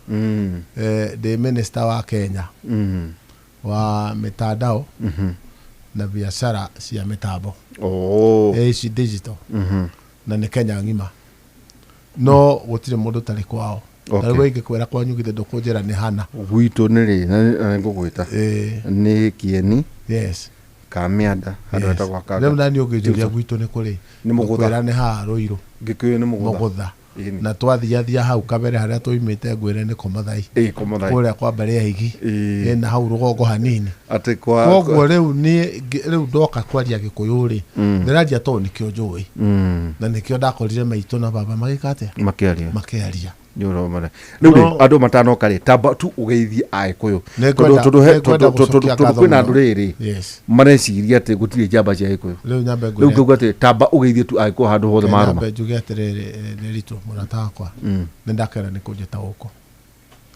Ndĩ minister wa Kenya wa mitandao na biacara cia mĩtambo. Oh. Ici digital. Na nĩ Kenya ng'ima, no gũtirĩ mũndũ ũtarĩ kwao. Na rĩu ingĩkwĩra kwanyu, githĩ ndũkũnjĩra nĩ hana? Gwitũ nĩ rĩ na nĩ ngũgwĩta nĩ Kieni Kamianda, handũ hetagwo Rĩu Kanga. nani ũngĩnjũria gwitũ nĩ kũrĩ? Nĩ Mũgũtha. Ngũkwĩra nĩ haha Rũirũ. Gĩkũyũ nĩ Mũgũtha. Mũgũtha. Ĩni. Na twathiathia hau kabere harĩa tũimĩte, ngwĩre nĩ Komathai. Ĩ, Komathai. Kũrĩa kwa mbarĩ ya Igi. Ĩ, na hau rũgongo hanini. Atĩ kwa Koguo rĩu niĩ rĩu ndoka kwaria Gĩkũyũ rĩ, ndĩraria tondũ nĩkĩo njũĩ na nĩkĩo ndakorire maitũ na baba magĩka atĩa? Makĩaria. Makĩaria. Nĩ ũromara. Rĩu rĩ, andũ matanoka rĩ, tamba tu ũgeithie Agĩkũyũ. Nĩngwenda- Tondũ nĩngwenda tondũ gũcokia tondũ ngatho kwĩna mũno. andũ rĩrĩ mareciria atĩ gũtirĩ njamba cia Gĩkũyũ. Rĩu nyambe Rĩu ngwĩre ngauga atĩ tamba ũgeithie tu Agĩkũyũ handũ hothe marũma. Nyambe njuge atĩrĩrĩ, Nderitu mũrata wakwa, nĩ ndakena nĩ kũnjĩta gũkũ.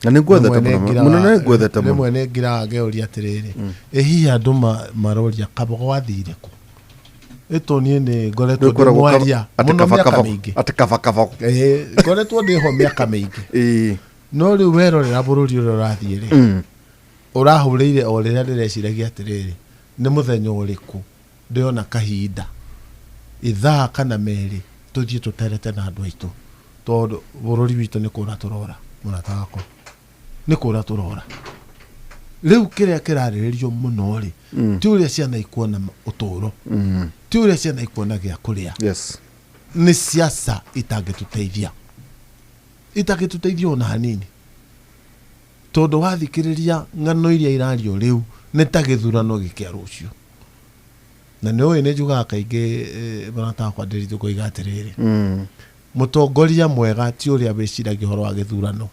Na nĩ ngwendete mũno mũno, nĩ ngwendete mũno. Rĩmwe nĩ ngiraga ngeũria atĩrĩrĩ, ĩ hihi andũ maroria Kabogo wathire kũ? Ĩtũ niĩ nĩ ngoretwo Rĩu ndĩ kwĩragwo mwaria atĩ mũno kaba mĩaka kaba mĩingĩ. Atĩ kaba kabogo. Ĩ, ngoretwo ndĩho mĩaka mĩingĩ. No rĩu werorera bũrũri ũrĩa ũrathiĩ rĩ, ũrahũrĩire o rĩrĩa ndĩreciragia atĩrĩrĩ, nĩ mũthenya ũrĩkũ ndĩona kahinda ithaa kana merĩ tũthiĩ tũterete na andũ aitũ, tondũ bũrũri witũ nĩ kũra tũrora, mũrata wakwa, nĩ kũra tũrora. Rĩu kĩrĩa kĩrarĩrĩrio mũno rĩ, ti ũrĩa ciana ikuona ũtũũro, ti ũrĩa ciana ikuona gĩa kũrĩa. Nĩ siasa itangĩtũteithia, itangĩtũteithia ona hanini, tondũ wathikĩrĩria ng'ano iria irario rĩu nĩ ta gĩthurano gĩkĩa rũciũ. Na nĩ ũĩ nĩ njugaga kaingĩ, mũrata wakwa Nderitu, ngoiga atĩrĩrĩ, mũtongoria mwega ti ũrĩa wĩciragia ũhoro wa gĩthurano,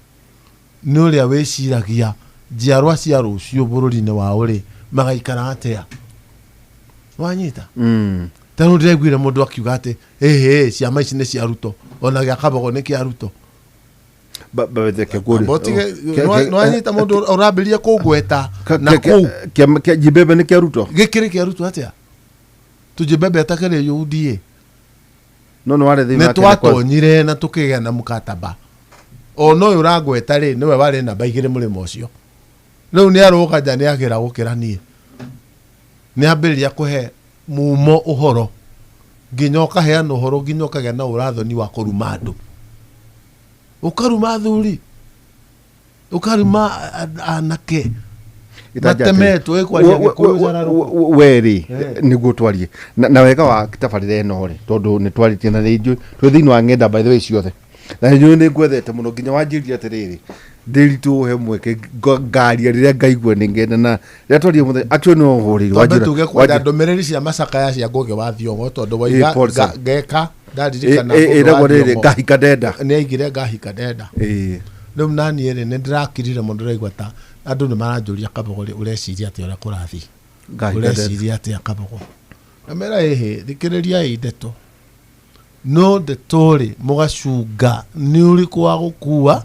nĩ ũrĩa wĩciragia njiarwa cia rũciũ bũrũri-inĩ wao rĩ, magaikara atĩa. Wanyita? Ta rĩu ndĩraiguire mũndũ akiuga atĩ ĩhĩ, ciama ici nĩ cia Ruto, ona gĩa Kabogo nĩ kĩa Ruto. Reke. Amba ũtige- nĩwanyita mũndũ ũrambĩrĩria kũngweta na kũu? Jibebe nĩ kĩa Ruto. Gĩkĩrĩ kĩa Ruto atĩa? Tujibebe atakĩrĩ UDA. No nĩ warĩ thĩinĩ Nĩ wa Kenya Kwanza. Twatonyire na tũkĩgĩa na mũkataba. Ona ũyũ ũrangweta rĩ, nĩwe warĩ namba 2 mũrĩmo ũcio. Rĩu nĩ arũga nja, nĩ agĩra gũkĩra niĩ, nĩ ambĩrĩria kũhe mumo ũhoro, nginya ũkaheana ũhoro, nginya ũkagĩa na ũrathoni wa kũruma andũ, ũkaruma athuri, ũkaruma anake matemetwo ĩkwaria Gĩkũyũ cararũkũ. We rĩ, nĩguo twarie na wega wa tabarĩra ĩno rĩ, tondũ nĩ twarĩtie na nĩ njũĩ twĩ thĩinĩ wa ng'enda, by the way, ciothe, na nĩ njũĩ nĩ ngwethete mũno nginya wanjĩrire atĩrĩrĩ, Ndĩritũ, he mweke ngaria rĩrĩa ngaigua nĩ ngenda na rĩrĩa twarie mũthenya, actually no hũrĩirwo. Twambe tuge kwenda ndũmĩrĩri cia macakaya cia Ngũgĩ wa Thiong'o, tondũ waiga Paul Sam. Ngeka ndaririkana Ngũgĩ Ĩragwo wa rĩrĩ, Thiong'o. "Ngahika ndenda." Nĩ aigire "Ngahika ndenda". Rĩu naniĩ rĩ, nĩ ndĩrakirire mũno, ndĩraigua ta andũ nĩ maranjũria, "Kabogo rĩ, ũreciria atĩa ũrĩa kũrathiĩ?" "Ngahika ndenda." "Ũreciria atĩa, Kabogo?" Ngamera, "Ĩhĩ, thikĩrĩriai ndeto, no ndeto rĩ, mũgacunga nĩ ũrĩkũ wa gũkua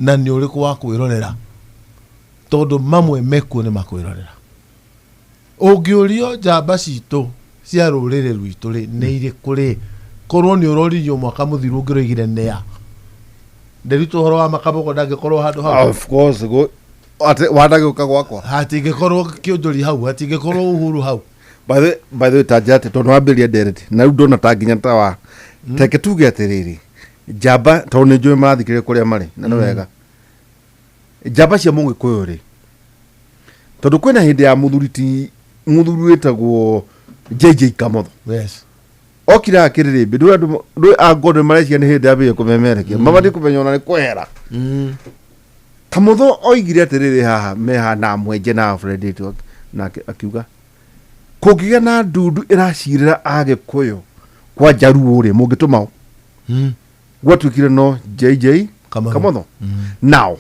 na nĩ ũrĩkũ wa kwĩrorera, tondũ mamwe mekuo nĩ makwĩrorera." Ũngĩũrio njamba citũ cia rũrĩrĩ rwitũ rĩ, nĩ irĩkũ rĩ, korwo nĩ ũroririo mwaka mũthiru, ũngĩroigire nĩa? Ndĩrutwo ũhoro wa Makabogo ndangĩkorwo handũ hau. Of course, atĩ wandagĩũka gwakwa. Hatingĩkorwo Kĩũnjũri hau, hatingĩkorwo Uhuru hau. By the way, ta njĩra atĩ tondũ wambĩrĩria ndereti na rĩu ndona ta nginya ta wa teke tuge atĩrĩrĩ, njamba, tondũ nĩ njũĩ marathikĩrĩria kũrĩa marĩ na nĩ wega, njamba cia Mũgĩkũyũ rĩ, tondũ kwĩna hĩndĩ ya mũthuri, ti mũthuri wĩtagwo JJ Kamotho, okire akĩrĩrĩmbĩ ndũĩ andũ ndũĩ angorwo nĩ mareciria nĩ hĩndĩ yambĩrĩria kũmemerekia, mabatiĩ kũmenya ona nĩ kwehera. Kamotho oigire atĩrĩrĩ, haha meha na Mwenje na Alfred, nake akiuga kũngĩgĩa na ndundu ĩracirĩra Agĩkũyũ kwa Njaruo rĩ, mũngĩtũma ũ? Gwatuĩkire no JJ Kamotho. Kamotho. Now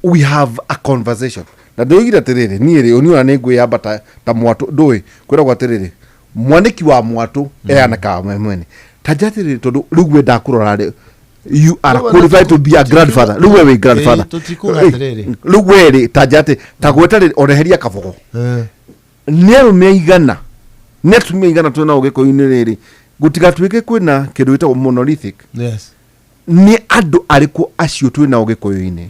we have a conversation na ndoigire atĩrĩrĩ, niĩ rĩ, ũniona nĩ ngwĩyamba ta mwatũ, ndũĩ kwĩragwo atĩrĩrĩ, mwanĩki wa mwatũ eanĩkaga we mwene. Ta nja atĩrĩrĩ, tondũ rĩu we ndakũrora rĩ, you are Rĩu qualified to be a grandfather. Rĩu we wĩ grandfather. Ĩĩ, tũtikuga atĩrĩrĩ. Rĩu we rĩ, ta nja atĩ ta gweta rĩ, oreheria Kabogo, nĩ arũme aigana, nĩ atumia aigana twĩ nao Gĩkũyũ-inĩ rĩrĩ, gũtigatuĩke kwĩna kĩndũ gĩtagwo monolithic? Nĩ andũ arĩkũ acio twĩ nao gĩkũyũ-inĩ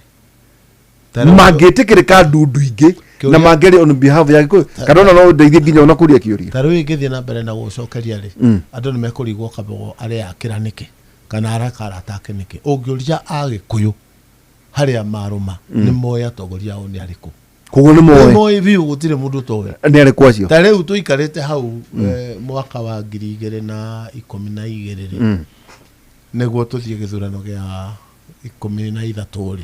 mangĩtĩkĩrĩka ndundu ingĩ na mangĩaria on behalf ya gĩkũyũ, kana ona no ndeithie nginya ona kũria kĩũria? Ta rĩu ingĩthiĩ na mbere na gũcokeria rĩ, andũ nĩ mekũrigwo Kabogo areyakĩra nĩkĩ kana araka arata ake nĩkĩ. Ũngĩũria Agĩkũyũ harĩa marũma, nĩ moĩ atongoria ao nĩ arĩkũ. Koguo nĩ moĩ. Nĩ moĩ biũ, gũtirĩ mũndũ ũtoĩ. Nĩ arĩkũ acio? Ta rĩu tũikarĩte hau mwaka wa 2012 rĩ, nĩguo tũthiĩ gĩthurano gĩa 13 rĩ,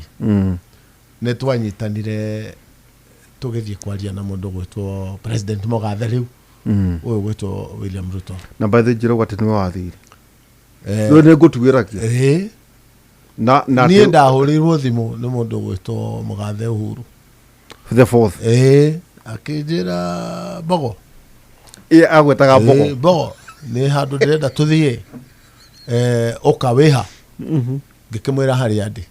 nĩ twanyitanire tũgĩthiĩ kwaria na mũndũ gwĩtwo President Mũgathe rĩu, ũyũ gwĩtwo William Ruto. Na by the way, njĩra atĩ nĩwe wathire. Rĩu nĩ ngũtuĩragia. Ĩĩ. Na Niĩ ndahũrĩirwo thimũ nĩ mũndũ gwĩtwo Mũgathe Uhuru the fourth. Ĩĩ, akĩnjĩra, "Mbogo." Ĩ, agwetaga Mbogo. Ĩĩ, "Mbogo, nĩ handũ ndĩrenda tũthiĩ, ũka wĩha." Ngĩkĩmwĩra harĩa ndĩ.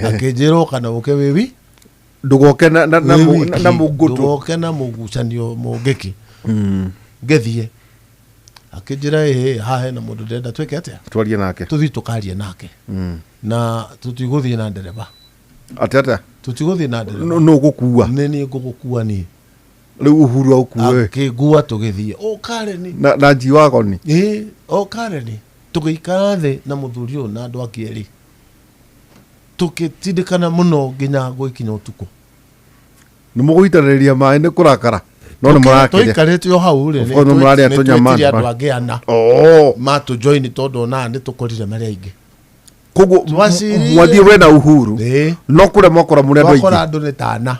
Akĩnjĩra, "Ũka na ũke wĩwi Ndũgoke na wĩ na wiki, mũngũtũ. Ndũgoke na mũgucanio mũngĩki." Ngĩthiĩ, akĩnjĩra, "Ĩhĩ, haha hena mũndũ ndĩrenda twĩke atĩa?" Twarie nake. "Tũthiĩ tũkarie nake, na tũtigũthiĩ na ndereba." Atĩ atĩa? "Tũtigũthiĩ na ndereba." Nũ ũgũkua? "Nĩ niĩ ngũgũkua niĩ." Rĩu Uhuru agũkue? Akĩngua tũgĩthiĩ o Kareni. Na njiwagoni. Ĩĩ, o Kareni, tũgĩikara thĩ na mũthuri ũyũ na andũ angĩ erĩ, tũgĩtindĩkana mũno nginya gwĩkinya ũtukũ. Nĩ mũgũitanĩrĩria maĩ nĩ kũrakara, no nĩ mũrakĩrĩa. Tũikarĩte o hau rĩ, Of course, nĩ mũrarĩa nĩ tũnyama. twĩtire andũ angĩ ana Oh. matũjoini, tondũ ona nĩ tũkorire marĩ aingĩ. Koguo Twacirire. mwathiĩ we na Uhuru, Ĩĩ. no kũrĩa mwakora mũrĩ andũ Twakora aingĩ. andũ nĩ tana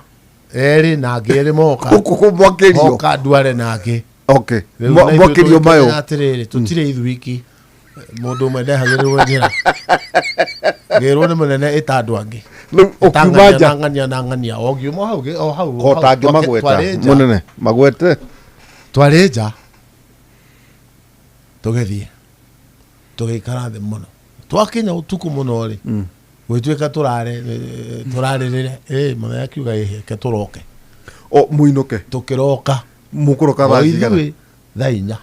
erĩ na angĩ erĩ moka. Gũkũ mwakĩrio. Moka ndware na angĩ. Okay. Rĩu na ithuĩ Mwakĩrio mayo. tũgĩkĩmenya atĩrĩrĩ, tũtirĩ ithuiki, mũndũ ũmwe ndehagĩrĩrwo njĩra, ngĩrwo nĩ mũnene, ĩta andũ angĩ. Rĩu ũkiuma nja. Na ng'ania na ng'ania, o ngiuma hau o hau Ko tangĩmagweta. Twarĩ nja. Mũnene magwete. Twarĩ nja, tũgĩthiĩ tũgĩikara thĩ mũno, twakinya ũtukũ mũno rĩ, gwĩtuĩka tũrare tũrarĩrĩre. Mũthenya akiuga, "Ĩhĩ, reke tũroke." O mũinũke. Tũkĩroka. Mũkũroka O thaa cigana? ithuĩ thaa 4.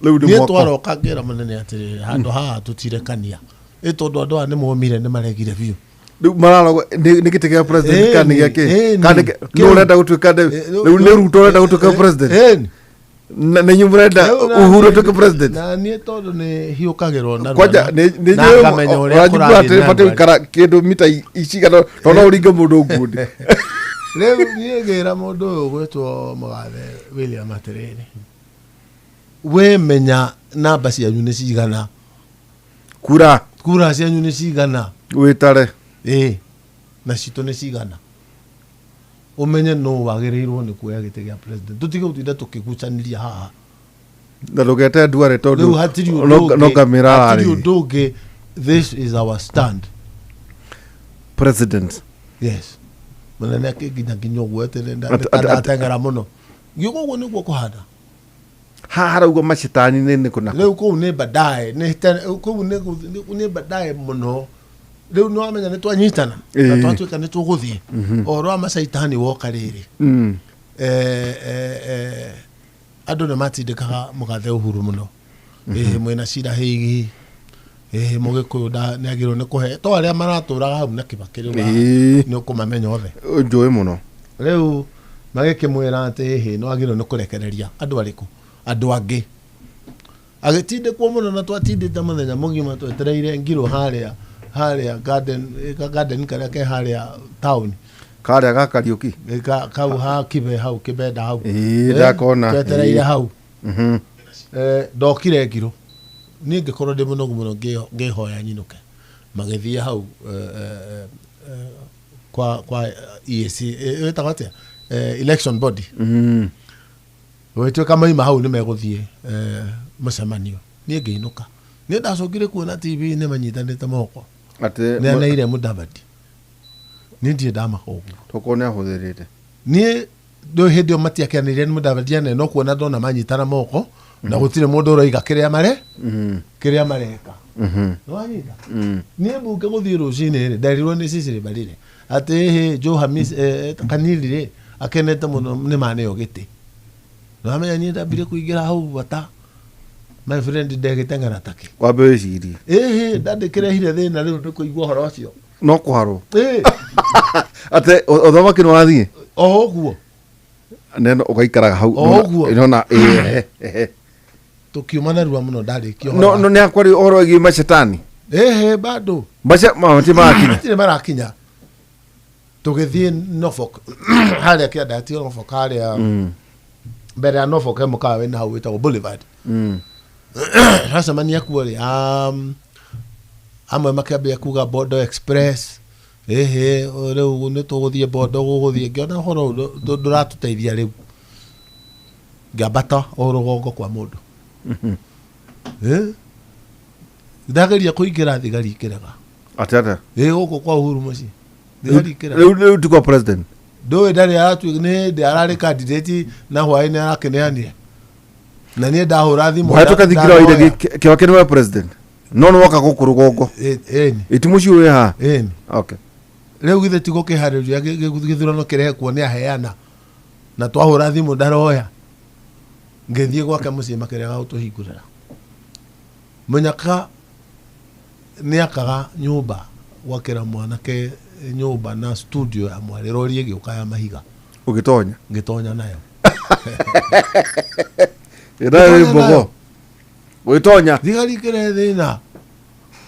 Rĩu nĩ Niĩ mwako. twaroka ngĩra mũnene atĩrĩrĩ, handũ haha tũtirekania ĩ, tondũ andũ aya nĩ momire, nĩ maregire biũ. Rĩu mararogwo nĩ gĩtĩ gĩa president kana nĩ gĩa kĩ? Ĩni, Kana nĩ ũrenda gũtuĩka rĩu nĩ Ruto ũrenda gũtuĩka president? Ĩni. Na inyuĩ mũrenda Rĩu na Uhuru niĩ- atuĩke president? Na niĩ tondũ nĩ hiũkagĩrwo narua Kwanja nĩ na njũĩ ngamenya ũrĩa ũranjigua kũrathiĩ atĩ na batiĩ ndwari. gũikara kĩndũ mita cigana tondũ no ũringe mũndũ ngundi. Rĩu niĩ ngĩra mũndũ ũyũ gwĩtwo mũgathe William atĩrĩrĩ, "We menya namba cianyu nĩ cigana." Kura. "Kura cianyu nĩ cigana?" Wĩtare. Ĩĩ, na citũ nĩ cigana, ũmenye no wagĩrĩirwo nĩ kuoya gĩtĩ gĩa president, tũtige gũtinda tũkĩgucanĩria haha. Na ndũgete nduare Rĩu tondũ hatirĩ ũndũ no ũngĩ, ngamĩra hatirĩ ararĩ ũndũ ũngĩ, this is our stand. President. Yes, mũnene akĩnginya nginya ũguo atĩ ndateng'era mũno, ngiuga ũguo nĩguo kũhana. Haha harauga macitani nĩ kũna. Rĩu kũu nĩ baadaye, kũu nĩ baadaye mũno. Rĩu nĩ wamenya nĩ twanyitana na twatuĩka nĩ tũgũthiĩ ũhoro wa macaitani woka rĩrĩ. Andũ nĩ matindĩkaga mũgathe Uhuru mũno, ĩhĩ, mwĩna cira hĩigi, ĩhĩ, mũgĩkũyũ nĩ agĩrĩirwo nĩ kũhe to arĩa maratũraga hau na Kĩbakĩ rĩu haha, nĩ ũkũmamenya othe. Njũĩ mũno. Rĩu magĩkĩmwĩra atĩ ĩhĩ, nĩ wagĩrĩirwo nĩ kũrekereria andũ arĩkũ, andũ angĩ. Agĩtindĩkwo mũno, na twatindĩte mũthenya mũgima twetereire ngirũ harĩa garden karĩa ke harĩa town. Karĩa ga Kariũki. Kau ha kibe hau kibenda hau. Ĩĩ, ndakona. Twetereire hau. Ndokire ngirũ, niĩ ngĩkorwo ndĩ mũnogu mũno, ngĩhoya nyinũke. Magĩthiĩ hau kwa EAC, ĩtagwo atĩa, election body. Gũgĩtuĩka maima hau nĩ megũthiĩ mũcemanio, niĩ ngĩinũka. Niĩ ndacokire kuona TV nĩ manyitanĩte moko. Atĩ Nĩ aneire Mudavadi. Niĩ ndirĩ ndamaka ũguo. Tokorwo nĩ ahũthĩrĩte. Niĩ ndũ hĩndĩ ĩyo matiakianĩire nĩ Mudavadi ane, no kuona ndona manyitana moko na gũtirĩ mũndũ ũroiga kĩrĩa mare kĩrĩa mareka. Nĩwanyita? Niĩ mbunge gũthiĩ rũcinĩ rĩ, nderirwo nĩ Cecily Mbarire atĩ hĩ Joe Hamis Kanili rĩ akenete mũno nĩ maneo gĩtĩ. Nĩwamenya niĩ ndambire kũingĩra hau bata. My friend, ndegĩteng'era takĩ. Wambe wĩcirie. Ĩhĩ, ndandĩkĩrehire thĩna rĩu nĩ kũigua ũhoro ũcio. No kũharwo. Ĩ. Atĩ ũthamaki nĩ wathiĩ. O ũguo. Neno ũgaikaraga hau. O ũguo. Nona ĩĩ, ehe. Tũkiuma narua mũno ndarĩkia ũhoro No wa- no nĩ akwari ũhoro wĩgiĩ macetani. Ĩhĩ, bado. Mace matia marakinya. Matirĩ marakinya. Tũgĩthiĩ Norfolk harĩa kĩanda, ti Norfolk, harĩa mbere ya Norfolk he mũkawa wĩna hau wĩtagwo Boulevard. Twacemania kuo rĩ, amwe makĩambia kuga Bondo Express, ĩhĩ, rĩu nĩ tũgũthiĩ Bondo, gũgũthiĩ. Ngĩona ũhoro ũyũ ndũratũteithia rĩu, ngĩambata o rũgongo kwa mũndũ. Eh? Ndageria kũingĩra, thigari ikĩrega. Atĩ atĩa? Ĩ, gũkũ kwa Uhuru mũciĩ, thigari ikĩrega. Rĩu ti kwa president. Ndũĩ ndarĩ aratuĩ nĩ hĩndĩ ararĩ candidate na hwaĩ-inĩ arakĩneanire na niĩ ndahũra thimũ. Mũhetũke thingira wa ndanoya. iregi kĩwake nĩwe president. No nĩ woka gũkũ rũgongo. Ĩni. Ĩti mũciĩ wĩ haha. Ĩni. Okay. Rĩu githĩ ti gũkĩharĩria gĩthurano kĩrehe kuo nĩ aheana, na twahũra thimũ ndaroya. Ngĩthiĩ gwake mũciĩ, makĩrega gũtũhingũrĩra. Mũnyaka nĩ akaga nyũmba, gwakĩra mwanake nyũmba na studio ya mwarĩ, rori ĩgĩũka ya mahiga. Ũgĩtonya. Ngĩtonya nayo. Ĩnayo Ngĩtonya mbogo. nayo. Ũgĩtonya. Thigari ikĩrehe thĩna.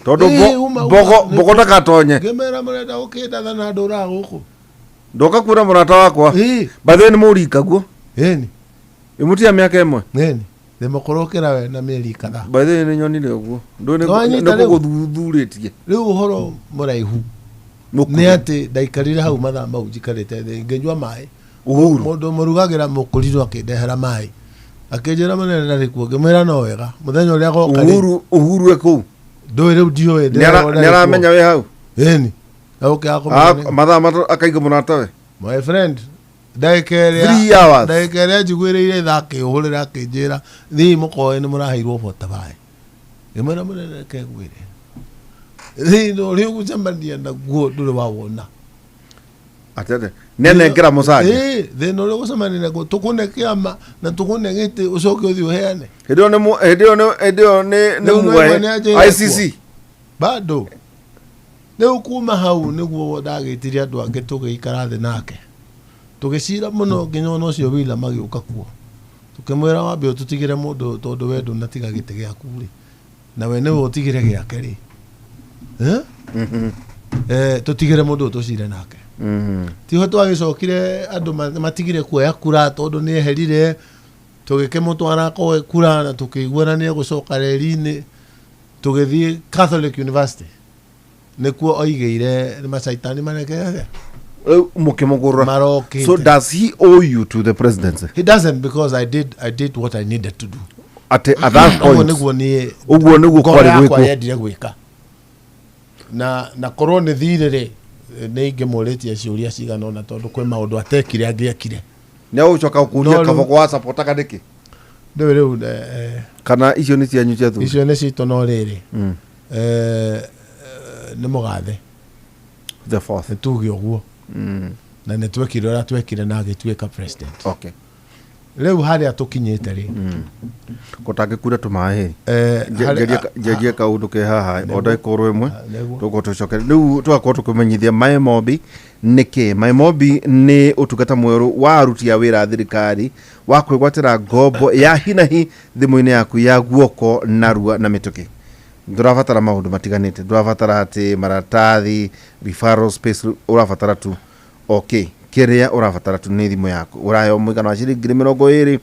Tondũ Ĩ, uma, mbogo uma. mbogo ndakatonye. Ngĩmera mũrenda gũkĩndatha na ndũraga gũkũ. Ndoka kuona mũrata wakwa. Ĩ. By the way nĩ mũrika guo. Ĩni. Ĩmũtia mĩaka ĩmwe. Ĩni, ndĩmũkũrũkĩra we na mĩeri kadhaa. By the way nĩ nyonire ũguo. Ndũĩ nĩ Nĩwanyita nĩ rĩu? kũgũthuthurĩtie. Rĩu ũhoro mũraihu Mũkuhĩ. nĩ atĩ ndaikarire hau mathaa mau njikarĩte thĩ ngĩnyua maĩ. Uhuru. Mũndũ mũrugagĩra mũkũrirũ akĩndehera maĩ, akĩnjĩra mũnene ndarĩ kuo. Ngĩmwĩra no wega, mũthenya ũrĩa agoka rĩ. Uhuru Uhuru e kũu. Ndũĩ rĩu, ndiũĩ. Nĩ aramenya wĩ hau. Ĩni. Agũkĩaga kũmenya Mathaa matatũ akainga mũratawe. My friend, ndagĩka ĩrĩa 3 hours. Ndagĩka ĩrĩa njiguĩrĩire tha, akĩhũrĩra akĩnjĩra, "Thiĩ mũkoe nĩ mũraheirwo bota baĩ." Ngĩmwĩra, "Mũnene, reke ngwĩre, thĩna ũrĩa ũgũcemania naguo ndũrĩ wawona." Atĩ atĩa? Nĩ anengera mũcanja. Ĩĩ, thĩna ũrĩa ũgũcemania naguo, tũkũne kĩama na tũkũne gĩtĩ, ũcoke ũthiĩ ũheane. Hĩndĩ ĩyo nĩ hĩndĩ ĩyo nĩ hĩndĩ ĩyo nĩ Rĩu muoe nĩ anjĩra ICC. Bado rĩu kuma hau nĩguo ndagĩtire andũ angĩ, tũgĩikara thĩ nake, tũgĩcira mũno nginya ona ũcio Wila magĩũka kuo. Tũkĩmwĩra, "Wambe ũtũtigĩre mũndũ ũyũ, tondũ we ndũnatiga gĩtĩ gĩaku rĩ, na we nĩwe ũtigĩre gĩake rĩ. Eh? Eh, tũtigĩre mũndũ ũyũ tũcire nake." Tiho twagĩcokire andũ matigire kuoya kura tondũ nĩ eherire. Tũgĩkĩmũtwara akoe kura na tũkĩiguana nĩ egũcoka reri-inĩ. Tũgĩthiĩ Catholic University, nĩkuo oigĩire macaitani marekere. Rĩu mũkĩmũgũrũra. Marokĩte. So does he owe you to the presidency? He doesn't, because I did what I needed to do. Atĩ at that Ũguo point. nĩguo niĩ Ũguo nĩguo ngoro kwarĩ yakwa gwĩkwo. yendire gwĩka, na korwo nĩ thirĩ rĩ, nĩ ingĩmũrĩtie ciũria cigana ũna, tondũ kwĩ maũndũ atekire angĩekire. Nĩ agũcoka No, gũkũria rĩu- kaboko wa supportaga nĩkĩ? Rĩu rĩu Kana icio nĩ cianyu cia thuri? Icio nĩ citũ, no rĩrĩ, nĩ mũgathe. The fourth. Nĩ tuge ũguo. Na nĩ twekire ũrĩa twekire na agĩtuĩka president. Rĩu harĩa tũkinyĩte rĩ, Kũtangĩkura tũmaĩ. Njerie kaũndũ ke haha o ndagĩka oro ĩmwe. Nĩguo. Tũgũkorwo tũcoke rĩu, tũgakorwo tũkĩmenyithia MyMobi nĩ kĩ. MyMobi nĩ ũtungata mwerũ wa aruti a wĩra a thirikari wa kwĩgwatĩra ngombo ya hinahi thimũ-inĩ yaku ya guoko narua na mĩtũkĩ. Ndũrabatara maũndũ matiganĩte, ndũrabatara atĩ maratathi, referral space, ũrabatara tu, okay, kĩrĩa ũrabatara tu nĩ thimũ yaku. Ũraheo mũigana wa ciringi 20,000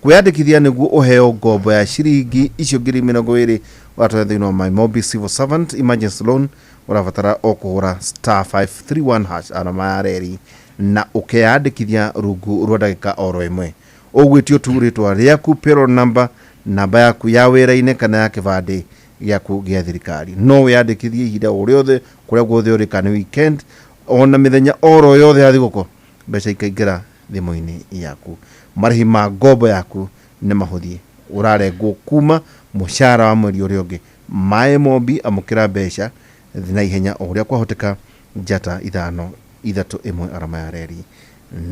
kwĩyandĩkithia nĩguo ũheo ngombo ya ciringi icio 20,000. Ũratonya thĩinĩ wa MyMobi Civil Servant Emergency Loan, ũrabatara o kũhũra *531# arama ya reri na ũkeyandĩkithia rungu rwa ndagĩka oro ĩmwe. Ũgwĩtio tu rĩtwa rĩaku, payroll number, namba yaku ya wĩra-inĩ kana ya kĩbandĩ gĩaku gĩa thirikari. No wĩyandĩkithie ihinda o rĩothe, kũrĩa guothe ũrĩ, kana nĩ weekend, ona mĩthenya oro yothe ya thigũkũ, mbeca ikaingĩra thimũ-inĩ yaku. Marĩhi ma ngombo yaku nĩ mahũthie, ũrarengwo kuma mũcara wa mweri ũrĩa ũngĩ. MyMobi, amũkĩra mbeca na ihenya o ũrĩa kwahoteka. *531#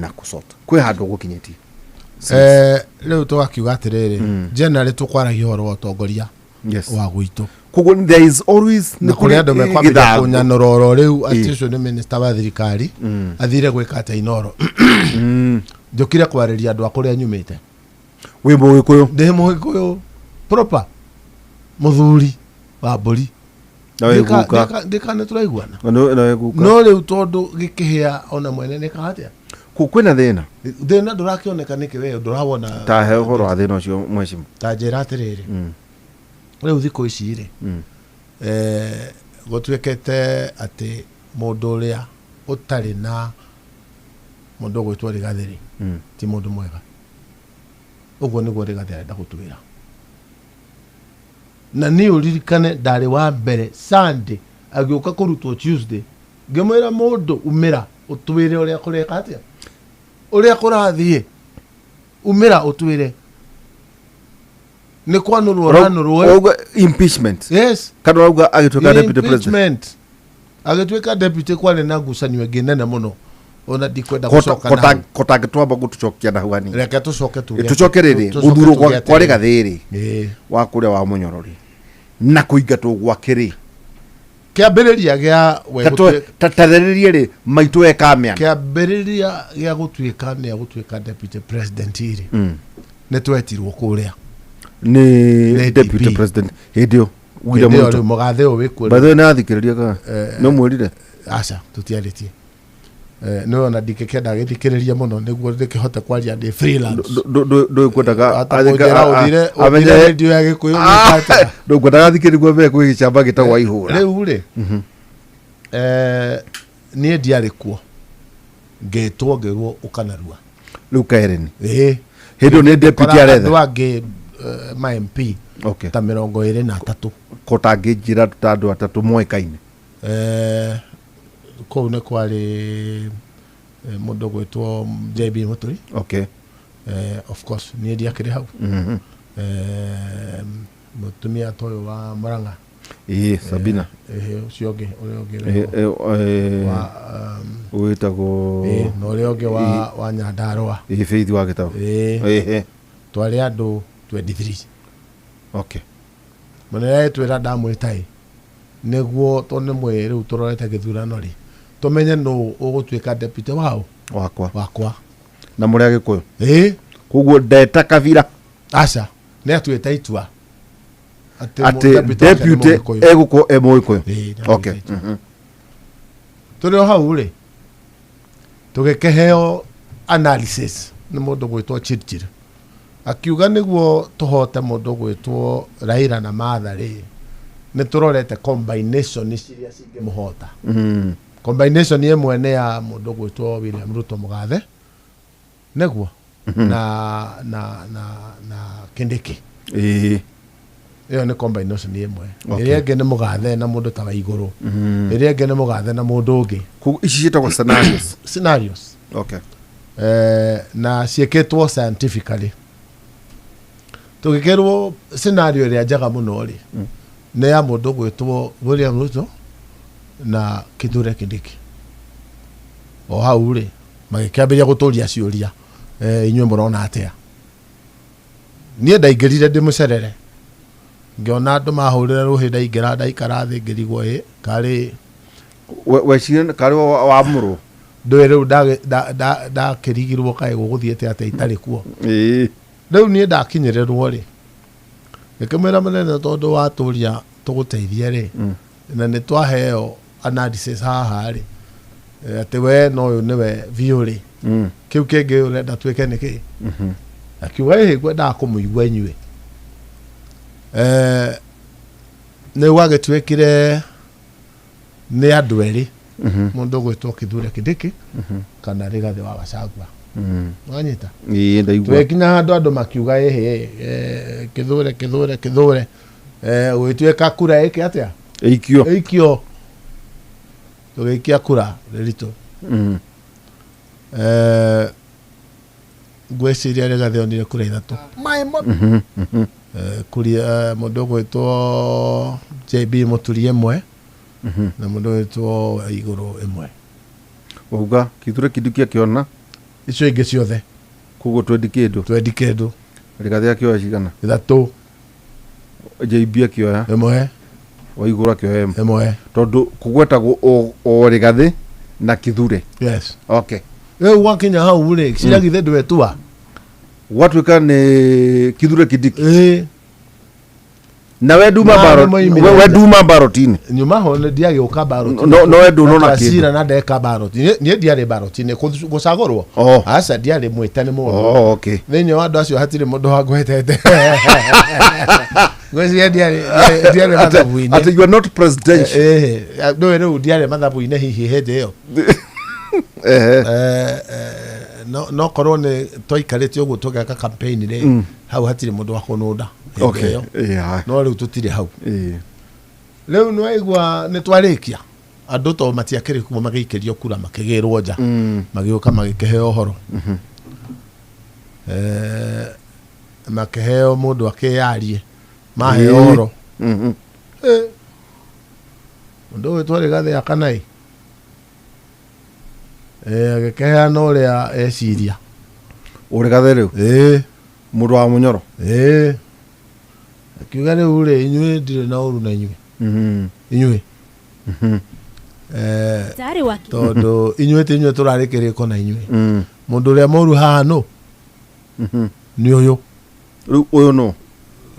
na kũsort kwĩ handũ gũkinyĩtie. Rĩu tũgakiuga atĩrĩrĩ, generally tũkwaragia ũhoro wa ũtongoria Yes. wa gwitũ. Koguo there is always Na kũrĩ andũ mekwambĩrĩria gĩthangũ. kũnyanũra oro rĩu atĩ Ĩ. ũcio nĩ minista wa thirikari athire gwĩka atĩa Inoro. Njũkire kwarĩria andũ a kũrĩa nyumĩte. Wĩ mũgĩkũyũ. Ndĩ mũgĩkũyũ proper, mũthuri wa mbũri. Na wĩ guka. Ndĩka nĩ tũraiguana. Na wĩ guka. No rĩu tondũ gĩkĩhĩa ona mwene nĩ atĩa? Kwĩna thĩna. Thĩna ndũrakĩoneka nĩkĩ we ndũrawona? Ta he ũhoro wa thĩna ũcio, mheshimiwa. Ta njĩra atĩrĩrĩ, rĩu thikũ ici rĩ, gũtuĩkĩte atĩ mũndũ ũrĩa ũtarĩ na mũndũ ũgwĩtwo Rigathĩ rĩ, ti mũndũ mwega. Ũguo nĩguo Rigathĩ arenda gũtwĩra. Na niĩ ũririkane ndarĩ wa mbere Sunday agĩũka kũrutwo Tuesday, ngĩmwĩra mũndũ umĩra ũtwĩre ũrĩa kũreka atĩa, ũrĩa kũrathiĩ, umĩra ũtwĩre nĩ kwanũrwo ũranũrwo ĩ. Ũrauga impeachment? Yes. Kana ũrauga agĩtuĩka deputy president? Impeachment. Agĩtuĩka deputy kwarĩ na ngucanio ĩngĩ nene mũno, ona ndikwenda gũcoka na hau. Kotangĩtwamba gũtũcokia na hau hanini. Reke tũcoke tuge. Tũcoke rĩrĩ Tũcoke gũthurwo tuge kwa atĩrĩrĩ. Rigathĩ rĩ, Ĩĩ. wa kũrĩa wa Mũnyorori na kũingatwo gwake rĩ, Kĩambĩrĩria gĩa we tatarĩrie rĩ maitũ ekamĩana. Kĩambĩrĩria gĩa gũtuĩka nĩ gũtuĩka deputy president rĩ, nĩ twetirwo kũrĩa nĩ Nĩ deputy DP. President hĩndĩ ĩyo William Hĩndĩ ĩyo Ruto. rĩu mũgathe ũyũ wĩkuo. By the way, nĩ athikĩrĩria kana nĩ ũmwĩrire? Aca, tũtiarĩtie. Nĩ ona ndingĩkĩenda gĩthikĩrĩrie mũno nĩguo ndĩkĩhote kwaria ndĩ freelance. Ndũĩ kwendaga Ata kũnjĩra ũthire radio ya Gĩkũyũ gwĩka atĩa. Ndũkwendaga athikĩrĩrie mbere kwĩ gĩcamba gĩtagwo Aihũra. Rĩu rĩ, niĩ ndiarĩ kuo, ngĩtwo ngĩrwo ũkanarua. Rĩu kaereni ĩĩ. Hĩndĩ ĩyo nĩ deputy Kora aretha. Andũ angĩ ma MP ta 23. Kotangĩnjĩra ta andũ atatũ moĩkaine. Kũu nĩ kwarĩ mũndũ gwĩtwo JB Mũturi. Of course niĩ ndiakĩrĩ hau. Mũtumia ta ũyũ wa Murang'a. Ĩĩ, Sabina. Ũcio ũngĩ, ũrĩa ũngĩ Eh, wĩho. eh, Wa, wĩtagwo na ũrĩa ũngĩ wa Nyandarũa. Ĩĩ, Faith wa Gĩtaũ. Ĩĩ. Twarĩ andũ 23. Mũnene twĩra ndamwĩta ĩ nĩguo tondũ nĩ mwĩ rĩu tũrorete gĩthurano rĩ, tũmenye nũ ũgũtuĩka deputy wao. Wakwa. Wakwa. Na mũrĩ Agĩkũyũ? Ĩĩ. Koguo ndeta kabira. Aca, nĩ atuĩte itua atĩ atĩ deputy wake nĩ deputy Mũgĩkũyũ. Egũkorwo e Mũgĩkũyũ. Ĩĩ, nĩ atuĩte itua. Tũrĩ o hau rĩ, tũgĩkĩheo analysis nĩ mũndũ gwĩtwo Chirchir, akiuga nĩguo tũhote mũndũ gwĩtwo Raila na Martha rĩ, nĩ tũrorete combination ciria cingĩmũhota. Combination ĩmwe nĩ ya mũndũ gwĩtwo William Ruto mũgathe nĩguo na Kindiki. Ĩyo nĩ combination ĩmwe. Ĩrĩa ĩngĩ nĩ mũgathe na mũndũ ta Waigũrũ. Ĩrĩa ĩngĩ nĩ mũgathe na mũndũ ũngĩ. Koguo ici ciĩtagwo scenarios. Scenarios. Na ciĩkĩtwo scientifically. Tũgĩkĩrwo scenario ĩrĩa njega mũno rĩ, nĩ ya mũndũ gwĩtwo William Ruto na Kithure Kindiki. O hau rĩ, magĩkĩambĩrĩria gũtũria ciũria, inyuĩ mũrona atĩa? Niĩ ndaingĩrire ndĩ mũcerere, ngĩona andũ mahũrĩra rũhĩ, ndaingĩra ndaikara thĩ ngĩrigwo ĩ karĩ Weciria karĩ wamũrwo. Ndũĩ rĩu ndakĩrigirwo kaĩ gũgũthiĩte atĩa itarĩ kuo. Rĩu niĩ ndakinyĩrĩrwo rĩ, ngĩkĩmwĩra mũnene, tondũ watũria tũgũteithie rĩ, na nĩ twaheo analysis haha rĩ, atĩ we no ũyũ nĩwe biũ rĩ, kĩu kĩngĩ ũrenda twĩke nĩ kĩ? Akiuga ĩhĩ, ngwendaga kũmũigua inyuĩ. Nĩ gwagĩtuĩkire nĩ andũ erĩ, mũndũ ũgwĩtwo Kithure Kindiki kana Rigathĩ wa Gachagua. Wanyita? Ĩĩ, ndaigua. Twĩkinya handũ andũ makiuga ĩhĩ, Kithure, Kithure, Kithure, gũgĩtuĩka kura ĩke atĩa? Ĩikio. Ĩikio. Tũgĩikia kura rĩritũ. Ngwĩciria Rigathĩ onire kura 3. Kuria mũndũ ũgwĩtwo JB Mũturi 1 na mũndũ ũgwĩtwo Waigũrũ 1. Wauga Kithure Kindiki akĩona icio ingĩ ciothe. Koguo twendi kĩndũ. Twendi kĩndũ. Rigathĩ akĩoya cigana? 3. JB akĩoya? 1. Waigũrũ akĩoya 1. 1. Tondũ kũgwetagwo o Rigathĩ na Kithure. Yes. Okay. Rĩu gwakinya hau rĩ, cira githĩ ndwetua? Gwatuĩka nĩ Kithure Kindiki. Ĩĩ. Na we nduma Na ballot, nĩmoimire we nja. nduma ballot-inĩ. Nyuma ho nĩ ndiagĩũka ballot. No we ndũnona Na kĩndũ. cira na ndeka ballot. Niĩ ndiarĩ ballot-inĩ gũcagũrwo. Oh. Aca, ndiarĩ mwĩte nĩ mũndũ. Oh, okay. Thĩinĩ wa andũ acio hatirĩ mũndũ wangwetete. Ngwĩciria ndiarĩ mathabu-inĩ. Atĩ you are not presidential. Ĩĩ, ndũĩ rĩu ndiarĩ mathabu-inĩ hihi hĩndĩ ĩyo. Ehe. No korwo nĩ twaikarĩte ũguo tũgeka campaign rĩ, hau hatirĩ mũndũ wa kũnũnda hĩndĩ Okay. ĩyo. Yeah. No rĩu tũtirĩ hau. Ĩĩ. Rĩu nĩwaigua nĩ twarĩkia, andũ to matiakĩrĩ kuo magĩikĩrio kura makĩgĩrwo nja, magĩũka magĩkĩheo ũhoro, makĩheo mũndũ akĩyarie maheo ũhoro. Mũndũ ũyũ twarĩ gathĩ akanai agĩkĩheana ũrĩa eciria. Ũrĩ Gathĩ rĩu? Ĩĩ. Mũndũ wa Mũnyoro? Ĩĩ. Akiuga rĩu rĩ, inyuĩ ndirĩ na ũru na inyuĩ, inyuĩ Tayari waki. Tondũ inyuĩ ti inyuĩ tũrarĩ kĩrĩko na inyuĩ. Mũndũ ũrĩa mũru haha nũ? Nĩ ũyũ. Rĩu ũyũ nũ?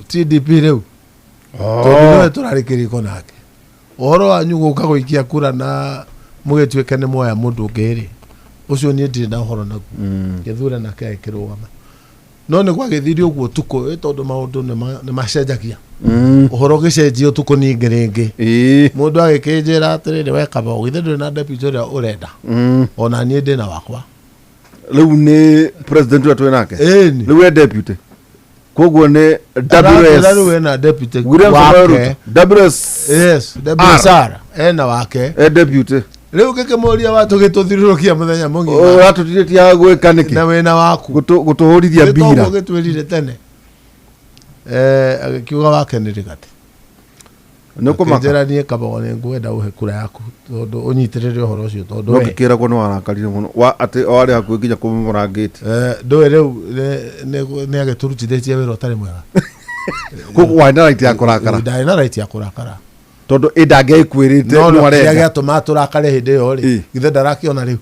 TDP rĩu, tondũ nĩwe tũrarĩ kĩrĩko nake. Ũhoro wanyu gũka gũikia kura na mũgĩtuĩke nĩ mwoya mũndũ ũngĩ rĩ, ũcio niĩ ndirĩ na ũhoro naguo. Gĩthure nake agĩkĩrũgama, no nĩ gwagĩthire ũguo ũtukũ, tondũ maũndũ nĩ macenjagia. Ũhoro ũgĩcenjia ũtukũ ningĩ rĩngĩ. Mũndũ agĩkĩnjĩra atĩrĩrĩ, we Kamau, githĩ ndũrĩ na deputy ũrĩa ũrenda? Ona niĩ ndĩna wakwa. Rĩu nĩ president ũrĩa twĩ nake? Ĩni. Rĩu e deputy, koguo nĩ Aratwĩra rĩu WS ena deputy William Samoei wake. Ruto WS. Yes, WSR ena wake. E deputy. Rĩu ngĩkĩmũria, watũgĩtũthirũrũkia mũthenya mũgima Ũratũtirĩtia gwĩka nĩkĩ? Na wĩna waku. Gũtũhũrithia mbira. Nĩ gĩtwĩrire tene. Agĩkiuga wake nĩ Rigathĩ. Nĩ ũkũmaka. Akĩnjĩra niĩ Kabogo nĩ ngwenda ũhe kura yaku tondũ ũnyitĩrĩre ũhoro ũcio tondũ No we ngĩkĩragwo nĩ warakarire mũno atĩ warĩ hakuhĩ nginya kũmomora ngĩti. Ndũĩ rĩu nĩ agĩtũrutithĩtie wĩra ũtarĩ mwega. Koguo warĩ na right ya kũrakara? Ndarĩ na right ya kũrakara. Tondũ ĩ ndangĩakwĩrĩte No nĩ no kĩrĩa arenda. gĩatũmaga tũrakare hĩndĩ ĩyo rĩ, githĩ ndarakĩona rĩu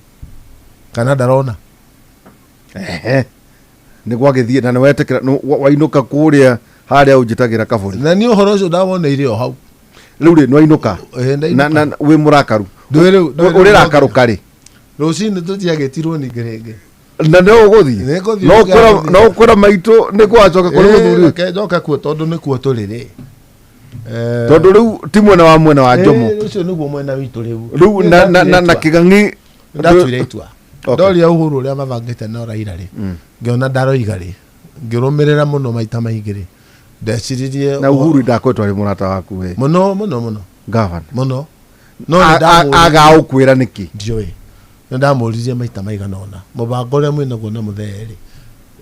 kana ndarona? Ehe, nĩ gwagĩthiĩ na nĩ wetĩkĩra nĩ wainũka kũrĩa harĩa ũnjĩtagĩra kabũri. Na niĩ ũhoro ũcio ndawoneire o hau. Rĩu rĩ, nĩ wainũka? Ĩĩ, ndainũka. Na wĩ mũrakaru? Ndũĩ rĩu ndũĩ rĩu Ũrĩrakarũka rĩ? Rũcinĩ tũtiagĩtirwo ningĩ rĩngĩ. Na nĩ ũgũthiĩ? Nĩ ngũthiĩ. No gũkĩra no ũkwĩra maitũ nĩ gwacoka kũrĩ Ĩĩ, mũthuri? Reke njoke kuo tondũ nĩkuo tũrĩ rĩ. Tondũ rĩu ti mwena wa Njomo. Ĩĩ, ũcio nĩguo mwena witũ rĩu. Rĩu Niĩ na ndatuire itua. Kĩng'ang'i. Ndatuire itua. Okay. Ndoria Uhuru ũrĩa mabangĩte na Raila rĩ, ngĩona ndaroiga rĩ, ngĩrũmĩrĩra mũno maita maingĩ rĩ, ndeciririe. Na Uhuru ndakwetwo arĩ mũrata waku we? Mũno mũno mũno. Gavana. Mũno, no nĩ ndamũririe. Agaũkwĩra nĩkĩ? Ndiũĩ. Nĩ ndamũririe maita maigana ũna, mũbango ũrĩa mwĩnaguo na mũthee rĩ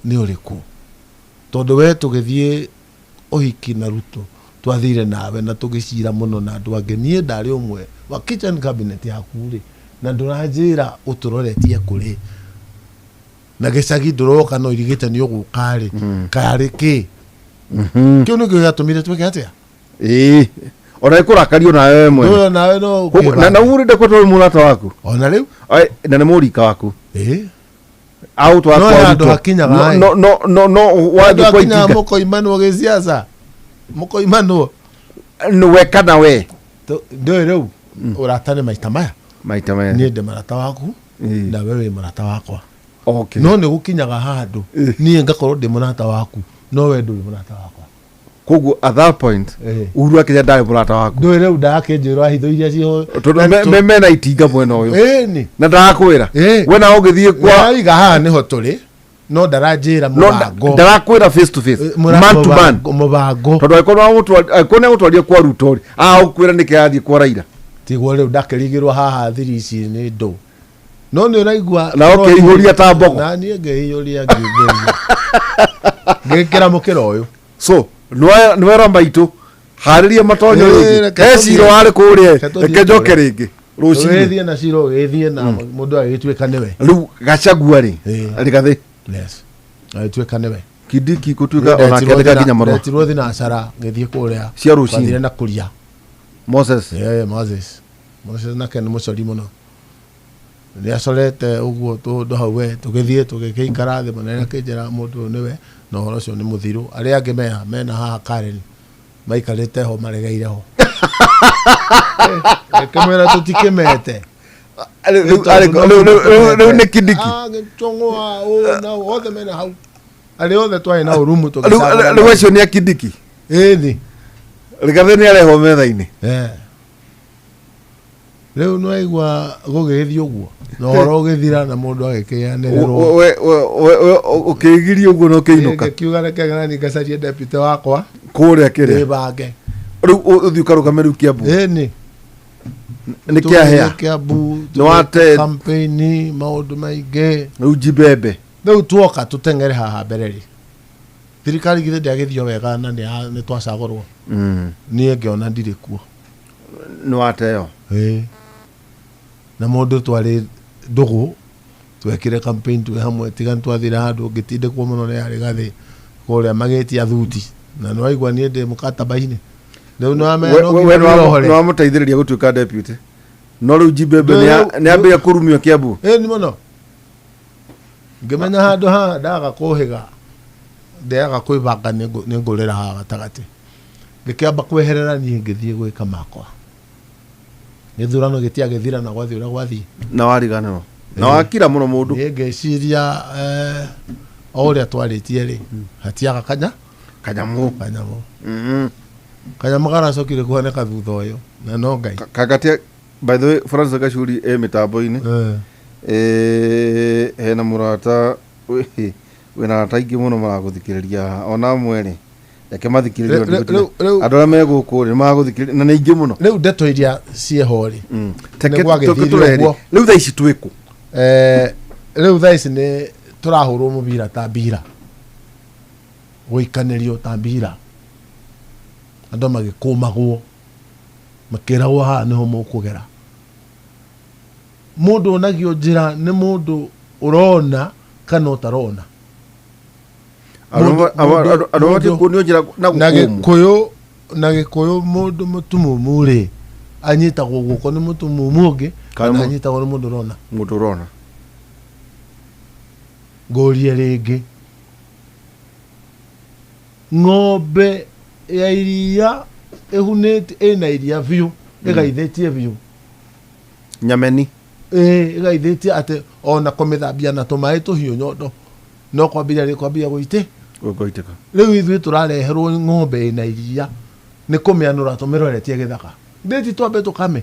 nĩ ũrĩkũ? Tondũ we tũgĩthiĩ ũhiki na Ruto twathire nawe na tũgĩcira mũno na andũ angĩ, niĩ ndarĩ ũmwe wa kitchen cabinet yaku rĩ, na ndũranjĩra ũtũroretie kũrĩ na gĩcagi ndũroka, no irigĩte nĩ ũgũka rĩ, karĩ kĩ kĩu nĩkĩo gĩatũmire twĩke atĩa? Ĩĩ, ona ĩkũrakario nawe we mwene. Ndũĩ nawe no Na Uhuru ndakwetwo arĩ mũrata waku? Ona rĩu. Ai, na nĩ mũrika waku? Ĩĩ. Aũtwara No kwa he handũ Ruto. hakinyaga, No- ĩ. No Andũ wathiĩ kwa akinyaga itinga. mũkoimanwo gĩciaca, mũkoimanwo. Nĩ we kana we? Ndũĩ rĩu ũrata nĩ maita maya. Maita maya. Niĩ ndĩ mũrata waku nawe wĩ mũrata wakwa. Okay. No nĩ gũkinyaga handũ niĩ ngakorwo ndĩ mũrata waku no we ndũrĩ mũrata wakwa. Koguo at that point Uhuru akĩnya ndarĩ mũrata waku? Ndũĩ rĩu ndakĩnjĩrwo hitho iria ciho. Tondũ mena itinga mwena ũyũ. Ĩni. Na ndarakwĩra we nawe ũgĩthiĩ kwa Ndĩraiga haha nĩho tũrĩ no ndaranjĩra No mũbango. ndarakwĩra face to face, man to man. Mũbango. Tondũ angĩkorwo nĩ agũtwarire kwa Ruto rĩ, agũkwĩra nĩkĩ athiĩ kwa Raila? Tiguo rĩu ndakĩrigĩrwo haha thiri ici nĩ ndũ, no nĩ ũraigua. Na ũkĩihũria ta mbogo. Na niĩ ngĩihũria, ngĩihũria, ngĩkĩra mũkĩra ũyũ. So nĩwera maitũ harĩria matonyo Ĩĩ, rĩngĩ. reke He tũthiĩ. cira warĩ kũrĩa. Reke tũthiĩ Reke njoke kũrĩa. rĩngĩ rũcinĩ. Ũgĩthiĩ na cira, ũgĩthiĩ na mũndũ agĩtuĩka nĩwe. Rĩu Gachagua rĩ, Ĩĩ. Rigathĩ? Yes. Agĩtuĩka nĩwe. Kindiki gũtuĩka ona akĩandĩka nginya marũa. Ndetirwo thinacara ngĩthiĩ kũrĩa. Cia rũcinĩ. Twathire na kũria. Moses. Yeah, Moses. Moses nake nĩ mũcori mũno. Nĩ acorete ũguo tũndũ hau we tũgĩthiĩ tũgĩkĩikara thĩ mũnene akĩnjĩra mũndũ ũyũ nĩwe na ũhoro ũcio nĩ mũthiru. Arĩa angĩ meha mena haha Karen maikarĩte ho maregeire ho. Ngĩkĩmwĩra tũtikĩmete. Rĩu nĩ Kindiki. Ah, gĩcũng'wa ũũ na ũũ, othe mena hau. Arĩa othe twarĩ na ũrumu Rĩu rĩu acio nĩ a Kindiki. Ĩni. Rigathĩ nĩ arehwo metha-inĩ. Eh. Rĩu nĩwaigua gũgĩgĩthiĩ ũguo na ũhoro ũgĩthira na mũndũ agĩkĩanĩrĩrwo. Ũkĩgiria ũguo na ũkĩinũka. Ngĩkiuga reke nani ngacarie deputy wakwa Kũrĩa kĩrĩa. ndĩbange. Rĩu ũthiĩ ũkarũgame rĩu Kiambu. Ĩni. Nĩ kĩahĩa. Kĩambu. Nĩ wate- Campaign maũndũ maingĩ. Rĩu njibembe. Rĩu tuoka tũteng'ere haha mbere rĩ. Thirikari githĩ ndĩagĩthio wega na nĩ twacagũrwo. Niĩ ngĩona ndirĩ kuo. Nĩ wateo. Ĩĩ. Na mũndũ twarĩ ndũgũ twekire campaign twĩ hamwe tiga nĩtwathire handũ ngĩtindĩkwo mũno nĩ arĩ gathĩ kũrĩa magĩtia thuti na nĩwaigua niĩ ndĩ mũkataba-inĩ rĩu nĩwamenya no We nginya ndĩrohore. nĩ wamũteithĩrĩria gũtuĩka deputy. No rĩu njibembe Rĩu- nĩ ambĩrĩria kũrumio Kiambu. Ĩĩ nĩ mũno ngĩmenya handũ haha ndaga kũhĩga ndeaga kwĩbanga nĩngũrĩra haha gatagatĩ ngĩkĩamba kweherera niĩ ngĩthiĩ gwĩka makwa gĩthurano gĩtiagĩthira na gwathiĩ ũrĩa gwathiĩ. Na wariganĩrwo. Na wakira mũno mũndũ. Niĩ ngĩciria o ũrĩa twarĩtie rĩ hatiaga kanya kanyamũ kanyamũ kanyamũ karacokire kuoneka thutha ũyũ na no Ngai. Kagatia by the way Francis Gachuri e mĩtambo-inĩ. Hena mũrata wĩna arata aingĩ mũno maragũthikĩrĩria ona amwe rĩ reke mathikĩrĩrie andũ arĩa me gũkũ rĩ nĩmaragũthikĩrĩria na nĩ aingĩ mũno. Rĩu ndeto iria ciĩho rĩ Teke nĩ gwagĩthire tũrehere. ũguo. Rĩu thaa ici twĩ kũ? Rĩu thaa ici nĩ tũrahũrwo mũbira ta mbira gũikanĩrio ta mbira andũ magĩkũmagwo makĩragwo haha nĩho mũkũgera. Mũndũ onagio njĩra nĩ mũndũ ũrona kana ũtarona. Andũ mabatiĩ kuonio njĩra na Na gũkũmwo. Gĩkũyũ na Gĩkũyũ mũndũ mũtumumu rĩ anyitagwo guoko nĩ mũtumumu ũngĩ kana anyitagwo nĩ mũndũ ũrona. Mũndũ ũrona. Ngũrie rĩngĩ ng'ombe ya iria ĩhunĩte ĩna iria biũ ĩgaithĩtie biũ. Nyameni. Ĩĩ ĩgaithĩtie atĩ ona kũmĩthambia na tũmaĩ tũhiũ nyondo no kwambĩrĩria rĩ kwambĩrĩria gũitĩ. Gũitĩka. Rĩu ithuĩ tũrareherwo ng'ombe ĩna iria nĩ kũmĩanũra tũmĩroretie gĩthaka. Ndĩti twambe tũkame.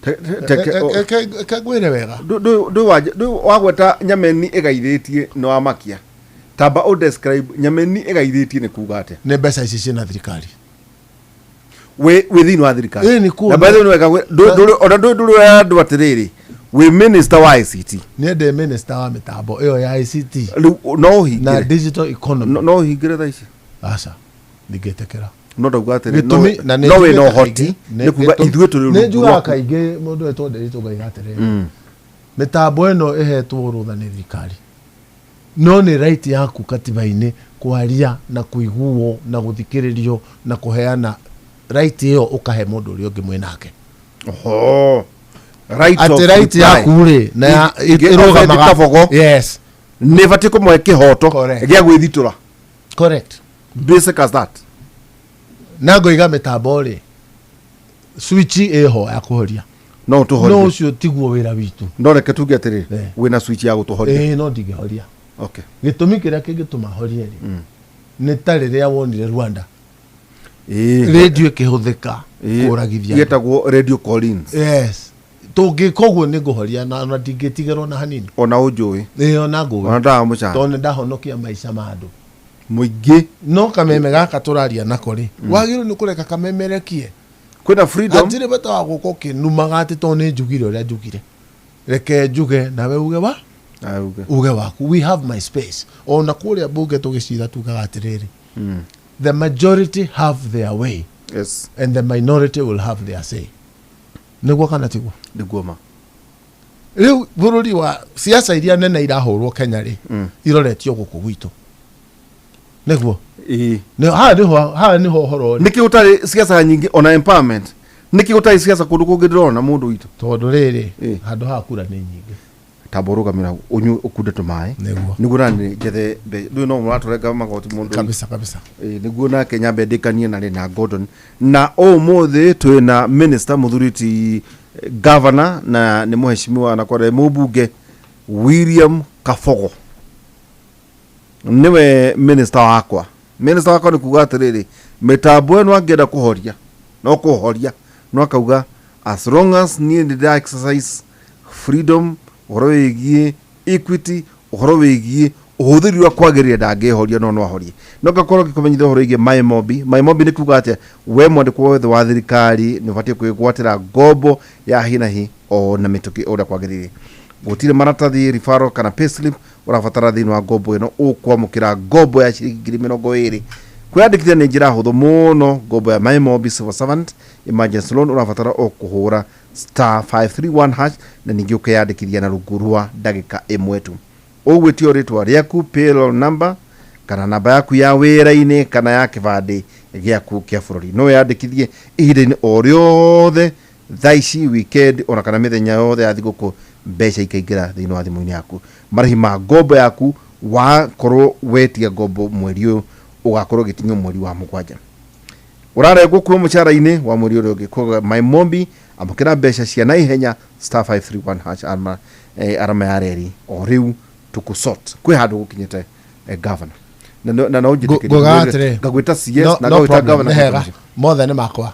Reke ngwĩre wega. Ndũ wagweta nyameni ĩgaithĩtie nĩ wamakia. Tamba ũ describe nyameni ĩgaithĩtie nĩ kuga atĩa? Nĩ mbeca ici ciĩna thirikari. Wĩ thĩinĩ wa thirikari. Ĩĩ, nĩ kuo. Na by the way nĩ wega ona ndũrĩ ũrera andũ atĩrĩrĩ wĩ minister wa ICT. Niĩ ndĩ minister wa mĩtambo ĩyo ya ICT. Rĩu no ũhingĩre. Na digital economy. No ũhingĩre thaa ici? Aca, ndingĩtĩkĩra. No ndauga atĩrĩ, Gĩtũmi, na nĩ no wĩna njugĩte ũhoti kaingĩ, nĩ kuga ithuĩ tũrĩ nĩ rungu njugaga rwaku. kaingĩ mũndũ wetwo Nderitu ngaiga atĩrĩrĩ, mĩtambo ĩno ĩhetwo rũtha nĩ thirikari. No nĩ right yaku katiba-inĩ kwaria na kũiguo na gũthikĩrĩrio na kũheana right ĩyo ũkahe mũndũ ũrĩa ũngĩ mwĩnake. Oho. Right Atĩ of right reply. yaku rĩ, na ya- ĩrũgamaga. Kabogo. Yes. Nĩ batiĩ kũmũhe kĩhoto Correct. gĩa gwĩthitũra. Correct. Basic as that. Na ngoiga mĩtambo rĩ, switch ĩho ya kũhoria. No ũtũhorie. No ũcio tiguo wĩra witũ. No reke tuge atĩrĩrĩ, wĩna switch ya gũtũhoria. Ĩĩ, no ndingĩhoria. Okay. Gĩtũmi kĩrĩa kĩngĩtũma horie rĩ, nĩ ta rĩrĩa wonire Rwanda. Radio ĩkĩhũthĩka kũragithia andũ. Yetagwo Radio Collins. Yes. Tũngĩka ũguo nĩ ngũhoria na ona ndingĩtigĩrwo na hanini. Ona ũnjũĩ. Ĩĩ, ona ngũĩ. Ona ndamũcaya. Tondũ nĩ ndahonokia maica ma andũ. Mũingĩ. No kameme gaka tũraria nako rĩ, wagĩrĩirwo nĩ kũreka kamemerekie. Kwĩna freedom. Hatirĩ bata wa gũka ũkĩnumaga atĩ tondũ nĩ njugire ũrĩa njugire. Reke njuge nawe uge wa? Auge. Uge waku. We have my space. Ona kũrĩa mbunge tũgĩcira tugaga atĩrĩrĩ. The majority have their way. Yes. And the minority will have their say. Nĩguo kana tiguo? Nĩguo ma. Rĩu bũrũri wa siasa iria nene irahũrwo Kenya rĩ, iroretio gũkũ gwitũ nĩguo. Ĩĩ. Haha nĩho ũhoro ũrĩ. Nĩkĩ gũtarĩ siasa nyingĩ ona empowerment? Nĩkĩ gũtarĩ siasa kũndũ kũngĩ ndĩrona mũndũ witũ? Tondũ rĩrĩ, handũ haha kura nĩ nyingĩ. Tamba ũrũgamĩra ũnyue ũkunde tũmaĩ. Nĩguo. Nĩguo nani njethe ndũĩ no mũratũrenga magoti mũndũ witũ. Kabisa kabisa. Ĩĩ, nĩguo nake nyambe ndĩkanie narĩ na Gordon na ũmũthĩ twĩna minister mũthuri ti governor na nĩ mũheshimiwa na kware mũmbunge William Kabogo nĩwe minister wakwa. Minister wakwa nĩ kuga atĩrĩrĩ, mĩtambo ĩno angĩenda kũhoria no kũhoria, no akauga as long as niĩ nĩ ndĩra exercise freedom, ũhoro wĩgiĩ equity, ũhoro wĩgiĩ ũhũthĩri ũrĩa kwagĩrĩire, ndangĩhoria, no no ahorie. No ngakorwo ngĩkũmenyithia ũhoro wĩgiĩ MyMobi. MyMobi nĩ kuga atĩa? We mwandĩkwo wothe wa thirikari nĩ ũbatiĩ kwĩgwatĩra ngombo ya hi na hi o na mĩtũkĩ ũrĩa kwagĩrĩire. Gũtirĩ maratathi, referral kana payslip ũrabatara thĩinĩ wa ngombo ĩno. Ũkwamũkĩra ngombo ya ciringi 20,000. Kwĩyandĩkithia nĩ njĩra hũthũ mũno. Ngombo ya MyMobi Civil Servant Emergency Loan, ũrabatara o kũhũra *531# na ningĩ ũkeyandĩkithia na rungu rwa ndagĩka ĩmwe tu. Ũgwĩtio rĩtwa rĩaku, payroll number kana namba yaku ya wĩra-inĩ kana ya kĩbandĩ gĩaku kĩa bũrũri. No wĩyandĩkithie ihinda-inĩ o rĩothe, thaa ici, weekend ona kana mĩthenya yothe ya thigũkũ, mbeca ikaingĩra thĩinĩ wa thimũ-inĩ yaku. Marĩhi ma ngombo yaku, wakorwo wetia ngombo mweri ũyũ, ũgakorwo ũgĩtinio mweri wa mũgwanja, ũrarengwo kuma mũcara-inĩ wa mweri ũrĩa ũngĩ. Koguo MyMobi, amũkĩra mbeca cia naihenya, *531# arama, arama ya reri o rĩu tũkũsort. Kwĩ handũ gũkinyĩte, governor, na no njĩtĩkĩrie. Nguga atĩrĩ. Ngagwĩta CS No, na no ngagwĩta problem, governor. nĩ hega, mothe nĩ makwa.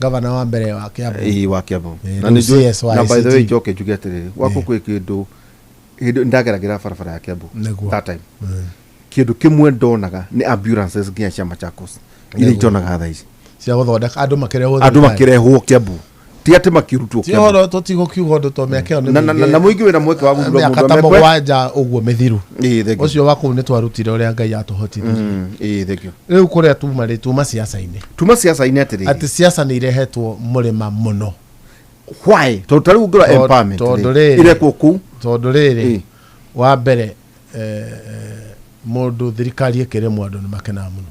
Gavana wa mbere wa Kiambu. Ĩĩ, wa Kiambu. Ĩĩ, Na rĩu nĩ njũĩ- CS wa na by the way, ICT. njoke njuge atĩrĩrĩ, gwakwa kwĩ kĩndũ hĩndĩ ndageragĩra barabara ya Kiambu Nĩguo. that time, kĩndũ kĩmwe ndonaga nĩ ambulances nginya cia Machakos iria Nĩguo. itonaga thaa ici. Cia gũthondeka andũ makĩrehwo Andũ thibitarĩ. makĩrehwo Kiambu, ti atĩ makĩrutwo Ti Kiambu. ũhoro tũtigũkiuga ũndũ to mĩaka ĩyo nĩ Na mĩingĩ. mũingĩ wĩna mweke wa gũthura Mĩaka mũndũ ta amekwe. 7 ũguo mĩthiru. Ĩĩ, thank you. Ũcio wa kũu nĩ twarutire ũrĩa Ngai atũhotithirie. Ĩĩ, thank you. Rĩu kũrĩa tuma rĩ, tuma siasa-inĩ. Tuma siasa-inĩ atĩrĩrĩ, atĩ siasa nĩ irehetwo mũrĩma mũno. Why? Tondũ ta rĩu ũngĩrora empowerment Tondũ rĩ, rĩrĩ- irekwo kũu. Tondũ rĩrĩ, wa mbere, mũndũ thirikari ĩkĩrĩmwo andũ nĩ makenaga mũno.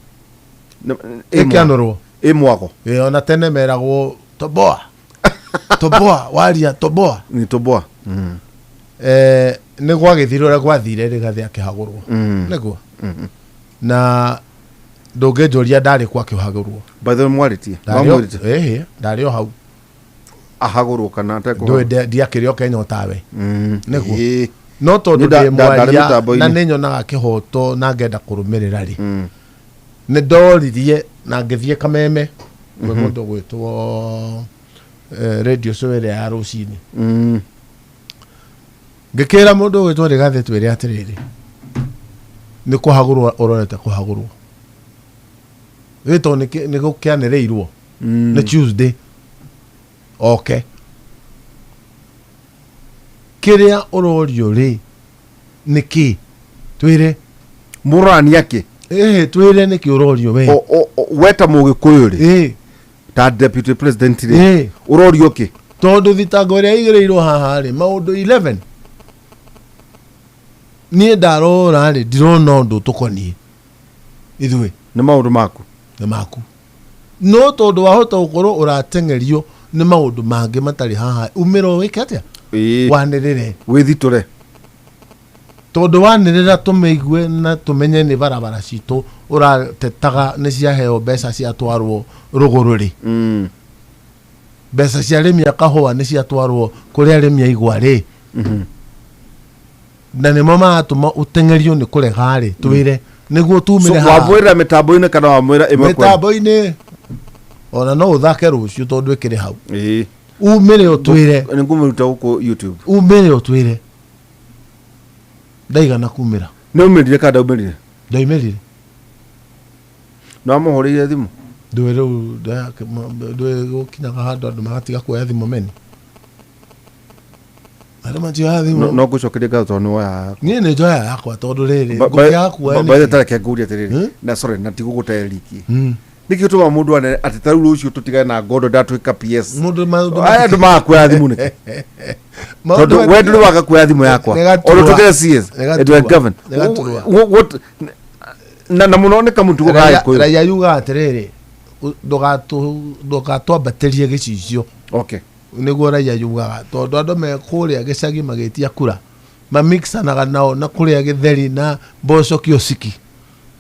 Ĩkĩanũrwo. Ĩ mwago. Ĩ, ona tene meragwo toboa toboa, waria toboa. Nĩ toboa. Nĩ gwagĩthire ũrĩa gwathire, Rĩgathĩ akĩhagũrwo. Nĩguo, na ndũngĩnjũria ndarĩ kwa akĩhagũrwo. By the way, mwarĩtie Ndarĩ wamwĩrĩte ĩhĩ, ndarĩ o hau. Ahagũrwo kana Ndũĩ atekũhagũrwo? Ndiakĩrĩ o Kenya otawe. Nĩguo. No tondũ Nĩ ndĩ ndarĩ mwaria mĩtambo-inĩ. na nĩ nyonaga kĩhoto na ngenda kũrũmĩrĩra rĩ, nĩ ndoririe na ngĩthiĩ Kameme kwĩ mũndũ gwĩtwo radio show ĩrĩa ya rũcinĩ. Ngĩkĩra mũndũ ũgwĩtwo Rĩgathĩ, twĩre atĩrĩrĩ, nĩ kũhagũrwo ũrorete kũhagũrwo gĩto nĩ gũkĩanĩrĩirwo nĩ Tuesday oke kĩrĩa ũrorio rĩ nĩ kĩ, twĩre. Mũrorania kĩ? Ĩhĩ, twĩre nĩkĩ ũrorio we. We ta mũgĩkũyũ rĩ, ta deputy president rĩ, ũrorio kĩ? Tondũ thitango ĩrĩa ĩigĩrĩirwo haha rĩ, maũndũ 11, niĩ ndarora rĩ, ndirona ũndũ tũkoniĩ ithuĩ. Nĩ maũndũ maku. Nĩ maku, no tondũ wahota gũkorwo ũrateng'erio nĩ maũndũ mangĩ matarĩ haha, umĩra wĩke atĩa? Wanĩrĩre. Wĩthitũre. Tondũ wanĩrĩra tũmĩigue na tũmenye nĩ barabara citũ ũratetaga nĩ ciaheo mbeca ciatwarwo rũgũrũ rĩ, mbeca cia arĩmi a kahũa nĩ ciatwarwo kũrĩ arĩmi a igwa rĩ, na nĩmo maratũma ũteng'erio nĩ kũrega rĩ, twĩre nĩguo So, tumĩre haha. Wamwĩra mĩtambo-inĩ kana wamwĩra ĩmwe kwa ĩmwe? Mĩtambo-inĩ, ona no ũthake rũciũ tondũ ĩkĩrĩ hau. Umĩre ũtwĩre. Nĩ ngũmĩruta gũkũ YouTube. Umĩre ũtwĩre ndaigana kumĩra. Nĩ umĩrire kana ndaumĩrire? Ndaimĩrire. Nĩ wamũhũrĩire thimũ? Ndũĩ rĩu ndũĩ gũkinyaga handũ andũ magatiga kuoya thimũ meni, andũ matioya No thimũ. No ngũcokeria ngatho tondũ nĩ woya. Niĩ nĩ njoya yakwa tondũ rĩrĩ ngũkĩaga kuoya by the nĩkĩ? tareke ngũrie atĩrĩrĩ, na sorry, na tigũgũte riki, nĩkĩ gĩtũmaga mũndũ ane atĩ ta rĩu rũciũ tũtigane na ngondo ndatuĩka PS? Mũndũ maũndũ Aya andũ magakuoya thimũ nĩkĩ? Tondũ we ndũrĩ waga kuoya thimũ yakwa. Nĩ gaturwa. Ona tũkĩra CS. Nĩ gaturwa. Edward Gavin. Nĩ gaturwa. Na mũno nĩ kamũtugo ka Raia Gĩkũyũ. raia yugaga atĩrĩrĩ, ndũgatwambatĩrie gĩcicio. Okay. Nĩguo raia yugaga, tondũ andũ me kũrĩa gĩcagi magĩtia kura mamixanaga nao na kũrĩa gĩtheri na mboco kiosiki.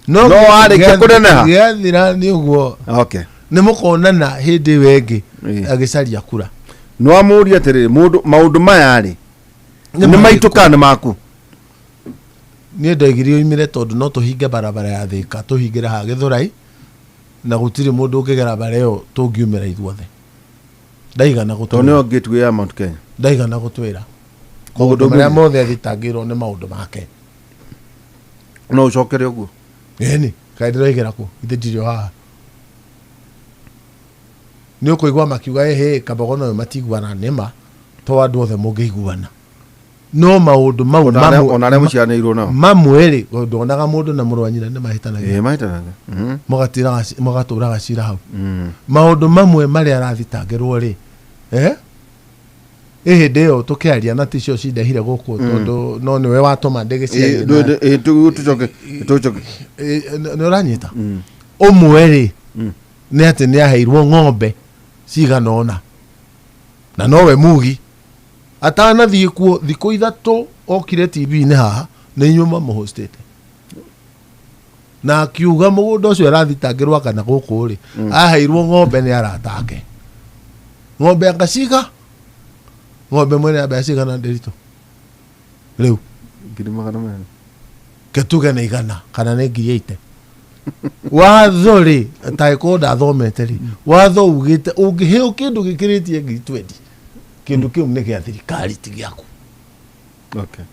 No warĩkia kũneneha? Gĩathira nĩ ũguo. Okay. Nĩ mũkonana hĩndĩ ĩyo ĩngĩ agĩcaria kura. Nĩ wamũria atĩrĩrĩ, mũndũ maũndũ maya rĩ nĩ maitũ kana nĩ maku? Niĩ ndoigire oimire tondũ no tũhinge barabara ya Thĩka, tũhingĩre haha Gĩthũrai, na gũtirĩ mũndũ ũngĩgera bara ĩyo tũngiumĩra ithuothe. Ndaigana Tondũ gũtwĩra. nĩyo gateway ya Mount Kenya. Ndaigana gũtwĩra. Koguo Maũndũ marĩa ndũngĩmenya. mothe athitangĩirwo nĩ maũndũ make. No ũcokere ũguo. Ĩni, kaĩ ndĩroigĩra kũ? Ithe ndirĩ o haha. Nĩ ũkũigua makiuga ĩhĩ Kabogo noyo matiguana nĩma to andũ othe mũngĩiguana. No maũndũ mau Ona arĩa ona arĩa mũciaranĩirwo nao. Mamwe rĩ, ndonaga mũndũ na mũrũ wa nyina nĩ mahĩtanagia. Ĩĩ mahĩtanagia. Mũgatũraga cira hau. Maũndũ mamwe marĩa arathitangĩrwo rĩ, ĩ hĩndĩ ĩyo tũkĩaria na ticio cindehire gũkũ tondũ no nĩwe watũma ndĩgĩciarie na- Ĩĩ tũcoke tũcoke. Nĩ ũranyita? Ũmwe rĩ, nĩ atĩ nĩ aheirwo ng'ombe cigana ũna na nowe mugi atanathiĩ kuo thikũ 3 okire TV-inĩ haha nĩ inyuĩ mamũhostĩte na akiuga mũgũnda ũcio arathitangĩrwo kana gũkũ rĩ aheirwo ng'ombe nĩ arata ake. Ng'ombe angaciga ng'ombe mwene ya mbeca cigana ndĩritũ rĩu 200,000. Ketuge nĩ 100 kana nĩ 80,000. Watho rĩ tangĩkorwo ndathomete rĩ, watho ugĩte ũngĩheo kĩndũ gĩkĩrĩtie 20,000 kĩndũ kĩu nĩ gĩa thirikari ti gĩaku. Okay.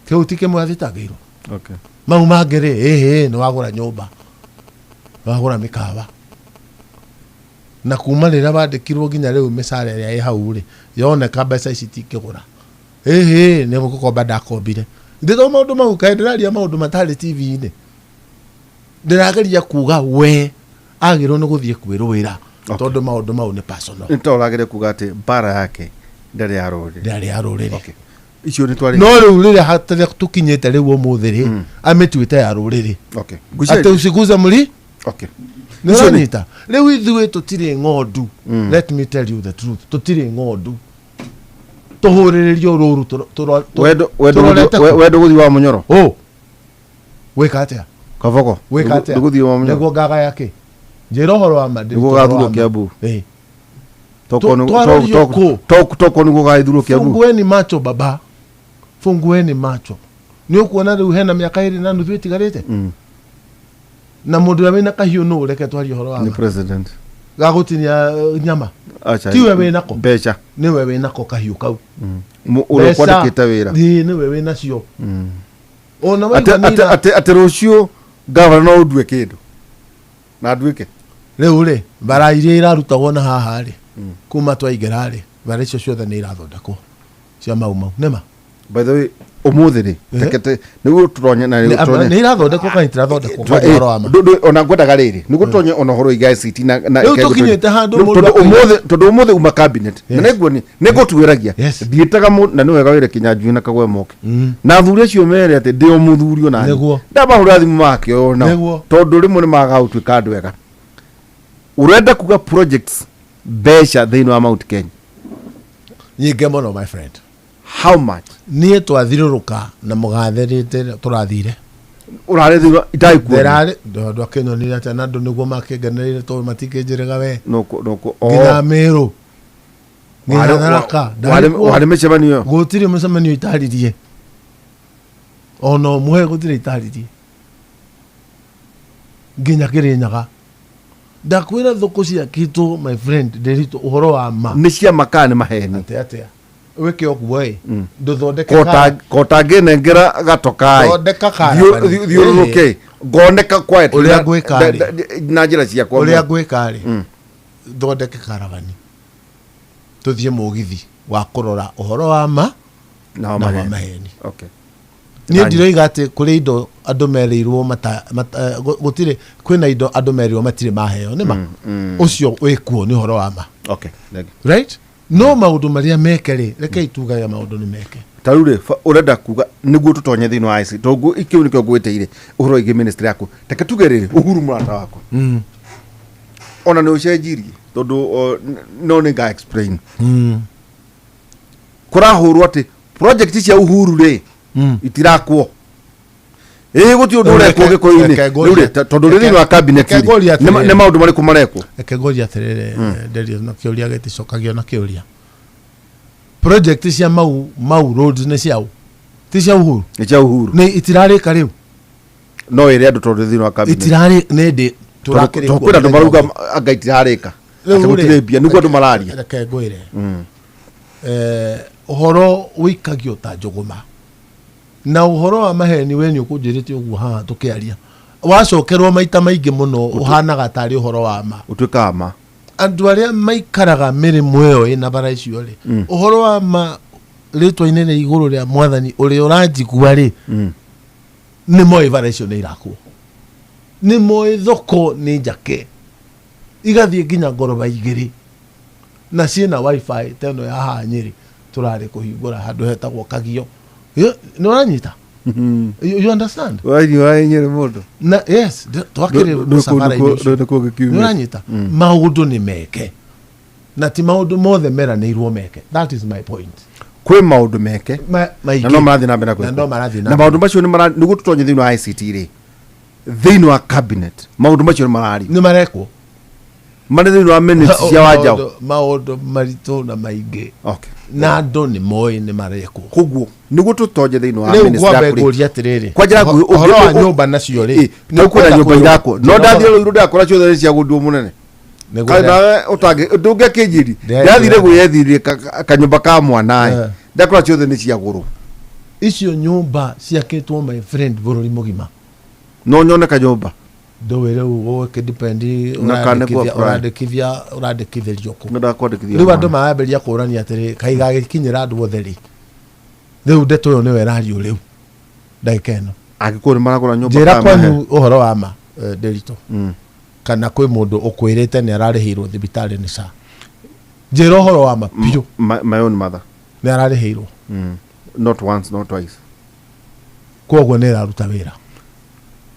Kĩu ti kĩmwe athitangĩirwo. Okay. Mau mangĩ rĩ, ĩhĩ nĩ wagũra nyũmba, nĩ wagũra mĩkawa, na kuma rĩrĩa wandĩkirwo nginya rĩu mĩcara ĩrĩa ĩ hau rĩ yoneka mbeca ici itingĩgũra. Ĩhĩ nĩ gũkomba ndakombire. Ndĩro maũndũ mau kaĩ ndĩraria maũndũ matarĩ TV-inĩ. Ndĩrageria kuga we agĩrĩirwo nĩ gũthiĩ kwĩrũĩra tondũ maũndũ mau nĩ personal. Nĩ ta ũrageria kuga atĩ mbara yake ndarĩ ya rũrĩrĩ. Ndarĩ ya rũrĩrĩ. Okay. Icio nĩ twarĩ. No rĩu rĩrĩa hatarĩ tũkinyĩte rĩu ũmũthĩ rĩ, amĩtuĩte ya rũrĩrĩ. Okay. Atĩ usiguze mũri. Okay. Nĩ ũranyita? Rĩu ithuĩ tũtirĩ ng'ondu. Let me tell you the truth. Tũtirĩ ng'ondu. Tũhũrĩrĩrio rũru tũrorete kũ? Wendo gũthiĩ wa Mũnyoro. Ũ. Wĩka atĩa? Kabogo. Wĩka atĩa? Ndũgũthiĩ wa Mũnyoro. Nĩguo ngagaya kĩ? Njĩra ũhoro wa ma. Nĩguo gathurwo Kiambu. Ĩĩ. Toko nĩguo gathurwo Kiambu. Fungueni macho baba. Fungueni macho. Nĩ ũkuona rĩu hena mĩaka 2.5 ĩtigarĩte? Na mũndũ ũrĩa wĩna kahiũ nũ ũreke twarie ũhoro wa Nĩ president. Gagũtinia nyama. Acha. Tiwe wĩnako. Mbeca. Nĩwe wĩnako kahiũ kau. Ũrĩa kwandĩkĩte wĩra. Ĩĩ nĩwe wĩnacio. Ona waigua nĩ ira- Atĩ rũciũ gavana no ũndue kĩndũ. Na nduĩke. Rĩu rĩ, bara iria irarutagwo na haha rĩ, kuma twaingĩra rĩ, bara icio ciothe nĩ irathondekwo cia Mau Mau. Nĩma? By the way, ũmũthĩ rĩ, tekete nĩguo tũronye na Nĩ nĩguo tũronye. nĩ irathondekwo kana itirathondekwo kwaria ũhoro wa ma? Ona ngwendaga rĩrĩ nĩguo tũronye ona ũhoro wĩgiĩ ICT na Rĩu tũkinyĩte handũ mũndũ tondũ akoiga- ũmũthĩ tondũ ũmũthĩ uma cabinet na nĩguo nĩngũtuĩragia Yes. ndiĩtaga na nĩ wega wĩre Kinyanjui na Kagwe moke na athuri acio mere atĩ ndĩ o mũthuri ona niĩ. Nĩguo. Ndamahũrĩra thimũ makĩoywo nao Nĩguo. tondũ rĩmwe nĩ magaga gũtuĩka andũ ega. Ũrenda kuga projects mbeca thĩinĩ wa Mount Kenya Nyingĩ mũno my friend. How much? Niĩ twathirũrũka na mũgathe rĩtĩ tũrathire. Ũrarĩ thĩinĩ wa- itaikuona. Ndĩrarĩ andũ akĩnyonire atĩa na andũ nĩguo makĩngenereire tondũ matikĩnjĩrĩga we. Nũkũ nũkũ oh. Nginya Meru. Nginya Warĩ- Tharaka. warĩ warĩ mĩcemanio ĩyo. Gũtirĩ mũcemanio itaririe. Ona ũmwe gũtirĩ itaririe. Nginya Kĩrĩnyaga. Ndakwĩra thũkũ ciakĩtwo my friend ndĩritũ ũhoro wa ma. Nĩ cia makaa nĩ maheni. Atĩa atĩa. Wĩke ũguo ĩ. Ndũthondeke Kota kota ngĩnengera gatokaĩ. Thondeka caravan. Thiũrũrũke. Ngoneka quiet. Ũrĩa ngwĩka rĩ. Na njĩra ciakwa. Ũrĩa ngwĩka rĩ. Thondeke karavani. Tũthiĩ mũgithi wa kũrora ũhoro wa ma Na wa na wa maheni. maheni. Okay. Niĩ ndiroiga atĩ kũrĩ indo andũ merĩirwo mata, mata, gũtirĩ kwĩna indo andũ merĩirwo matirĩ maheo nĩ ma. Ũcio wĩkuo nĩ ũhoro wa ma. Okay. Thank you. Right? No maũndũ marĩa meke rĩ, rekei tugage maũndũ nĩ meke. Ta rĩu rĩ, ũrenda kuga nĩguo tũtonye thĩinĩ wa IC, tondũ kĩu nĩkĩo ngwĩtĩire ũhoro wĩgiĩ ministry yaku. Reke tuge rĩrĩ, Uhuru mũrata wakwa, ona nĩ ũcenjirie tondũ no nĩ nga explain. Kũrahũrwo atĩ project cia Uhuru rĩ, itirakwo. Ĩĩ, gũtirĩ ũndũ ũrekwo Gĩkũyũ-inĩ. Rĩu rĩ, tondũ rĩ thĩinĩ wa cabinet Reke rĩ, ngũrie atĩrĩrĩ. nĩ maũndũ marĩkũ marekwo? Reke ngũrie atĩrĩrĩ, Darius, na kĩũria gĩticokagio na kĩũria. Project cia Mau Mau Roads nĩ ciaũ? Ti cia Uhuru? Nĩ cia Uhuru. Nĩ itirarĩka rĩu? No ĩrĩ andũ tondũ thĩinĩ wa cabinet. Itirarĩ nĩ ndĩ Tondũ tũrakĩrĩ kwĩna andũ marauga anga itirarĩka, Rĩu atĩ rĩ, gũtirĩ mbia, nĩguo andũ mararia. Reke ngwĩre, ũhoro wĩikagio ta njũgũma, na ũhoro wa maheni we nĩ ũkũnjĩrĩte ũguo haha tũkĩaria, wacokerwo maita maingĩ mũno ũhanaga tarĩ ũhoro wa ma. Ũtuĩkaga ma. Andũ arĩa maikaraga mĩrĩmo ĩyo ĩna bara icio rĩ, ũhoro wa ma rĩtwa-inĩ rĩa igũrũ rĩa mwathani ũrĩa ũranjigua rĩ, nĩ moĩ bara icio nĩ irakwo, nĩ moĩ thoko nĩ njake igathiĩ nginya ngoroba igĩrĩ na ciĩna wifi ta ĩno ya haha Nyĩrĩ tũrarĩ kũhingũra handũ hetagwo Kagio. Nĩ ũranyita? You understand? Waini wa Nyĩrĩ mũndũ. Na yes, twakĩrĩ mũcabara-inĩ ũcio. Nĩ Nĩ ũranyita? Maũndũ nĩ meke na ti maũndũ mothe meranĩirwo meke. That is my point. Kwĩ maũndũ meke maingĩ. Na no marathiĩ na mbere na Na no marathiĩ na na maũndũ macio nĩ mara nĩguo tũtonye thĩinĩ wa ICT rĩ, thĩinĩ wa cabinet maũndũ macio nĩ marario? Nĩ marekwo. Marĩ thĩinĩ wa minutes cia Wanjaũ. Maũndũ maritũ na maingĩ. Okay. Na andũ nĩ moĩ nĩ marekwo. Koguo nĩguo tũtonye thĩinĩ wa Rĩu minutes ngwambe yaku rĩ, ngũrie atĩrĩrĩ, kwa njĩra nguhĩ, ũhoro wa nyũmba nacio rĩ, nĩ kwĩna nyũmba irakwo, no ndathiĩ rũirũ ndakora ciothe nĩ cia gũnduo mũnene. Nĩguo Kaĩ nawe ũtangĩ ndũngĩakĩnjĩri ndathire gwĩethirie kanyũmba ka mwanaĩ, ndakora ciothe nĩ cia gũrũ. Icio nyũmba ciakĩtwo, my friend, bũrũri mũgima. No nyone kanyũmba? Ndũĩ rĩu gũgĩkĩdepend Na kana nĩ ũrandĩkithia apply. Ũrandĩkithĩrio kũ? Nĩ ndakwandĩkithia Rĩu mwana. Andũ marambĩrĩria kũrania atĩrĩ, kaĩ gagĩkinyĩra andũ othe rĩ? Rĩu ndeto ĩyo nĩyo ĩrario rĩu ndagĩka ĩno. Angĩkorwo nĩ maragũra nyũmba Njĩra kana mahe. kwanyu ũhoro wa ma, Ndĩritũ, kana kwĩ mũndũ ũkwĩrĩte nĩ ararĩhĩirwo thibitarĩ nĩ SHA? Njĩra ũhoro wa ma biũ. My own mother. Nĩ ararĩhĩirwo? Not once, not twice. Koguo nĩ ĩraruta wĩra.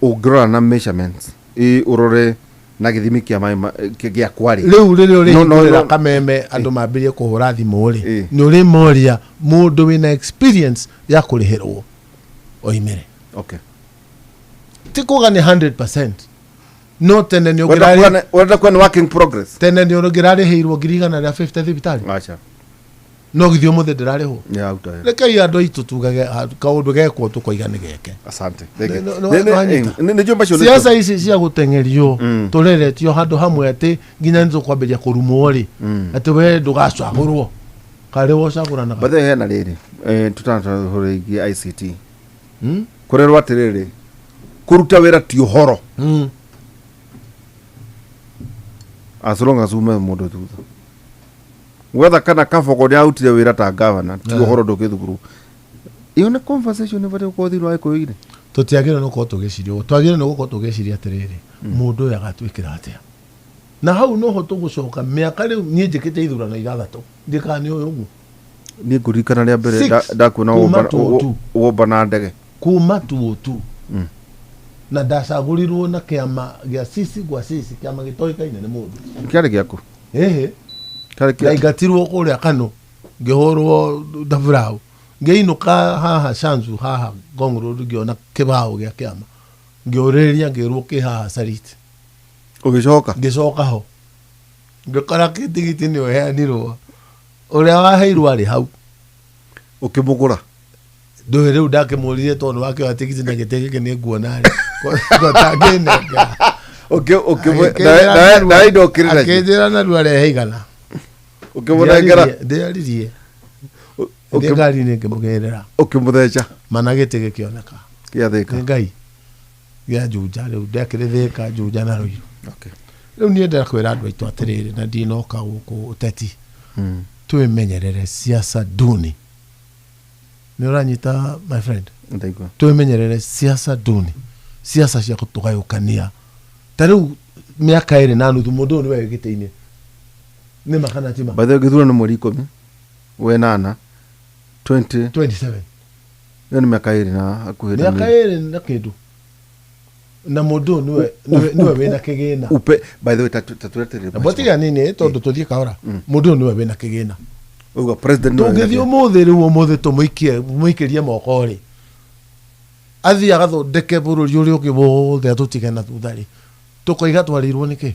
Ũngĩrora na measurements, ĩ ũrore na gĩthimi kĩa maĩ gĩakwa rĩ. Rĩu rĩrĩa No, no, ũrĩhingũrĩra no. kameme andũ mambĩrĩrie kũhũra thimũ rĩ, nĩ ũrĩ moria mũndũ wĩna experience ya kũrĩhĩrwo oimĩre. Ti kuga nĩ 100%, no tene nĩ Ũrenda ũngĩrarĩ ũrenda kuga nĩ working progress. Tene nĩ ũngĩrarĩhĩirwo 150,000 thibitarĩ. Acha. No githĩ ũmũthĩ ndĩrarĩhwo? Nĩ auta wega. Rekei andũ aitũ tugage kaũndũ gekwo tũkoiga nĩ geke. Asante. Thank you. Nĩ wanyita? Nĩ njũĩ macio Ciaca ici cia gũteng'erio tũreretio handũ hamwe atĩ nginya nĩ tũkwambĩrĩria kũrumwo rĩ, atĩ we ndũgacagũrwo karĩ wocagũranaga. By the way, hena rĩrĩ, tũtanatũhũra ĩgiĩ ICT, kũrerwo atĩrĩrĩ, kũruta wĩra ti ũhoro as long as ume mũndũ thutha gwetha kana kabogo nĩ arutire wĩra ta gavana ti ũhoro ndũgĩthurwo. Ĩyo nĩ conversation ĩbatiĩ gũkorwo thĩinĩ wa Gĩkũyũ-inĩ. Tũtiagĩrĩirwo nĩ gũkorwo tũgĩciria ũguo. Twagĩrĩirwo nĩ gũkorwo tũgĩciria atĩrĩrĩ, mũndũ ũyũ agatwĩkĩra atĩa? Na hau noho tũgũcoka mĩaka rĩu. Niĩ njĩkĩte ithurano ithathatũ, ndiĩ kana nĩ ũyũ ũguo. Niĩ ngũririkana rĩa mbere Six. Ndakuona Kuma 202. womba na ndege. Kuma 202, na ndacagũrirwo na kĩama gĩa sisi gwa sisi, kĩama gĩtoĩkaine nĩ mũndũ. Kĩarĩ gĩaku? Ĩhĩ. Kĩarĩ kĩa Ndaingatirwo kũrĩa Kano, ngĩhũrwo ndaburau, ngĩinũka haha Shanzu, haha Ngong Road, ngĩona kĩbaũ gĩa kĩama, ngĩũrĩrĩria, ngĩrwo kĩ haha Sarit. Ũgĩcoka? Ngĩcoka ho, ngĩkora kĩtigiti nĩ ũheanirwo, ũrĩa waheirwo arĩ hau. Ũkĩmũgũra? Ndũĩ rĩu ndakĩmũririe tondũ wakĩoya tigiti na gĩtĩ gĩkĩ nĩ nguona rĩ ngotangĩnengera. Nawe indo ũkĩrĩ nacio? Akĩnjĩra narua rehe 100. Ũkĩmũnengera? Ndĩaririe ndĩ ngari-inĩ, ngĩmũgĩrĩra. Ũkĩmũtheca? Mana gĩtĩ gĩkĩoneka. Gĩathĩka. Nĩ Ngai gĩa Juja rĩu ndekĩrĩ Thĩka, Juja na Rũirũ. Rĩu niĩ ndĩra kwĩra andũ aitũ atĩrĩrĩ, na ndinoka gũkũ ũteti, twĩmenyerere siasa duni. Nĩ ũranyita, my friend? Ndaigua. Twĩmenyerere siasa duni, siasa cia gũtũgayũkania. Ta rĩu mĩaka 2.5 mũndũ ũyũ nĩwe wĩ gĩtĩ-inĩ. Nĩ ma kana ti ma? By the way, gĩthurano mweri 10 wenana 20 27. Ĩyo nĩ mĩaka 2 na hakuhĩ na Mĩaka mĩeri. 2 na kĩndũ, na mũndũ ũyũ nĩwe wĩna kĩgĩna. Upe, by the way, tatũretĩrĩre. Na botiga nini tondũ tũthiĩ kahora, mũndũ ũyũ nĩwe wĩna kĩgĩna. Uga president nĩwe wĩna Tũngĩthiĩ kĩgĩna. ũmũthĩ, rĩu ũmũthĩ tũmũikie, mũikĩrie moko rĩ, athiĩ agathondeke bũrũri ũrĩa ũngĩ wothe atũtige na thutha rĩ, tũkoiga twarĩirwo nĩkĩ?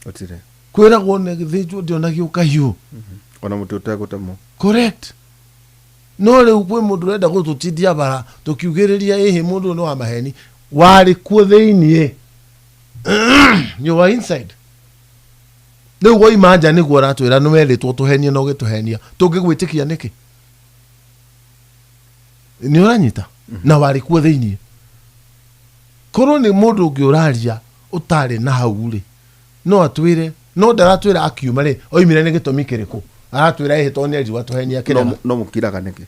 Gũtirĩ. Kwĩragwo nĩ gĩthĩnjwo ndĩonagio kahiũ. Ona mũtĩ ũtegũtemwo. Correct. No rĩu kwĩ mũndũ ũrenda gũtũtindia bara tũkiugĩrĩria ĩhĩ, mũndũ ũyũ nĩ wa maheni, warĩ kuo thĩiniĩ, you were inside. Rĩu woima nja nĩguo ũratwĩra nĩ werĩtwo tũhenie na ũgĩtũhenia. Tũngĩgwĩtĩkia nĩkĩ? Nĩ ũranyita na warĩ kuo thĩiniĩ. Korwo nĩ mũndũ ũngĩ ũraria ũtarĩ na hau rĩ, no atwĩre, no ndaratwĩra akiuma rĩ, oimire nĩ gĩtũmi kĩrĩkũ. Aratwĩra ĩhĩ tondũ nĩ erirwo atũhenie akĩrega. No mũkiraga nĩkĩ?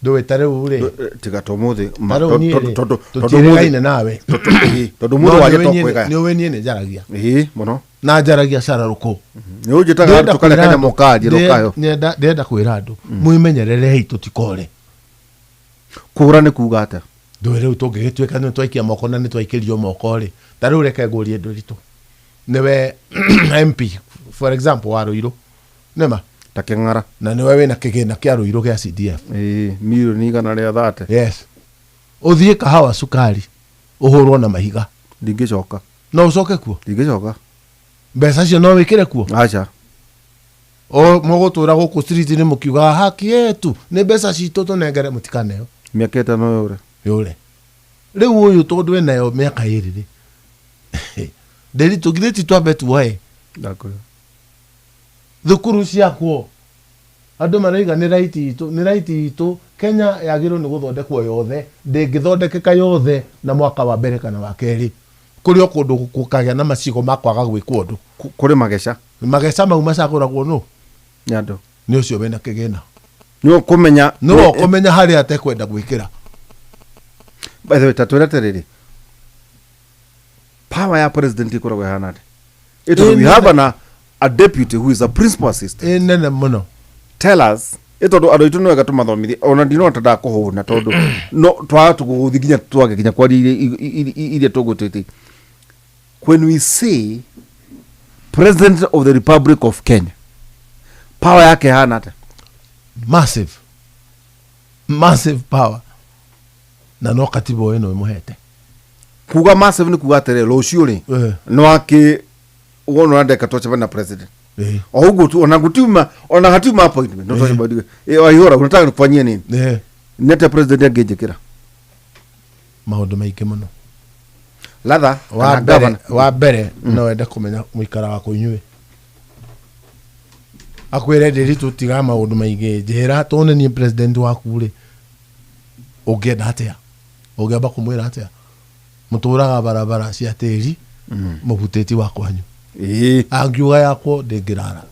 Ndũĩ ta rĩu rĩ, Tiga to mũthĩ ta rĩu niĩ rĩ, tondũ tũtiĩrĩgaine nawe. Tondũ No mũthĩ waria nĩũĩ to niĩ- kwĩgaya. nĩũĩ niĩ nĩ njaragia. Ĩĩ, mũno. Na njaragia cararũkũ. Nĩ ũnjĩtaga Ndĩrenda tũkarĩa kwĩra kanyamũ andũ- karie rũkayo. Ndĩrenda kwĩra andũ mwĩmenyererei tũtikore. Kũra nĩ kuga atĩa? Ndũĩ rĩu tũngĩgĩtuĩka nĩ twaikia moko na nĩ twaikĩrio moko rĩ, ta rĩu reke ngũrie ndũritũ, nĩwe MP, for example, wa Rũirũ, nĩma? Ta kĩng'ara. Na nĩwe wĩna kĩgĩna kĩa Rũirũ gĩa CDF. Ĩĩ, mirioni 130. Yes. Ũthiĩ Kahawa Cukari ũhũrwo na mahiga. Ndingĩcoka. No ũcoke kuo? Ndingĩcoka. Mbeca icio no wĩkĩre kuo? Aca. O mũgũtũra gũkũ street-inĩ mũkiugaga haki yetu nĩ mbeca citũ tũnengere, mũtikaneo. Mĩaka 5 yũre. Yũre. Rĩu ũyũ tondũ enayo mĩaka 2 rĩ, ndĩritũ githĩ ti twambe tuoe? Ndakwĩra. Thukuru ciakwo andũ maraiga nĩ right itũ, nĩ right itũ. Kenya yagĩrĩirwo nĩ gũthondekwo yothe, ndĩngĩthondekeka yothe na mwaka wa mbere kana wa kerĩ. Kũrĩ o kũndũ gũkagĩa na macigo ma kwaga gwĩkwo ũndũ. Kũrĩ mageca. Mageca mau macagũragwo nũ? Nĩ andũ. Nĩ ũcio wĩna kĩgĩna. Nĩ ũkũmenya. Nĩwe ũkũmenya harĩa atekwenda gwĩkĩra. By the way, ta twĩre atĩrĩrĩ, power ya president ĩkoragwo ĩhana atĩa? Ĩ tondũ we have a deputy who is a principal assistant. Ĩ nene mũno. Tell us, ĩ tondũ andũ aitũ nĩ wega tũmathomithie, ona ndinona ta ndakũhũna tondũ no twaga tũgũgũthiĩ nginya twage nginya kwaria iria tũgũtĩte. When we say president of the Republic of Kenya, power yake ĩhana atĩa? Massive, massive power, na no katiba ĩno ĩmũhete. Kuga massive nĩ kuga atĩrĩ, rũciũ rĩ, nĩ wakĩ wona ũrandeka twacemania na president, o ũguo tu, ona gũtiuma, ona hatiuma appointment, no twacemania, waihũra, unataka nikufanyie nini? Nĩ atĩa president angĩnjĩkĩra? Maũndũ maingĩ mũno. Latha Wa kana mbere, governor. Wa mbere no wende kũmenya mũikaraga kũ inyuĩ, akwĩre, "Ndĩri tũtiga maũndũ maingĩ, njĩra tondũ nĩ niĩ president waku rĩ, ũngĩenda atĩa?" Ũngĩamba kũmwĩra atĩa? Mũtũraga barabara cia tĩri mũhutĩti wa kwanyu. Angiuga yakwo ndĩngĩrara.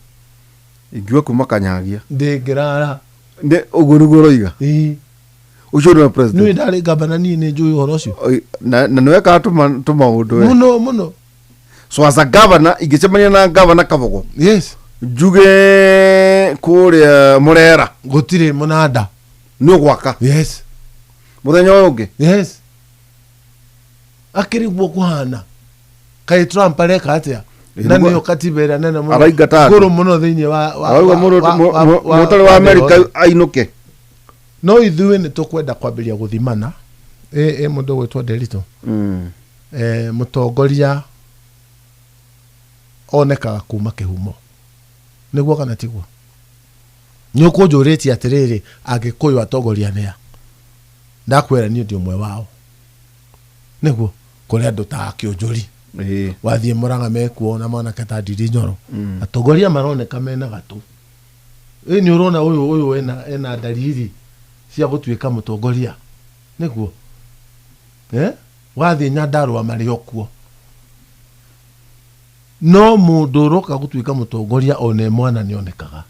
Ingiuga kuma Kanyagia. Ndĩngĩrara. Nĩ ũguo nĩguo ũroiga? Ĩĩ. Ũcio nĩwe president? Nĩ ndarĩ ngavana, niĩ nĩ njũĩ ũhoro ũcio. Oi, na nĩwekaga tũmaũndũ we. Mũno mũno. So as a governor, ingĩcemania na governor Kabogo, njuge kũrĩa Mũrera gũtirĩ mũnanda, nĩ ũgwaka mũthenya ũyũ ũngĩ. Yes, akĩrĩ guo kũhana. Kaĩ Trump areka atĩa? Na nĩyo katiba ĩrĩa nene mũno, Araingata andũ. ngũrũ mũno thĩinĩ wa Arauga mũndũ mũtarĩ wa thĩ Amerika yothe. ainũke. No ithuĩ nĩ tũkwenda kwambĩrĩria gũthimana ĩ mũndũ gwĩtwo Nderitũ. Mũtongoria onekaga kuma kĩhumo, nĩguo kana tiguo? Nĩ ũkũnjũrĩtie atĩrĩrĩ, Agĩkũyũ atongoria nĩa? Ndakwĩra niĩ ndi ũmwe wao. Nĩguo kũrĩ andũ ta Kĩũnjũri, wathiĩ Mũrang'a mekuo na mwanake ta Ndindi Nyoro. Atongoria maroneka mena gatũ. Ĩ nĩ ũrona ũyũ ena ndariri cia gũtuĩka mũtongoria, nĩguo, eh? Wathiĩ Nyandarũa marĩ o kuo. No mũndũ ũroka gũtuĩka mũtongoria ona e mwana nĩ onekaga.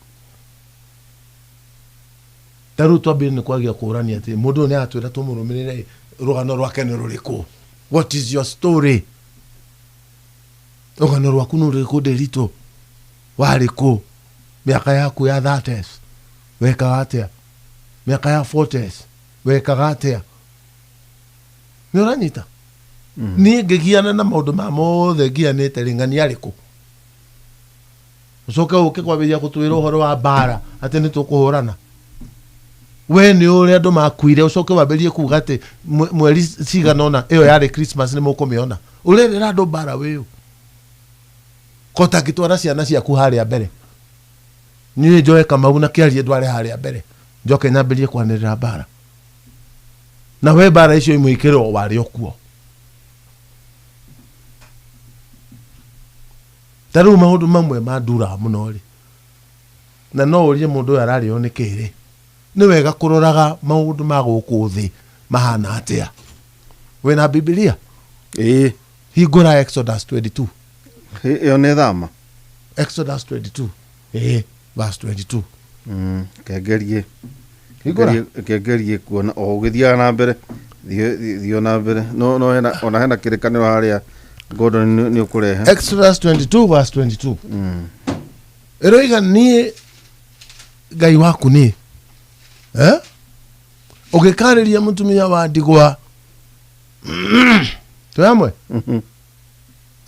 Ta rĩu twambĩrĩrie nĩ kwagia kũrania atĩ mũndũ ũyũ nĩ aratwĩra tũmũrũmĩrĩre, rũgano rwake nĩ rũrĩkũ? What is your story? Rũgano rwaku nĩ rũrĩkũ, Ndĩritũ? Warĩ kũ mĩaka yaku ya 30s? Wekaga atĩa mĩaka ya 40s? Wekaga atĩa? Nĩ ũranyita? Niĩ ngĩgiana na maũndũ ma mothe ngianĩte rĩ, ng'ania arĩ kũ? Ũcoke ũke kwambĩrĩria gũtwĩra ũhoro wa mbara atĩ nĩ tũkũhũrana. We nĩ ũrĩa andũ makuire, ũcoke wambĩrĩrie kuga atĩ mweri cigana ũna ĩyo yarĩ Christmas nĩ mũkũmĩona. Ũrerĩra andũ mbara wĩũ? Ko ũtangĩtwara ciana ciaku harĩa mbere? Niĩ njoe Kamau na Kĩarie ndware harĩa mbere, njoke nyambĩrĩrie kwanĩrĩra mbara. Na we mbara icio imwe ikĩrĩ o warĩ o kuo. Ta rĩu maũndũ mamwe manduraga mũno rĩ, na no ũrie mũndũ ũyũ ararĩo nĩ kĩ rĩ, nĩ wega kũroraga maũndũ ma gũkũ thĩ mahana atĩa. Wĩna Bibilia? Ĩĩ. Hingũra Exodus 22. Ĩyo nĩ thama. Exodus 22. Ĩĩ, verse 22. Kengerie. Hingũra. Kengerie kuona o ũgĩthiaga na mbere. Thiĩ na mbere. No no hena ona hena kĩrĩkanĩro harĩa Gordon nĩ ũkũrehe. Exodus 22 verse 22. Ĩroiga niĩ Ngai waku niĩ. Eh? Ũgĩkarĩria mũtumia wa ndigwa twĩ hamwe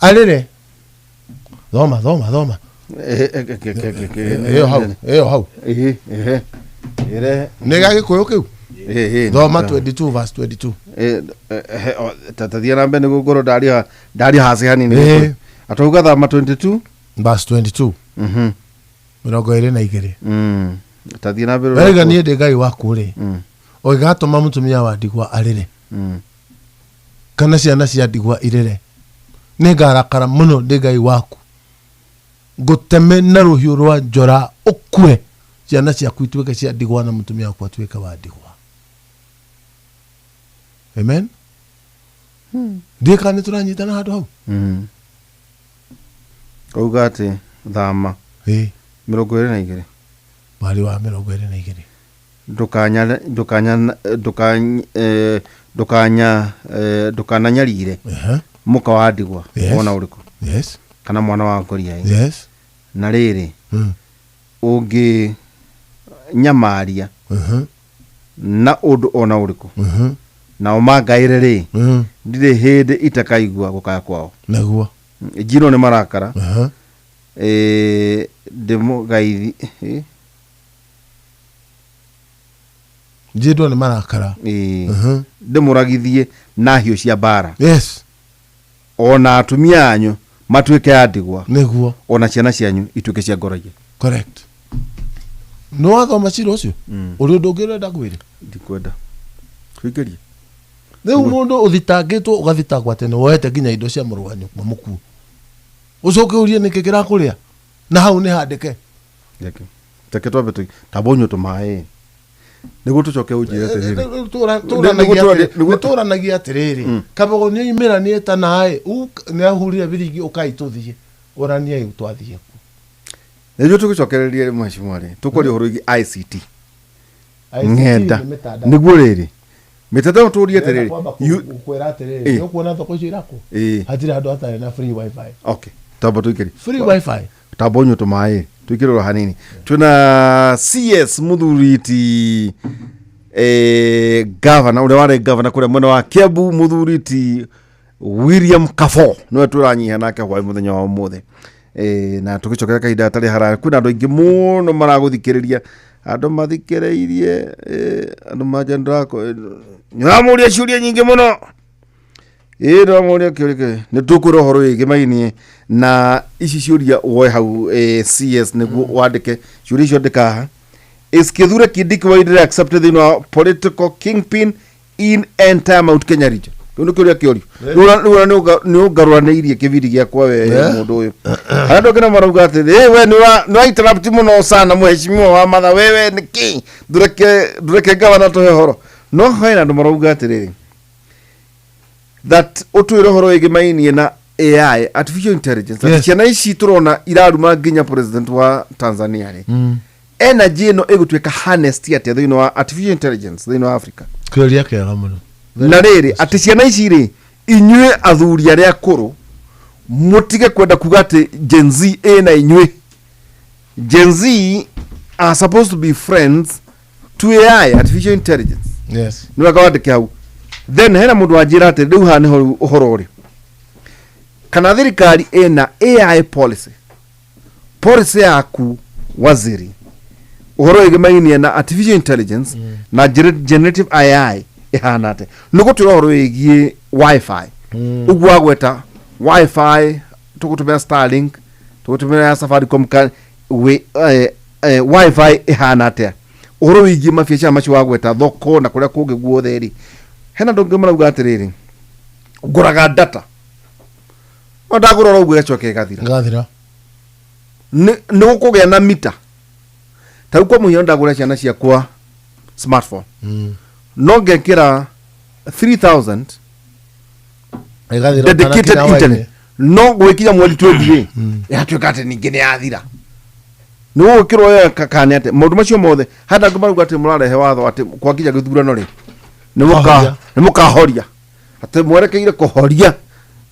arĩre. Thoma thoma thoma. Ĩyo hau, ĩyo hau. Ĩrehe. Nĩ ga Gĩkũyũ kĩu? Thoma 22 verse 22. Tathiĩ na mbere nĩguo ngorwo ndaria ndaria hasi hanini. Atauga thama 22 verse 22. 22. Tathiĩ na mbere. Wega niĩ ndĩ Ngai waku rĩ, ũgĩgatũma mũtumia wa ndigwa arĩre kana ciana cia ndigwa irĩre, nĩ ngarakara mũno ndĩ Ngai waku, ngũteme na rũhiũ rwa njora ũkue, ciana ciaku ituĩke cia ndigwa na mũtumia waku atuĩke wa ndigwa. Amen. Ndiĩ kana nĩ tũranyitana handũ hau. Auga atĩ thama 22. Mweri wa 22. Ndũkananyarire mũka wa ndigwa ona ũrĩkũ kana mwana wa ngoriai. Na rĩrĩ, ũngĩ nyamaria na ũndũ ona ũrĩkũ nao mangaĩre rĩ, ndirĩ hĩndĩ itakaigua gũkaya kwao. Naguo Njirwo nĩ marakara. Ndĩmũgaithi. Njindwo nĩ marakara. Ndĩmũragithie na hiũ cia mbara. Ona atumia anyu matuĩke a ndigwa. Nĩguo. Ona ciana cianyu ituĩke cia ngoroiya. Correct. Nĩ wathoma cira ũcio? Ũrĩ ũndũ ũngĩ ũrenda ngwĩre? Ndikwenda. Tũingĩrie. Rĩu mũndũ ũthitangĩtwo ũgathitangwo atĩ nĩ woete nginya indo cia mũrũ wa nyũkwa mũkuũ. Ũcoke ũrie nĩkĩ kĩrakũrĩa? Na hau nĩ handĩke. Reke. Reke twambe tũ tamba ũnyue tũmaĩ. Nĩguo tũcoke ũnjĩre atĩrĩrĩ. Nĩtũranagia atĩrĩrĩ, Kabogo nĩ oimĩra nĩ etana ĩ, nĩ ahurire biringi ũkai tũthiĩ. Ũraniai twathiĩ kuo. Nĩguo tũgĩcokererie mheshimiwa rĩ, tũkwaria ũhoro wĩgiĩ ICT. Ng'enda. Nĩguo rĩrĩ. Mĩtandao tũrie atĩrĩrĩ. Kwĩra atĩrĩrĩ, nĩ ũkuona thoko icio irakwo? Hatirĩ handũ hatarĩ na free wifi. Okay. Tamba tũikĩrie. Free wifi. Tamba ũnyue tũmaĩ. Tũikĩre hanini. Twĩna CS mũthuri ti governor ũrĩa warĩ governor kũrĩa mwena wa Kiambu, mũthuri ti William Kafo nĩwe tũranyiha nake hwaĩ mũthenya wa ũmũthĩ. Na tũgĩcokera kahinda gatarĩ haraya, kwĩna andũ aingĩ mũno maragũthikĩrĩria, andũ mathikĩrĩirie, andũ manjendera nĩũramũria ciũria nyingĩ mũno. Ndĩramũria kĩũria kĩ nĩ tũkwĩra ũhoro wĩgĩmainie na ici ciũria woe hau, CS nĩguo wandĩke ciũria icio andĩka haha. Is Kithure Kindiki widely accepted in our political kingpin in entire Mount Kenya region? Kĩu nĩ kĩũria kĩũrio. Rĩu nĩ ũngarũranĩirie kĩbindi gĩakwa we mũndũ ũyũ. Harĩa andũ angĩ nao marauga atĩ, we nĩ wa interrupt mũno sana mheshimiwa wa Matha, wewe nĩ kĩ? Ndũreke gavana tũhe ũhoro. No hena andũ marauga atĩrĩrĩ, that ũtwĩre ũhoro wĩgĩmainie na AI, artificial intelligence. Atĩ ciana ici tũrona iraruma nginya president wa Tanzania rĩ. Energy ĩno ĩgũtuĩka harnessed atĩa thĩinĩ wa artificial intelligence thĩinĩ wa Africa? Kĩũria kĩega mũno. Na rĩrĩ, atĩ ciana ici rĩ, inyuĩ athuri arĩa akũrũ mũtige kwenda kuga atĩ Gen Z ĩna inyuĩ. Gen Z are supposed to be friends to AI, artificial intelligence. Yes. Nĩ wega wandĩke hau. Then hena mũndũ wanjĩra atĩ rĩu haha nĩho rĩu ũhoro ũrĩ. Kana thirikari ĩna AI policy. Policy yaku waziri. Ũhoro wĩgĩmainie na artificial intelligence na generative AI ĩhana atĩa. Nĩ gũtwĩra ũhoro wĩgiĩ Wi-Fi. Ũguo wagweta Wi-Fi tũgũtũmĩra Starlink, tũgũtũmĩra Safaricom ka Wi-Fi ĩhana atĩa. Ũhoro wĩgiĩ mabiacara macio wagweta thoko na kũrĩa kũngĩ guothe rĩ, hena andũ angĩ marauga atĩrĩrĩ, ngũraga data no ndagũra oro ũguo ĩgacoka ĩgathira. Gathira. Nĩ gũkũgĩa na mita. Ta rĩu kwa mũhiano ndagũra ciana ciakwa smartphone, no ngekĩra 3000 Ĩgathira dedicated ũtanakinya internet, no gwĩkinya mweri 20 rĩ, yatuĩka atĩ ningĩ nĩ yathira. Nĩ gũgĩkĩrwo yo kana atĩ maũndũ macio mothe hata angĩ marauga atĩ mũrarehe watho atĩ kwakinya gĩthurano rĩ, Kũhoria. nĩ mũkahoria, atĩ mwerekeire kũhoria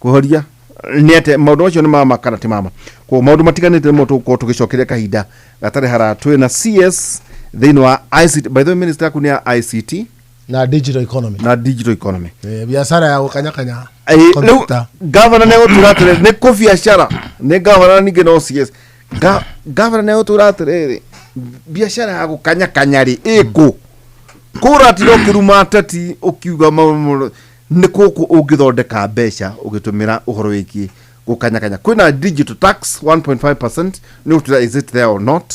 kũhoria nĩ atĩ maũndũ macio nĩ mama kana ti mama. Koguo maũndũ matiganĩte nĩmo tũgũkorwo tũgĩcokeria kahinda gatarĩ hara. Twĩ na CS thĩinĩ wa ICT. By the way, minister yaku nĩ ya ICT Na digital economy. Na digital economy. Biacara ya gũkanyakanya Rĩu computer. gavana nĩ egũtwĩra atĩrĩrĩ, nĩ kũ biacara nĩ gavana ningĩ no CS. Gavana nĩ egũtwĩra atĩrĩrĩ, biacara ya gũkanyakanya rĩ ĩkũ kũratira ũkĩruma ateti ũkiuga maũndũ nĩ kũkũ ũngĩthondeka mbeca ũgĩtũmĩra ũhoro wĩgiĩ gũkanyakanya. Kwĩna digital tax 1.5%, nĩ ũgũtwĩra is it there or not.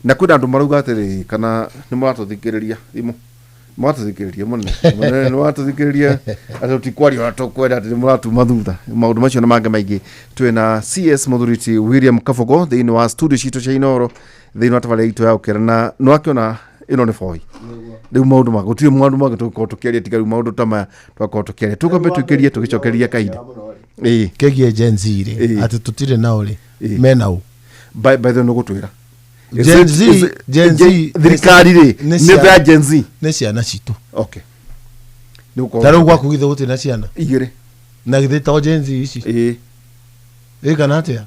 Na kwĩna andũ marauga atĩrĩrĩ, kana nĩ mũratũthikĩrĩria thimũ, mũratũthikĩrĩria mũnene mũnene, nĩ mũratũthikĩrĩria atĩ tũtikwaria ũrĩa tũkwenda, atĩ nĩ mũratuma thutha. Maũndũ macio na mangĩ maingĩ twĩna CS mũthuri William Kabogo thĩinĩ wa studio citũ cia Inooro thĩinĩ wa tabarĩra itũ ya ũkĩra. Na nĩ wakĩona ĩno nĩ boi rĩu maũndũ ma gũtirĩ maũndũ mangĩ tũgũkorwo tũkĩaria tiga rĩu maũndũ ta maya twakorwo tũkĩaria. Tũkwambe tũikĩrie tũgĩcokeria kahinda. Ĩĩ. Kegie Gen Z rĩ, atĩ tũtirĩ nao rĩ, mena ũ? By the way, nĩ ũgũtwĩra Gen Z, Gen Z thirikari rĩ nĩ nĩ ya Gen Z? Nĩ ciana citũ. Okay, nĩ gũkorwo Ta rĩu gwaku githĩ gũtirĩ na ciana? Igĩrĩ. Na githĩ to Gen Z ici? Ĩĩ. Ĩ kana atĩa?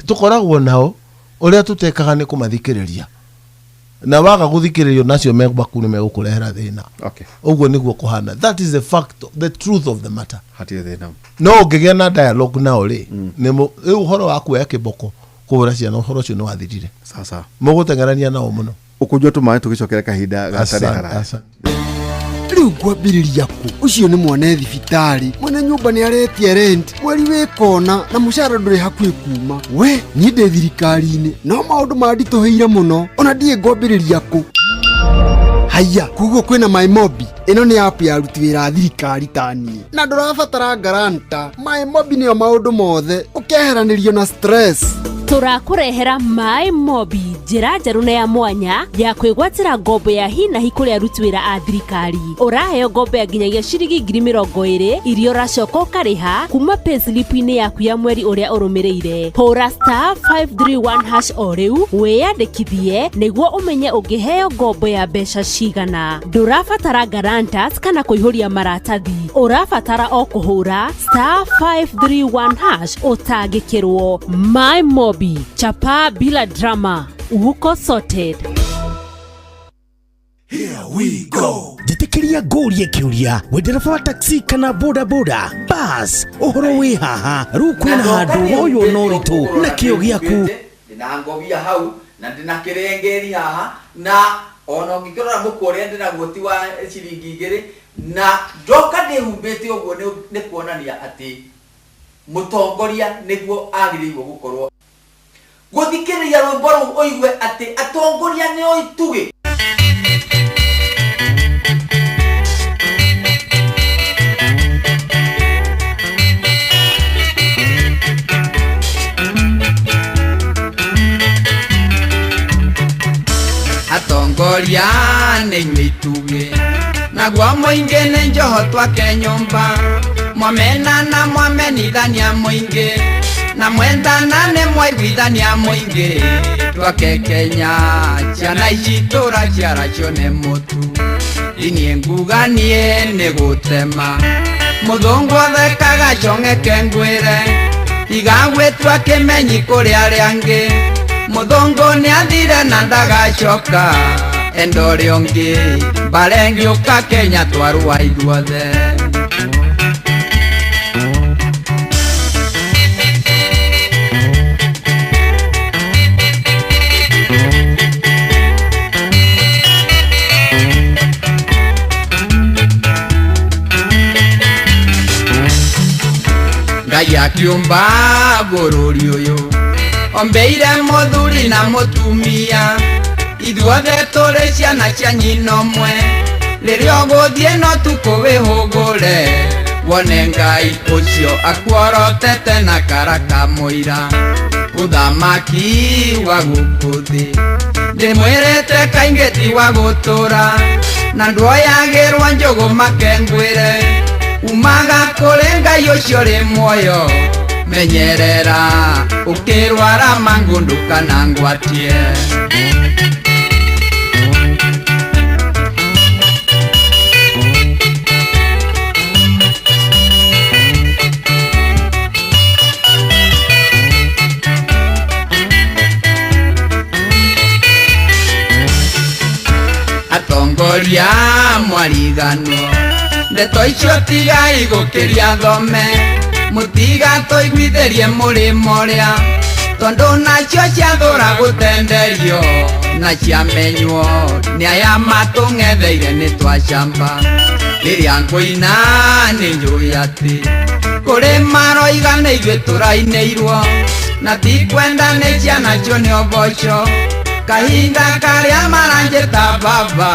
Tũkoragwo nao, ũrĩa tũtekaga nĩ kũmathikĩrĩria, na waga gũthikĩrĩrio nacio maku nĩ megũkũrehera thĩna. Ũguo nĩguo kũhana. That is the fact, the truth of the matter. Hatirĩ thĩna. No ũngĩgĩa na dialogue nao rĩ, rĩu ũhoro wa kuoya kĩboko kũhũra ciana, ũhoro ũcio nĩ wathirire. Sasa Mũgũteng'erania nao mũno. Ũkũnyua tũmaĩ tũgĩcokera kahinda gatarĩ Asante, haraya. asante. Rĩu ngwambĩrĩria kũ? Ũcio nĩ mwana thibitarĩ, mwene nyũmba nĩ aretia rent mweri wĩ kona, na mũcara ndũrĩ hakuhĩ kuma. We niĩ ndĩ thirikari-inĩ no maũndũ manditũhĩire mũno, ona ndiĩ ngwambĩrĩria kũ. Haiya, koguo kwĩna MyMobi. Ĩno nĩ app ya aruti wĩra a thirikari ta niĩ, na ndũrabatara guarantor. MyMobi nĩyo maũndũ mothe, ũkeheranĩrio na stress. Tũrakũrehera Maĩ Mobi, njĩra njerũ na ya mwanya ya kwĩgwatĩra ngombo ya hi na hi kũrĩ aruti wĩra a thirikari. Ũraheo ngombo ya nginyagia ciringi 20,000 iria ũracoka ũkarĩha kuma payslip-inĩ yaku ya mweri ũrĩa ũrũmĩrĩire. Hũra *531# o rĩu wĩyandĩkithie nĩguo ũmenye ũngĩheo ngombo ya mbeca cigana. Ndũrabatara guarantors kana kũihũria maratathi, ũrabatara o kũhũra *531# ũtangĩkĩrwo. My Mobi, chapa bila drama, uko sorted. Njĩtĩkĩria ngũrie kĩũria, wĩ ndereba wa taxi kana boda boda bas, ũhoro wĩ haha rĩu kwĩna handũ woywo na ũritũ na kĩo gĩaku. Ndĩna ngobia hau na ndĩna kĩrengeri haha, na ona ũngĩkĩrora mũkwa ũrĩa ndĩnaguo ti wa ciringi 2, na ndoka ndĩhumbĩte ũguo nĩ kuonania atĩ mũtongoria nĩguo agĩrĩirwo gũkorwo gũthikĩrĩria rwĩmbo rũu ũigue atĩ atongoria nĩo itugĩ. Atongoria nĩ inyuĩ itugĩ, naguo mũingĩ nĩ njoho twake nyũmba, mwamena na mwamenithania mũingĩ, na mwendana nĩ mwaiguithania mũingĩ, twake Kenya ciana ici tũraciara cione mũtu, niĩ nguga niĩ nĩ gũtema mũthũngũ athekaga cong'eke ngwĩre, tiga gwĩtua kĩmenyi kũrĩ arĩa angĩ. Muthungu ni athire na ndagacoka enda ũrĩa ũngĩ mbara ĩngĩũka Kenya twarũa ithuothe. Ngai akiũmba bũrũri ũyũ ombeire mũthuri na mũtumia ithuothe tũrĩ ciana cia nyina ũmwe rĩrĩa ũgũthiĩ no tukũ wĩhũgũre wone Ngai ũcio akuorotete na karaka mũira ũthamaki wa gũkũ thĩ ndĩmwĩrĩte kaingĩ ti wa gũtũra na ndwoyagĩrwo njũgũ makengwĩre umaga kũrĩ Ngai ũcio ũrĩ muoyo menyerera ũkĩrwara mangũ ndũkanangwatie. Atongoria mwariganwo ndeto icio tigai gũkĩria thome mũtigatũiguithĩrie mũrĩmo ũrĩa tondũ nacio ciathũra gũtenderio na ciamenywo nĩ aya matũng'etheire nĩ twacamba rĩrĩa ngũina nĩ njũĩ atĩ kũrĩ maroiga nĩ ithuĩ tũrainĩirwo na ti kwenda nĩ ciana cio nĩ ũboco kahinda karĩa maranjĩta baba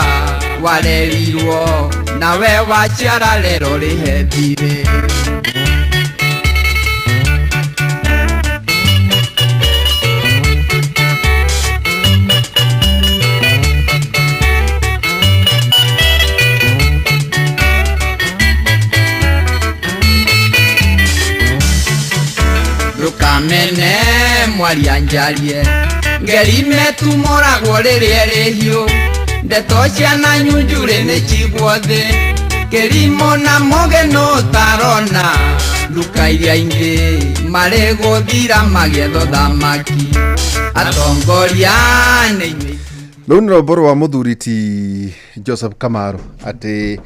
warerirwo nawe waciara rero rĩhe thirĩ. Ndũkamene mwaria njarie ngerime tumũragwo rĩrĩa ĩrĩ hiũ ndeto ciana nyunjurĩ nĩ cigwo thĩ kĩrimũ na mũgĩ nũ ũtarona nduka iria ingĩ marĩ gũthira magĩetha ũthamaki atongoria nĩ inyuĩ. Rũu nĩ rwĩmbo rwa mũthuri ti Joseph Kamaru atĩ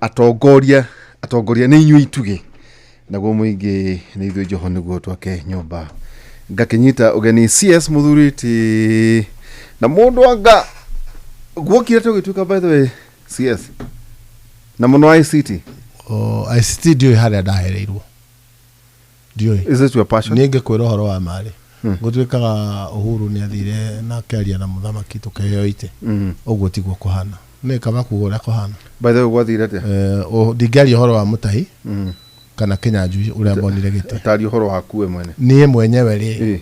atongoria atongoria nĩ inyuĩ itugĩ naguo mũingĩ nĩ ithuĩ njoho nĩguo twake nyũmba. Ngakĩnyita ũgeni CS mũthuri ti na mũndũ anga guokire tũgĩtuĩka by the way CS na mũno ICT. O ICT ndiũĩ harĩa ndahereirwo ndiũĩ. Is it your passion? Niĩ ngĩkwĩra ũhoro wa marĩ gũtuĩkaga Uhuru nĩ athire na akĩaria na mũthamaki tũkĩheo itĩ ũguo tiguo kũhana nĩ kaba kuga ũrĩa kũhana. By the way gwathire atĩa? Ndingĩaria ũhoro wa Mũtahi kana Kĩnyanjui ũrĩa mbonire gĩtĩ. Taria ũhoro waku we mwene. Niĩ mwenyewe rĩ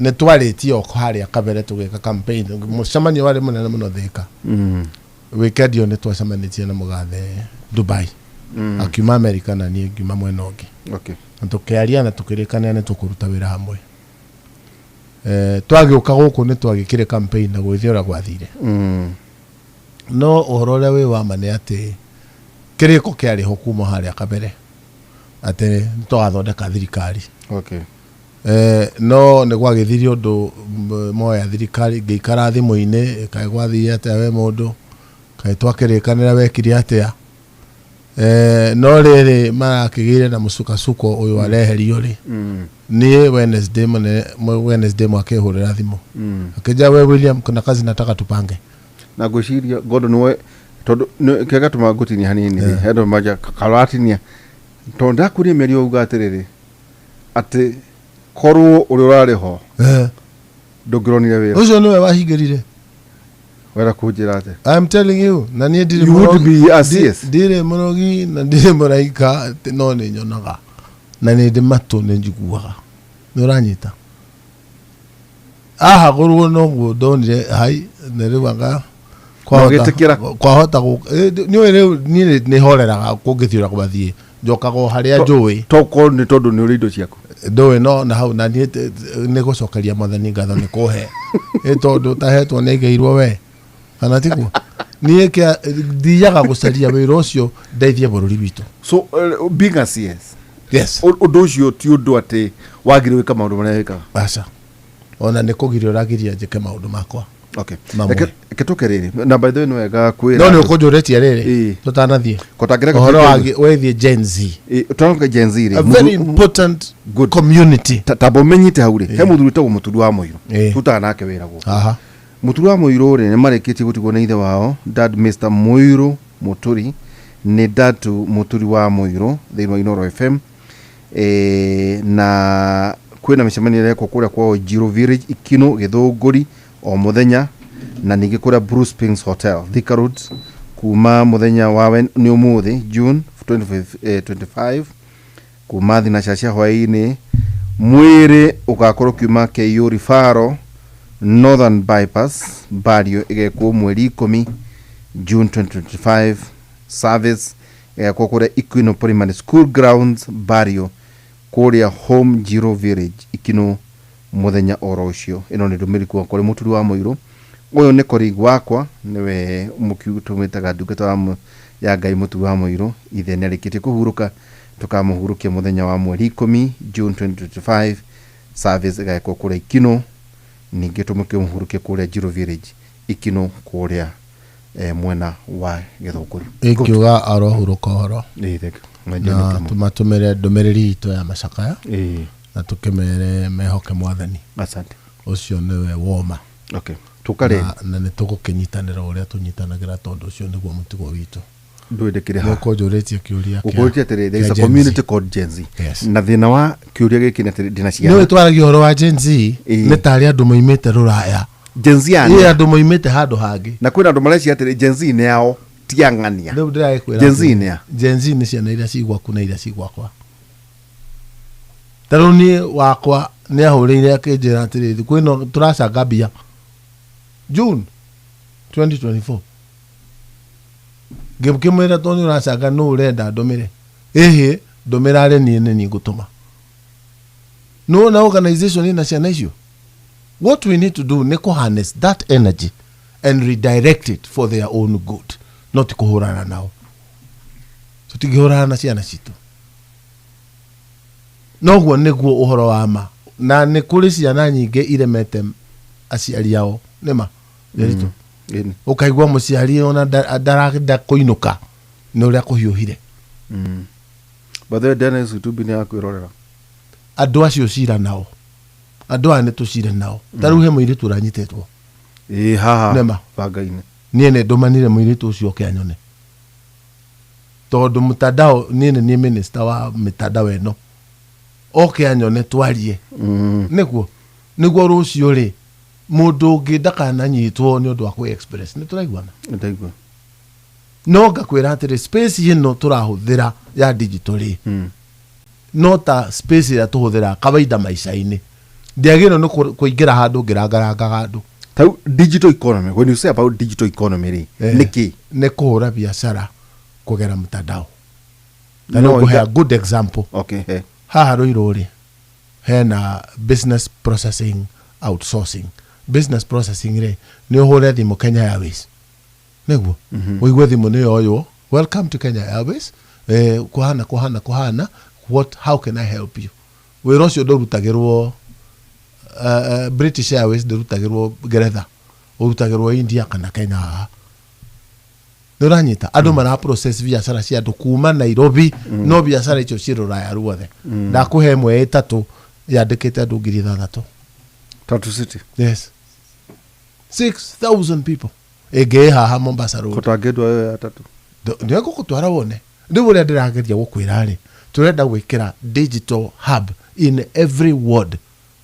nĩ twarĩtie o harĩa kabere tũgĩka campaign mũcemanio warĩ mũnene mũno Thĩka weekend ĩyo nĩ twacemanĩtie na mũgathe Dubai akiuma America na niĩ ngiuma mwena ũngĩ. Okay. Na tũkĩaria na tũkĩrĩkanĩra nĩ tũkũruta wĩra hamwe. Twagĩũka gũkũ nĩ twagĩkire campaign na gũgĩthiĩ ũrĩa gwathire. No ũhoro ũrĩa wĩ wa ma nĩ atĩ kĩrĩko kĩarĩ ho kuma harĩa kabere atĩ nĩ tũgathondeka thirikari. Okay. No nĩ gwagĩthirie ũndũ moya thirikari ngĩikara thimũ-inĩ kaĩ gwathire atĩa we mũndũ kaĩ twakĩrĩkanĩra wekire atĩa no rĩrĩ marakĩgĩire na mũcukasuko ũyũ areherio rĩ niĩ Wednesday mũnene Wednesday mwakĩhũrĩra thimũ akĩnjĩra we William kuna kazi nataka tupange. Na ngwĩciria Gordon nĩwe tondũ kĩrĩa gĩatũma ngũtinia hanini rĩ he andũ manja karatinia tondũ ndakuria mĩario uga atĩrĩrĩ atĩ korwo ũrĩa ũrarĩ ho ndũngĩronire wĩra ũcio nĩwe wahingĩrire. Wenda kũnjĩra atĩa? I'm telling you na niĩ ndirĩ You would be a CS. ndirĩ mũrogi na ndirĩ mũraika no nĩ nyonaga na nĩ ndĩ matũ nĩ njiguaga nĩ ũranyita ahagũrwo noguo ndonire hai na rĩu anga kwahota nĩũĩ rĩu niĩ nĩ horeraga kũngĩthiĩ ũrĩa gwathiĩ njokaga o harĩa njũĩ tokorwo nĩ tondũ nĩ ũrĩ indo ciaku ndũĩ no na hau na niĩ nĩ gũcokeria mwathani ngatho nĩ kũhe ĩ tondũ ũtahetwo nĩ aigĩirwo we kana tiguo niĩ thiaga gũcaria wĩra ũcio ndeithie bũrũri witũ. So being a CS yes ũndũ ũcio ti ũndũ atĩ wagĩrĩirwo gwĩka maũndũ marĩa wĩkaga. Aca. Ona nĩ kũgiria ũragiria njĩke maũndũ makwa. Okay. Mamwe. Reke tũke rĩrĩ na by the way nĩ wega kwĩra No nĩ andũ- ũkũnjũrĩtie rĩrĩ Ĩĩ. tũtanathiĩ Kotangĩreka ũhoro tuĩke- wĩgiĩ Gen Z, Ĩĩ, tũtanoka Gen Z rĩ a very important Good. community. Tamba ũmenyite hau rĩ, he mũthuri wĩtagwo Mũturi wa Mũirũ. Ĩĩ. Tutaga nake wĩra gũkũ. Aha. Mũturi wa Mũirũ rĩ, nĩ marĩkĩtie gũtigwo nĩ ithe wao dad Mr Mũirũ Mũturi, nĩ dad to Mũturi wa Mũirũ thĩinĩ wa Inooro FM. Na kwĩna mĩcemanio ĩrekwo kũrĩa kwao Njirũ Village, Ikinũ, Gĩthũngũri o mũthenya, na ningĩ kũrĩa Bruce Springs Hotel, Thika Road, kuma mũthenya wa nĩ ũmũthĩ June 25, 25 kuma thinaca cia hwaĩ-inĩ. Mwĩrĩ ũgakorwo ũkiuma KU Referral Northern Bypass. Burial ĩgekwo mweri 10 June 2025. Service ĩgekwo kũrĩa Ikwino Primary School grounds. Burial kũrĩa Home Njiro Village, Ikinũ, mũthenya oro ũcio. Ĩno nĩ ndũmĩrĩri kuma kũrĩ Mũturi wa Mũirũ. Ũyũ nĩ colleague wakwa, nĩwe mũkiugu tũmwĩtaga ndungata ya Ngai Mũturi wa Mũirũ. Ithe nĩ arĩkĩtie kũhurũka, tũkamũhurũkia mũthenya wa mweri 10 June 2025. Service ĩgekwo kũrĩa Ikinũ, ningĩ tũmũkĩmũhurũkie kũrĩa Njiro Village, Ikinũ, kũrĩa mwena wa Gĩthũngũri. Ĩkiuga arohurũka ũhoro. Ĩĩ, thank you. Na Mwendia nĩ tũmatũmĩre ndũmĩrĩri itũ ya macakaya na tũkĩmere mehoke Mwathani. Asante. Ũcio nĩwe woma. Okay, tũkarĩ Na nĩ tũgũkĩnyitanĩra ũrĩa tũnyitanagĩra, tondũ ũcio nĩguo mũtugo witũ. Ndũĩ ndĩkĩrĩ haha. Nĩũkũnjũrĩtie kĩũria Ũkũrĩtie atĩrĩ, there is kĩa a Gen Z. community called Gen Z. Yes. Na thĩna wa kĩũria gĩkĩ nĩ atĩrĩ, ndĩna Nĩ ciana. twaragia ũhoro wa Gen Z Ĩĩ. nĩ tarĩ andũ moimĩte rũraya. Gen Z Ĩ yani andũ moimĩte handũ hangĩ. Na kwĩna andũ marecia atĩrĩ, Gen Z nĩ ao ti ang'ania. Rĩu ndĩragĩkwĩra Gen Z atĩrĩ, nĩ a? Gen Z nĩ ciana iria ci gwaku na iria ci gwakwa. Ta rĩu niĩ wakwa nĩ ahũrĩire akĩnjĩra atĩrĩrĩ, kwĩno tũracanga mbia June 2024. Ngĩkĩmwĩra tondũ nĩ ũracanga, nũ ũrenda ndũmĩre? Ĩhĩ, ndũmĩra arĩ niĩ nĩ niĩ ngũtũma. Nĩwona organization ĩna ciana icio. What we need to do nĩ kũ harness that energy and redirect it for their own good, not kũhũrana nao. Tũtingĩhũrana na ciana citũ. Noguo nĩguo ũhoro wa ma. Na nĩ kũrĩ ciana nyingĩ iremete aciari ao, nĩma Nderitu? Ĩni. Ũkaigua mũciari ona ndarenda kũinũka nĩ ũrĩa kũhiũhire. By the way, Dennis YouTube nĩ ya kwĩrorera. Andũ acio cira nao, andũ aya nĩ tũcire nao. Ta rĩu he mũirĩtu ũranyitĩtwo. Ĩĩ, haha. Nĩma. Banga-inĩ. Niĩ nĩ ndũmanire mũirĩtu ũcio oke anyone, tondũ mtandao niĩ nĩ niĩ minister wa mitandao ĩno. Oke anyone twarie. Nĩguo rũciũ rĩ, mũndũ ũngĩ ndakananyitwo nĩ ũndũ wa kwĩ express. Nĩ tũraiguana? Ndaigua. No ngakwĩra atĩrĩ, space ĩno tũrahũthĩra ya digital rĩ, no ta space ĩrĩa tũhũthĩraga kawaida maica-inĩ. Ndiagĩrĩirwo nĩ kũingĩra handũ ngĩrangarangaga andũ. Tau digital economy, when you say about digital economy rĩ, nĩkĩ? Nĩ kũhũra biacara kũgera mtandao. Ta No, rĩu ngũhea good example. Okay, he. Haha Rũirũ rĩ, hena business processing outsourcing. Business processing rĩ, nĩ ũhũre thimũ Kenya Airways, nĩguo ũigue thimũ nĩ yoywo, "Welcome to Kenya Airways, kũhana kũhana kũhana, what, how can I help you?" Wĩra ũcio ndũrutagĩrwo British Airways, ndũrutagĩrwo Ngeretha, ũrutagĩrwo India kana Kenya haha. Nĩ ũranyita? Andũ mara process biacara cia andũ kuma Nairobi, no biacara icio ciĩ rũraya ruothe. Ndakũhe ĩmwe ĩtatũ yandĩkĩte andũ 6,000. Tatu City. Yes, 6000 people. Ĩngĩ ĩ haha Mombasa Road. Kũtangĩndwa ĩyo ya tatu. Nĩ ngũgũtwara wone. Rĩu ũrĩa ndĩrageria gũkwĩra rĩ, tũrenda gwĩkĩra digital hub in every ward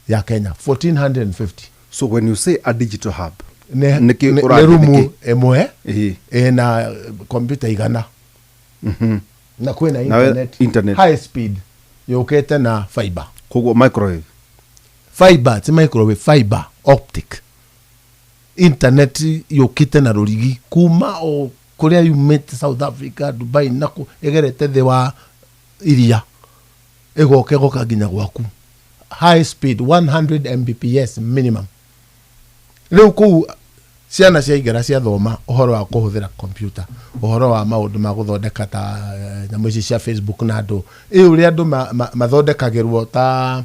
ya Kenya 1450. So when you say a digital hub, nĩ Nĩkĩ nĩ ũrathiĩ rumu nĩkĩ? ĩmwe ĩna kompiuta 100 na kwĩna Nawe internet, internet. High speed yũkĩte na fiber. Koguo microwave. Fiber, ti microwave, fiber optic internet yũkĩte na rũrigi kuma o kũrĩa yumĩte South Africa, Dubai, naku ĩgerete thĩ wa iria, ĩgoka ĩgoka nginya gwaku, high speed 100 Mbps minimum. Rĩu kũu ciana ciaingĩra ciathoma ũhoro wa kũhũthĩra computer, ũhoro wa maũndũ ma gũthondeka ta nyamũ ici cia Facebook na andũ ĩ ũrĩa andũ mathondekagĩrwo ta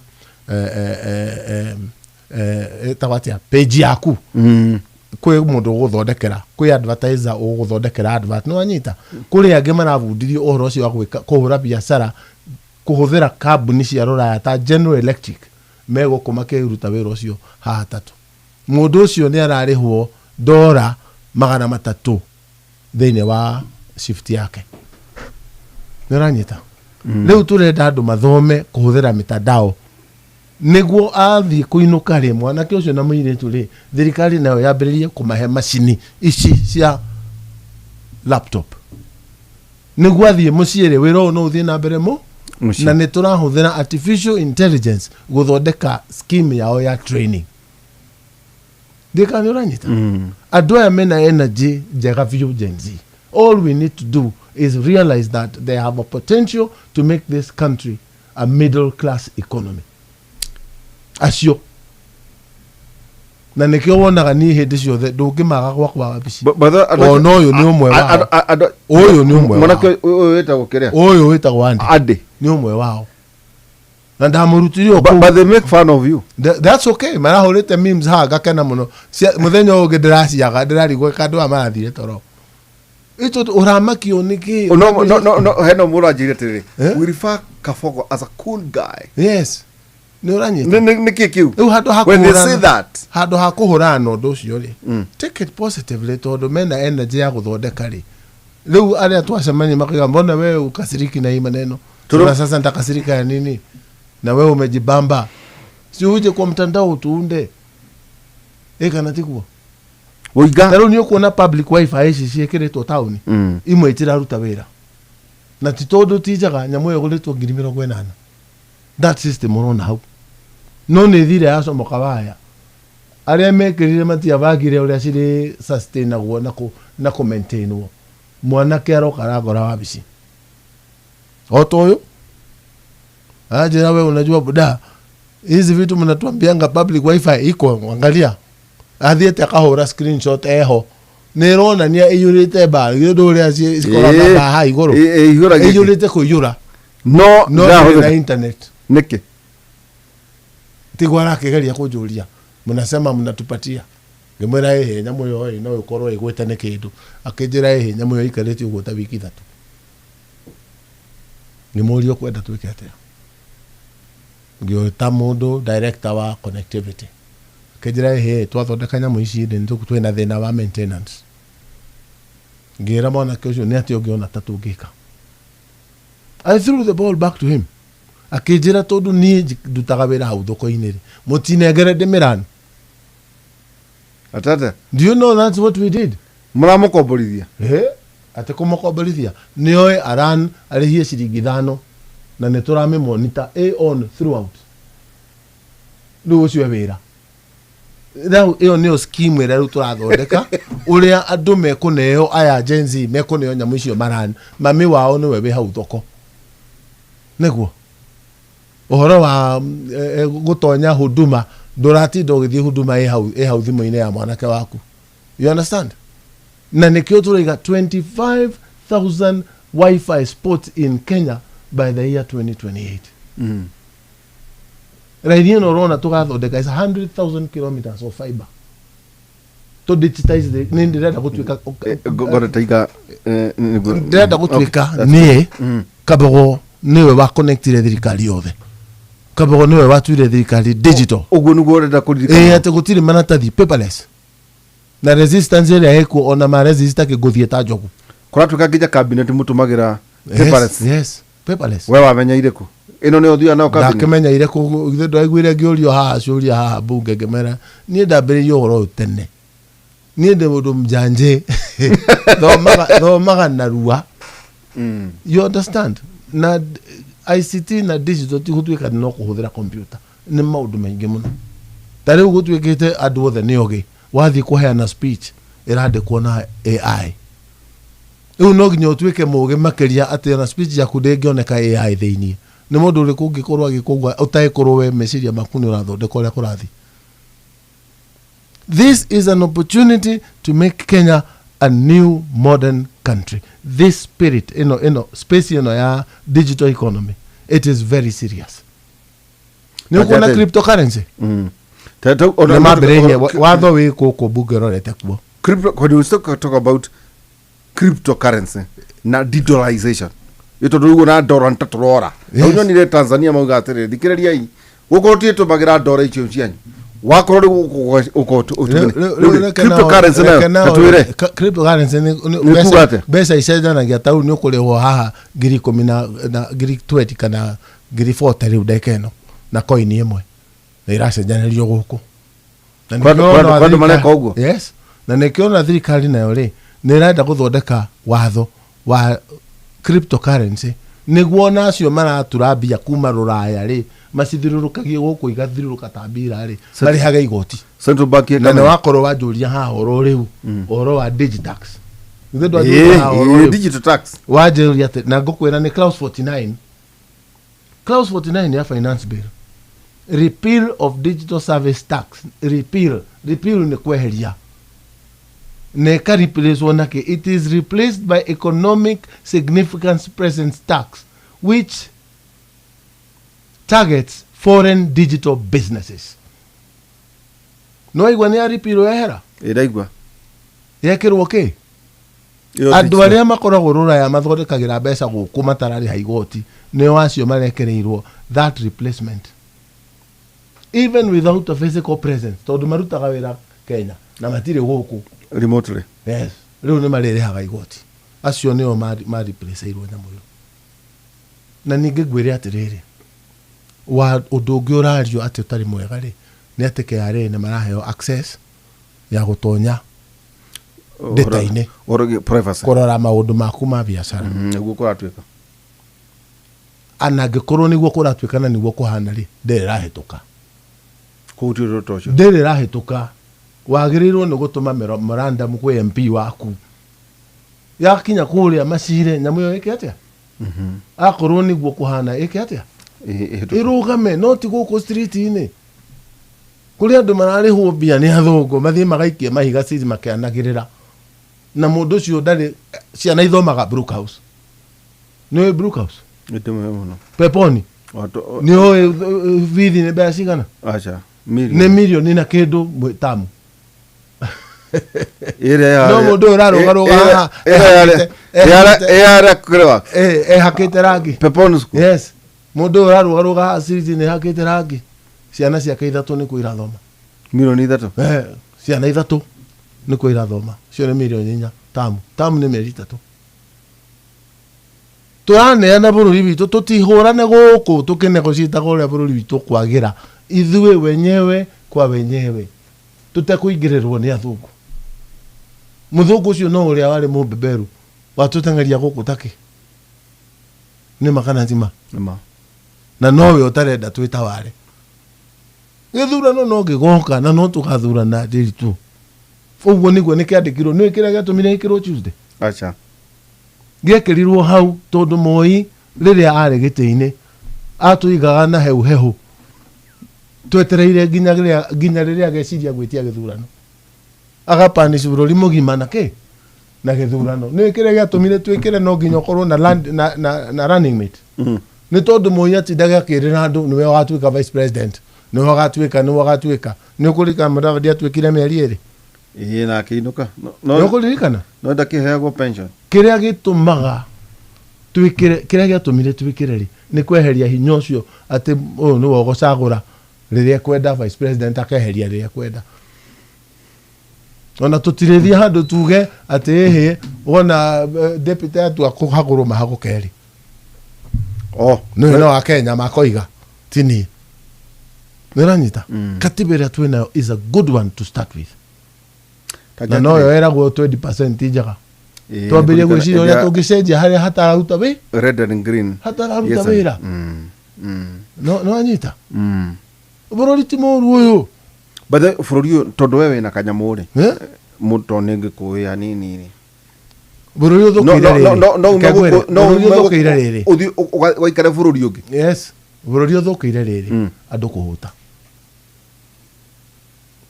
Ĩtagwo atĩa page yaku? Kwĩ mũndũ ũgũthondekera, kwĩ advertiser ũgũthondekera advert, nĩ wanyita? Kũrĩ angĩ marabundithio ũhoro ũcio wa gwĩka kũhũra biacara kũhũthĩra kambuni cia rũraya ta General Electric, megũkũ makĩruta wĩra ũcio haha tatu. Mũndũ ũcio nĩ ararĩhwo $300 thĩinĩ wa shift yake, nĩ ũranyita? Rĩu tũrenda andũ mathome kũhũthĩra mitandao nĩguo athiĩ kũinũka rĩ, mwanake ũcio na mũirĩtu rĩ, thirikari nayo yambĩrĩrie kũmahe macini ici cia laptop nĩguo athiĩ mũciĩ rĩ, wĩra ũyũ no ũthiĩ na mbere mũ. Mũciĩ. Na nĩ tũrahũthĩra artificial intelligence gũthondeka scheme yao ya training. Ndĩka nĩ ũranyita? Andũ aya mena energy njega biũ, Gen Z. All we need to do is realize that they have a potential to make this country a middle class economy. Acio na nĩkĩo wonaga niĩ hĩndĩ ciothe ndũngĩmaga gwakwa wabici. Ona ũyũ nĩ ũmwe wao. Ũyũ nĩ ũmwe wao. Mwanake ũyũ wĩtagwo kĩrĩa? Ũyũ wĩtagwo Andy. Andy. Nĩ ũmwe wao na ndamũrutire o But, kũu. but they make fun of you. That's okay, marahũrĩte memes haha ngakena mũno. Mũthenya ũyũ ũngĩ ndĩraciaga ndĩrarigwo kandũ aya marathire toro ĩtũ ũramakio nĩkĩ? Oh, no, no, no, no, hena mũndũ anjĩire atĩrĩrĩ, Eh? we refer Kabogo as a cool guy. Yes, nĩ ũranyita? Nĩ kĩ kĩu? Rĩu handũ ha When they kũhũrana- say that. Handũ ha kũhũrana na ũndũ ũcio rĩ, take it positively tondũ mena energy ya gũthondeka rĩ. Rĩu arĩa twacemania makauga, "Mbona wewe ukasiriki na hii maneno?" Sema, "Sasa nitakasirika ya nini na wewe umejibamba? Si uje kwa mtandao tuunde ĩ kana tiguo?" Woiga. Ta rĩu nĩ ũkuona public wifi ici ciĩkĩrĩtwo taũni, imwe itiraruta wĩra na ti tondũ ti njega. Nyamũ ĩyo ĩgũrĩtwo 80,000, that system ũrona hau, no nĩ thire yacomoka waya. Arĩa mekĩrire matiabangire ũrĩa cirĩ sustainagwo na kũ maintainwo. Mwanake aroka arangora wabici o ta ũyũ, anjĩra, "We unajua buda, hizi vitu mnatuambianga public wifi iko, angalia." Athiĩte akahũra screenshot eho, nĩ ĩronania ĩiyũrĩte ba githĩ ũrĩa cikoragwo na ba haha igũrũ. Ĩihũragia. Ĩiyũrĩte kũiyũra. No no ndĩrĩ na ndĩrahũthĩra. Internet. Nĩkĩ? Tiguo arakĩgeria kũnjũria, "Mnasema mnatupatia?" Ngĩmwĩra, "Ĩhĩ, nyamũ ĩyo ĩ no ĩkorwo ĩgwĩte nĩ kĩndũ." Akĩnjĩra, "Ĩhĩ, nyamũ ĩyo ĩikarĩte ũguo ta wiki 3." Ngĩmũria, "Ũkwenda twĩke atĩa?" Ngĩũta mũndũ director wa connectivity, akĩnjĩra, "Ĩhĩ, twathondeka nyamũ ici rĩ, twĩna thĩna wa maintenance." Ngĩra mwanake ũcio, "Nĩ atĩa ũngĩona ta tũngĩka?" I threw the ball back to him. Akĩnjĩra, "Tondũ niĩ ndutaga wĩra hau thoko-inĩ rĩ, mũtinengere ndĩmĩrani." Atata. Do you know that's what we did? Mũramũkomborithia? Ĩ, atĩ kũmũkomborithia nĩoĩ aran arĩhie ciringi 5 na nĩ tũramĩmonita ĩ on throughout. Rĩu ũcio e wĩra rĩu. Ĩyo nĩyo scheme ĩrĩa rĩu tũrathondeka, ũrĩa andũ mekũneo, aya Gen Z mekũneo nyamũ icio maran mami wao nĩwe wĩ hau thoko, nĩguo ũhoro wa gũtonya huduma ndũratinda ũgĩthiĩ huduma, ĩ hau thimũ-inĩ ya mwanake waku, you understand? Na nĩkĩo tũraiga 25,000 wifi spots in Kenya by the year 2028. Raini ĩno ũrona tũgathondeka is 100,000 kilometers of fiber to digitize the nĩ ndĩrenda gũtuĩka Ngore taiga nĩguo. Ndĩrenda gũtuĩka niĩ Kabogo nĩwe wa connectire thirikari yothe. Kabogo nĩwe watuire thirikari digital. Ũguo nĩguo ũrenda kũririkana? Ĩ, atĩ gũtirĩ maratathi, paperless, na resistance ĩrĩa ĩkuo ona ma resist akĩngũthiĩ ta njogu. Kũratuĩka nginya cabinet mũtũmagĩra paperless? Yes, paperless. We wamenyeire kũ? Ĩno nĩyo ũthiaga nayo cabinet? Ndakĩmenyeire kũ? Ithe ndwaiguire ngĩũrio haha ciũria haha mbunge, ngĩmera niĩ ndambĩrĩirie ũhoro ũyũ tene. Niĩ ndĩ mũndũ mjanje, thomaga narua, you understand? Na ICT na digital ti gũtuĩka no kũhũthĩra computer, nĩ maũndũ maingĩ mũno. Ta rĩu gũtuĩkĩte andũ othe nĩ ogĩ, wathiĩ kũheana speech ĩrandĩkwo na AI. Rĩu no nginya ũtuĩke mũgĩ makĩria atĩ ona speech yaku ndĩngĩoneka AI thĩiniĩ. Nĩ mũndũ ũrĩkũ ũngĩkorwo agĩkũgua ũtagĩkorwo we meciria maku nĩ ũrathondeka ũrĩa kũrathiĩ? This is an opportunity to make Kenya a new modern country. This spirit ĩno space ĩno ya digital economy, it is very serious. Nĩ ũkuona Ajate. cryptocurrency. Nĩ mambĩrĩirie watho wĩ gũkũ mbunge ũrorete kuo. Crypto, when we still talk about cryptocurrency na digitalization, ä tondå rä u na ndora nä ta tå rora. Yes. Rä u nyonire Tanzania mauga atä rä thikärä riai gå korwo tirä tå magä ra ndora icio cianyu wakorwo rä u cryptocurrency nayo tatwä re. Cryptocurrency Nĩ nĩ kuga atĩa? mbeca icenjanagia ta rĩu nĩ ũkũrĩhwo haha 10,000 na 20,000 kana 40,000 rĩu ndagĩka ĩno na coin ĩmwe na iracenjanĩrio gũkũ. Na Kwa nĩkĩo andũ- ona kwa andũ mareka thirikari- ũguo? Yes, na nĩkĩo ona thirikari nayo rĩ nĩ ĩrenda gũthondeka watho wa cryptocurrency nĩguo ona acio maratura mbia kuma rũraya rĩ macithirũrũkagie gũkũ igathirũrũka ta mbira rĩ marĩhage igoti. Central Bank Na nĩ wakorwo wanjũria haha ũhoro rĩu, ũhoro wa digitax. Githĩ ndwanjũria haha ũhoro rĩu? Digital tax. Wanjũria atĩ na ngũkwĩra nĩ clause 49, clause 49 ya finance bill, repeal of digital service tax. Repeal nĩ kweheria na ĩka replacewo na kĩ? It is replaced by economic significance presence tax which targets foreign digital businesses. Nĩ waigua nĩ ya repeal yehera? Ä ndaigua. Yekĩrwo kĩ? Andũ arĩa makoragwo rũraya mathondekagĩra mbeca gũkũ matararĩha igoti nĩo acio marekereirwo that replacement even without a physical presence tondũ marutaga wĩra Kenya na matirĩ gũkũ. Remotely. Yes, rĩu nĩ marĩrĩhaga igoti acio nĩo mareplaceirwo nyamũ ĩyo. Na ningĩ ngwĩre atĩrĩrĩ, wa ũndũ ũngĩ ũrario atĩ ũtarĩ mwega rĩ nĩ atĩ KRA nĩ maraheo access ya gũtonya data-inĩ. Ũhoro privacy. Kũrora maũndũ maku ma biacara. Nĩguo kũratuĩka. Ana angĩkorwo nĩguo kũratuĩka na nĩguo kũhana rĩ, ndĩrĩ ĩrahĩtũka. Kũu ti ũndũ ta ũcio. Ndĩrĩ ĩrahĩtũka. Wagĩrĩirwo nĩ gũtũma memorandum kwĩ MP waku, yakinya kũrĩa macire nyamũ ĩyo ĩke atĩa? Akorwo nĩguo kũhana ĩke atĩa? Ĩhĩtũke. Ĩrũgame, no ti gũkũ street-inĩ kũrĩa andũ mararĩhwo mbia nĩ athũngũ mathiĩ magaikie mahiga ciri makĩanagĩrĩra na mũndũ ũcio ndarĩ ciana ithomaga Brookhouse. Nĩ ũĩ Brookhouse? Ĩtũmĩre mũno. Peponi. Nĩ ũĩ bithi nĩ mbeca cigana? Aca. Nĩ mirioni na kĩndũ tamu. Ĩrĩa ya No mũndũ ũyũ ũrarũgarũga haha ĩrĩa kũrĩwa. Ehakĩte rangi. Peponi School. Yes, mũndũ ũyũ ũrarũgarũga haha street-inĩ ehakĩte rangi, ciana ciake ithatũ nĩkuo irathoma. 3 mirioni. Ciana ithatũ nĩkuo irathoma, cio nĩ 4 mirioni tamu. Tamu nĩ mĩeri 3. Tũraneana bũrũri witũ, tũtihũrane gũkũ tũkĩnegotiataga ũrĩa bũrũri witũ kwagĩra ithuĩ wenyewe kwa wenyewe tũtekũingĩrĩrwo nĩ athũngũ. Mũthũngũ ũcio no ũrĩa warĩ mũbeberu watũteng'eria gũkũ takĩ nĩ ma kana ti ma? Nĩma. Na nowe ũtarenda twĩtaware. Gĩthurano no gĩgoka na no tũgathurana ndĩritũ ũguo nĩguo nĩ kĩandĩkirwo. Nĩ kĩrĩa gĩatũmire gĩkĩrwo Tuesday? Aca. Gĩekĩrirwo hau tondũ Moi rĩrĩa arĩ gĩtĩ-inĩ atũigaga na heu hehu twetereire nginya rĩrĩa ageciria gwĩtia gĩthurano agapanish bũrũri mũgima na kĩ na gĩthurano. Nĩ kĩrĩa gĩatũmire twĩkĩre no nginya ũkorwo na, land, na running mate. Nĩ tondũ Moi atindaga akĩrĩra andũ nĩwe watuĩka vice president, nĩwe agatuĩka, nĩwe agatuĩka. Nĩ ũkũririkana Mũdavadi atuĩkire mĩeri 2? Ĩĩ, na akĩinũka. Nĩ ũkũririkana? No ndakĩheagwo pension. Kĩrĩa gĩtũmaga twĩkĩre, kĩrĩa gĩatũmire twĩkĩre rĩ nĩ kweheria hinya ũcio atĩ ũyũ nĩwe ũgũcagũra rĩrĩa ekwenda vice president, akeheria rĩrĩa ekwenda. Ona tũtirĩthiĩ handũ tuge atĩ ĩhĩ wona deputy atua kũhagũrwo mahagũke rĩ. Oh. Nĩ no akenya makoiga ti niĩ. Nĩ ũranyita? Katiba ĩrĩa twĩnayo is a good one to start with na noyo ĩragwo 20% njega. Twambĩrie gwĩciria ũrĩa tũngĩcenjia harĩa hatararuta wĩ Red and green. hatararuta Yes, wĩra. No no anyita bũrũri ti mũru ũyũ. But the bũrũri ũyũ tondũ we wĩna kanyamũ rĩ, Eh? mũndũ tondũ nĩ ngĩkũĩ hanini rĩ. Bũrũri ũthũkĩire rĩrĩ. No Reke ngwĩre, no bũrũri ũthũkĩire rĩrĩ. ũthiĩ ũgaikare bũrũri ũngĩ. Yes, bũrũri ũthũkĩire rĩrĩ. Andũ kũhũta,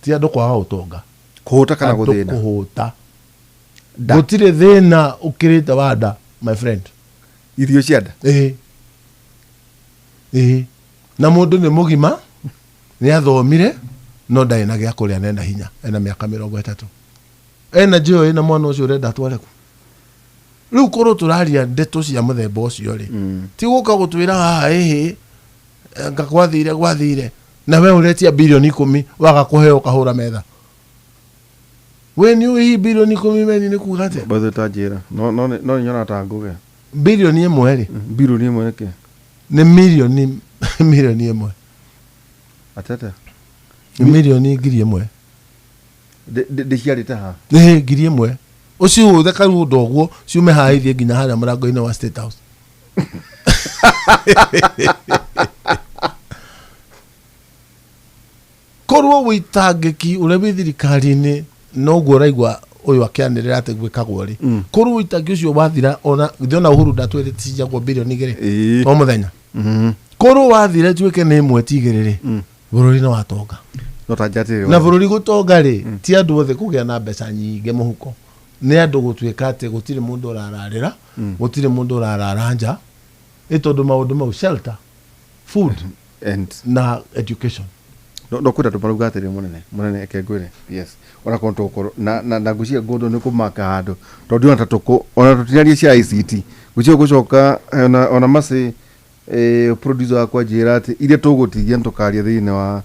ti andũ kwaga ũtonga. Kũhũta kana Andũ gũthĩna? Kũhũta. Gũtirĩ thĩna ũkĩrĩte wa nda, my friend. Irio cia nda. Ĩĩ, na mũndũ nĩ mũgima, nĩ athomire. No ndarĩ na gĩa kũrĩa na ena hinya, ena mĩaka 30. Energy ĩyo ĩna mwana ũcio ũrenda atware kũ? Rĩu korwo tũraria ndeto cia mũthemba ũcio rĩ, ti gũka gũtwĩra haha ĩhĩ anga gwathire gwathire na we ũretia 10 bilioni waga kũheo ũkahũra metha. We nĩ ũĩ hihi 10 bilioni meni nĩ kuga atĩa? Bathe ta njĩra no nyona ta ngũge. 1 bilioni rĩ, 1 bilioni nĩkĩ? Nĩ milioni 1. Atete. Nĩ 1,000,000. Ndĩciarĩte ha? Ĩ 1,000 ũciũthe karũndũ ũguo ciume haha ithiĩ nginya harĩa mũrango-inĩ wa State House. Korwo wĩitangĩki ũrĩa wĩ thirikari-inĩ noguo ũraigua ũyũ akĩanĩrĩra atĩ gwĩkagwo rĩ, korwo wĩitangĩ ũcio wathira, ona githĩ ona Uhuru ndatwĩrĩte cijagwo 2 bilioni o mũthenya, korwo wathire tuĩke nĩ ĩmwe ti igĩrĩ rĩ, bũrũri nĩ watonga. No ta njatĩrĩ. Na bũrũri gũtonga rĩ, ti andũ othe kũgĩa na mbeca nyingĩ mũhuko, nĩ andũ gũtuĩka atĩ gũtirĩ mũndũ ũrararĩra, gũtirĩ mũndũ ũrarara nja, ĩ tondũ maũndũ mau, shelter, food and na education. No kwĩna andũ marauga atĩrĩ, mũnene mũnene, eke ngwĩre, yes, ona korwo tũgũkorwo na ngwĩciria ngũndũ nĩ kũmaka handũ tondũ ndiona ta tũkũ ona tũtinarie cia ICT, ngwĩciria gũcoka ona macĩ producer wakwa njĩra atĩ iria tũgũtigia nĩ tũkaria thĩinĩ wa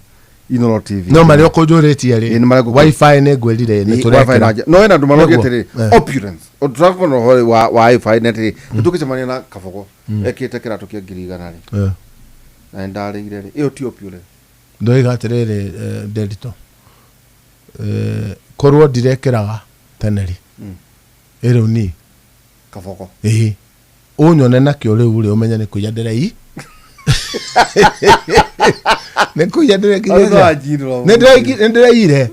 Inooro TV. No marĩa ũkũnjũrĩtie rĩ, Ĩ, nĩ marĩa wifi nĩ ngwĩrire nĩ Ĩ, wifi tũrekĩra. No hena andũ maroria Nĩguo. atĩrĩ, opulence tũrakorwo na ũhoro wa wifi nĩ atĩrĩ, nĩ tũgĩcemania na Kabogo ekĩrĩte kĩratũ kĩa 100,000 rĩ, na nĩ ndarĩire rĩ, ĩyo ti opulence? Ndoiga atĩrĩrĩ, Nderitu, korwo ndirekĩraga tene rĩ, ĩ rĩu niĩ Kabogo. Ĩĩ, ũnyone nakĩo rĩu rĩ, ũmenye nĩ kũiya ndĩrei, nĩ kũiya ndĩrekinyĩria, nĩ ndĩreire.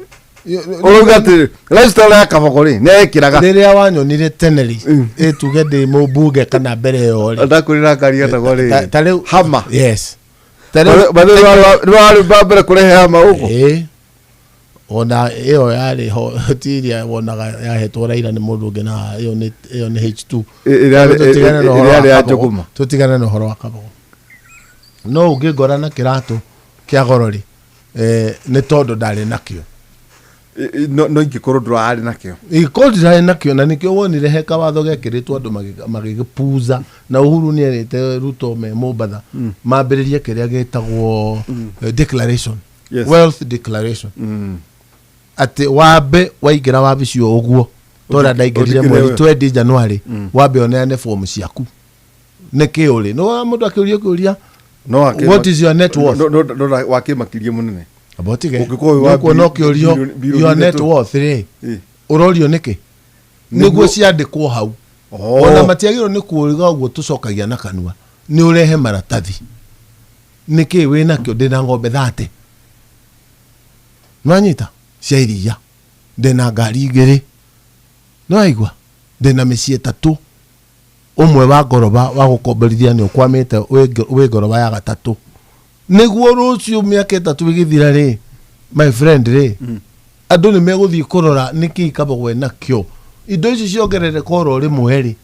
Ũrauga atĩ lifestyle ya Kabogo rĩ, nĩ ekĩraga. Rĩrĩa wanyonire tene rĩ, ĩ tuge ndĩ mũmbunge kana mbere ĩyo rĩ, ndakwĩrĩra ngari etagwo rĩ ta rĩu Hama. Yes, ta rĩu. Nĩ warĩ mbere kũrehe hama gũkũ. Ĩĩ, ona ĩyo yarĩ ho ti iria wonaga yahetwo Raila nĩ mũndũ ũngĩ, na ĩyo nĩ H2. Ĩrĩa Tũtigane na ũhoro ĩrĩa wa yarĩ ya Kabogo. Njũgũma. Tũtigane na ũhoro wa Kabogo. No ũngĩngora na kĩratũ kĩa goro rĩ, nĩ tondũ ndarĩ nakĩo. No ingĩkorwo ndũrarĩ nakĩo. Ikorwo ndirarĩ nakĩo, na nĩkĩo wonire he kawatho gekĩrĩtwo andũ magĩgĩpuza, na Uhuru nĩ erĩte Ruto me Mombatha mambĩrĩrie kĩrĩa gĩtagwo declaration, wealth declaration, atĩ wambe waingĩra wabici o ũguo tondũ ndaingĩrire Ũthikĩre mweri we. 20 January, wambe ũneane fomu ciaku nĩkĩ ũrĩ no mũndũ akĩũria kĩũria, No "What is your net worth?" No wakĩmakirie mũnene. Amba ũtige. Ũngĩkorwo wĩ wa Nĩũkuona ũkĩũrio bilioni your net 3. worth rĩ, ũrorio nĩkĩ? Nĩguo- Nĩguo ciandĩkwo hau. Ona matiagĩrĩirwo nĩ kũriga ũguo tũcokagia na kanua, nĩ ũrehe maratathi nĩkĩ wĩ nakĩo. Ndĩna ng'ombe 30, nĩwanyita, cia iria, ndĩna ngari igĩrĩ, nĩwaigua, ndĩna mĩciĩ 3, ũmwe wa ngoroba wa gũkomborithia nĩ ũkwamĩte wĩ ngoroba ya gatatũ, nĩguo rũciũ mĩaka 3 ĩgĩthira rĩ, my friend rĩ, andũ nĩ megũthiĩ kũrora nĩkĩ Kabogo nakĩo, indo ici ciongerereka oro rĩmwe rĩ.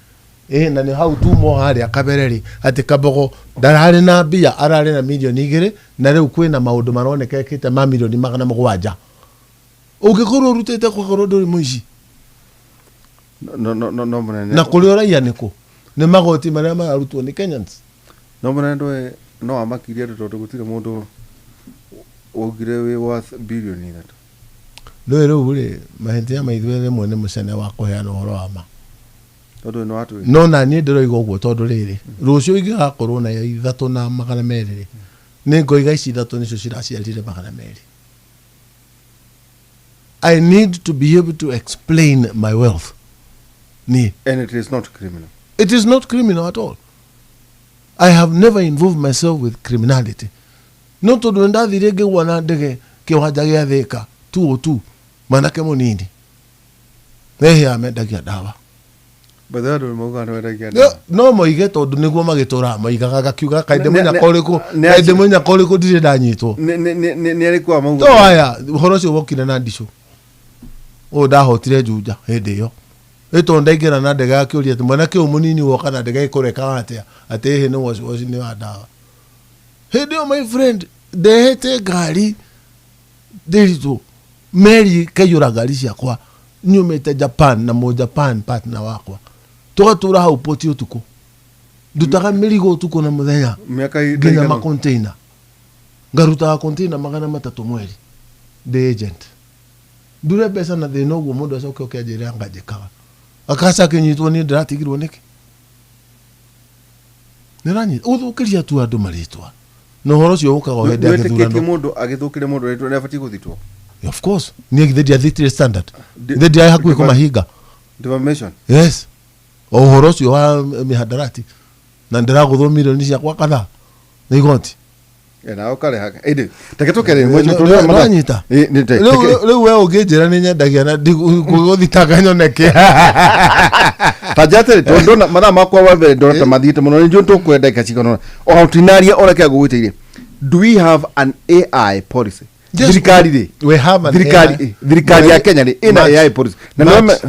Ĩ na nĩ hau tumo harĩa kabere rĩ, atĩ Kabogo ndararĩ na mbia, ararĩ na 2 milioni na rĩu kwĩna maũndũ maroneka ekĩte ma 700 milioni. Ũngĩkorwo ũrutĩte kwakorwo ndũrĩ mũici. No mũnene. Na kũrĩa ũraiya nĩkũ? Nĩ magoti marĩa mararutwo nĩ Kenyans. No mũnene, ndũĩ no amakirie andũ tondũ gũtirĩ mũndũ waugire wĩ worth 3 bilioni. Ndũĩ rĩu rĩ, mahĩtia maithuĩ rĩmwe nĩ mũcene wa kũheana ũhoro wa ma. Tondũ nĩ watwĩ No na niĩ ndĩroiga ũguo tondũ rĩrĩ, rũciũ ingĩgakorwo na 2.2 rĩ, nĩ ngoiga ici ithatũ nĩcio ciraciarire 200. I need to be able to explain my wealth niĩ. And it is not criminal. It is not criminal at all. I have never involved myself with criminality. No tondũ nĩ ndathire ngĩgwa na ndege kĩwanja gĩa Thĩka 202, mwanake mũnini ehĩa mendagia ndawa. But andũ nĩ maugaga nĩ wendagia No, no moige tondũ nĩguo magĩtũraga moigaga, gakiuga kaĩ ndĩ mũnyaka ũrĩkũ, nĩ kaĩ ndĩ mũnyaka ũrĩkũ, ndirĩ ndanyitwo. Nĩ arĩkũ a maugaga? To aya ũhoro ũcio wokire na ndicũ ũyũ ndahotire Juja hĩndĩ ĩyo, ĩ tondũ ndaingĩra na ndege akĩũria atĩ mwanake ũyũ mũnini woka na ndege ĩkũrekaga atĩa, atĩ ĩhĩ nĩ waci nĩ wa ndawa. Hĩndĩ ĩyo, my friend, ndehete ngari. Ndĩritũ meri ĩkaiyũra ngari ciakwa nyumĩte Japan na mũ Japan partner wakwa, tũgatũra hau poti ũtukũ, ndutaga mĩrigo ũtukũ na mũthenya. Mĩaka Nginya ĩigana? Macontainer, ngarutaga container 300 mweri ndĩ agent, ndure mbeca na thĩna ũguo. Mũndũ acoke oke anjĩre anga njĩkaga akaca akĩnyitwo niĩ ndĩratigirwo nĩkĩ? Nĩũranyita gũthũkĩria tu andũ marĩtwa na ũhoro ũcio ũkaga o hĩndĩ ya Wĩtĩkĩtie gĩthurano. Mũndũ agĩthũkĩria mũndũ rĩtwa nĩ abatiĩ gũthitwo? Of course, niĩ githĩ ndiathitire Standard? Githĩ ndiarĩ hakuhĩ kũmahinga? Defamation. Yes, o ũhoro ũcio wa mĩhandarati na ndĩragũthwo milioni ciakwa kadhaa nĩ igoti. Na ũkarehaga ĩndĩ reke tũkere. Nĩwanyita? Rĩu we ũngĩnjĩra nĩ nyendagia na gũthitanga nyoneke. Ta njatĩrĩ, tondũ ndona mathaa makwa wa mbere ndona ta mathiĩte mũno, nĩ njũĩ tũkwenda ndagĩka cigana ũna o hau tinaria o reke ngũgwĩtĩirie. Do we have an AI policy? Yes. Thirikari rĩ? We have an Thirikari AI. Thirikari ya Kenya rĩ, ĩna AI policy? Na March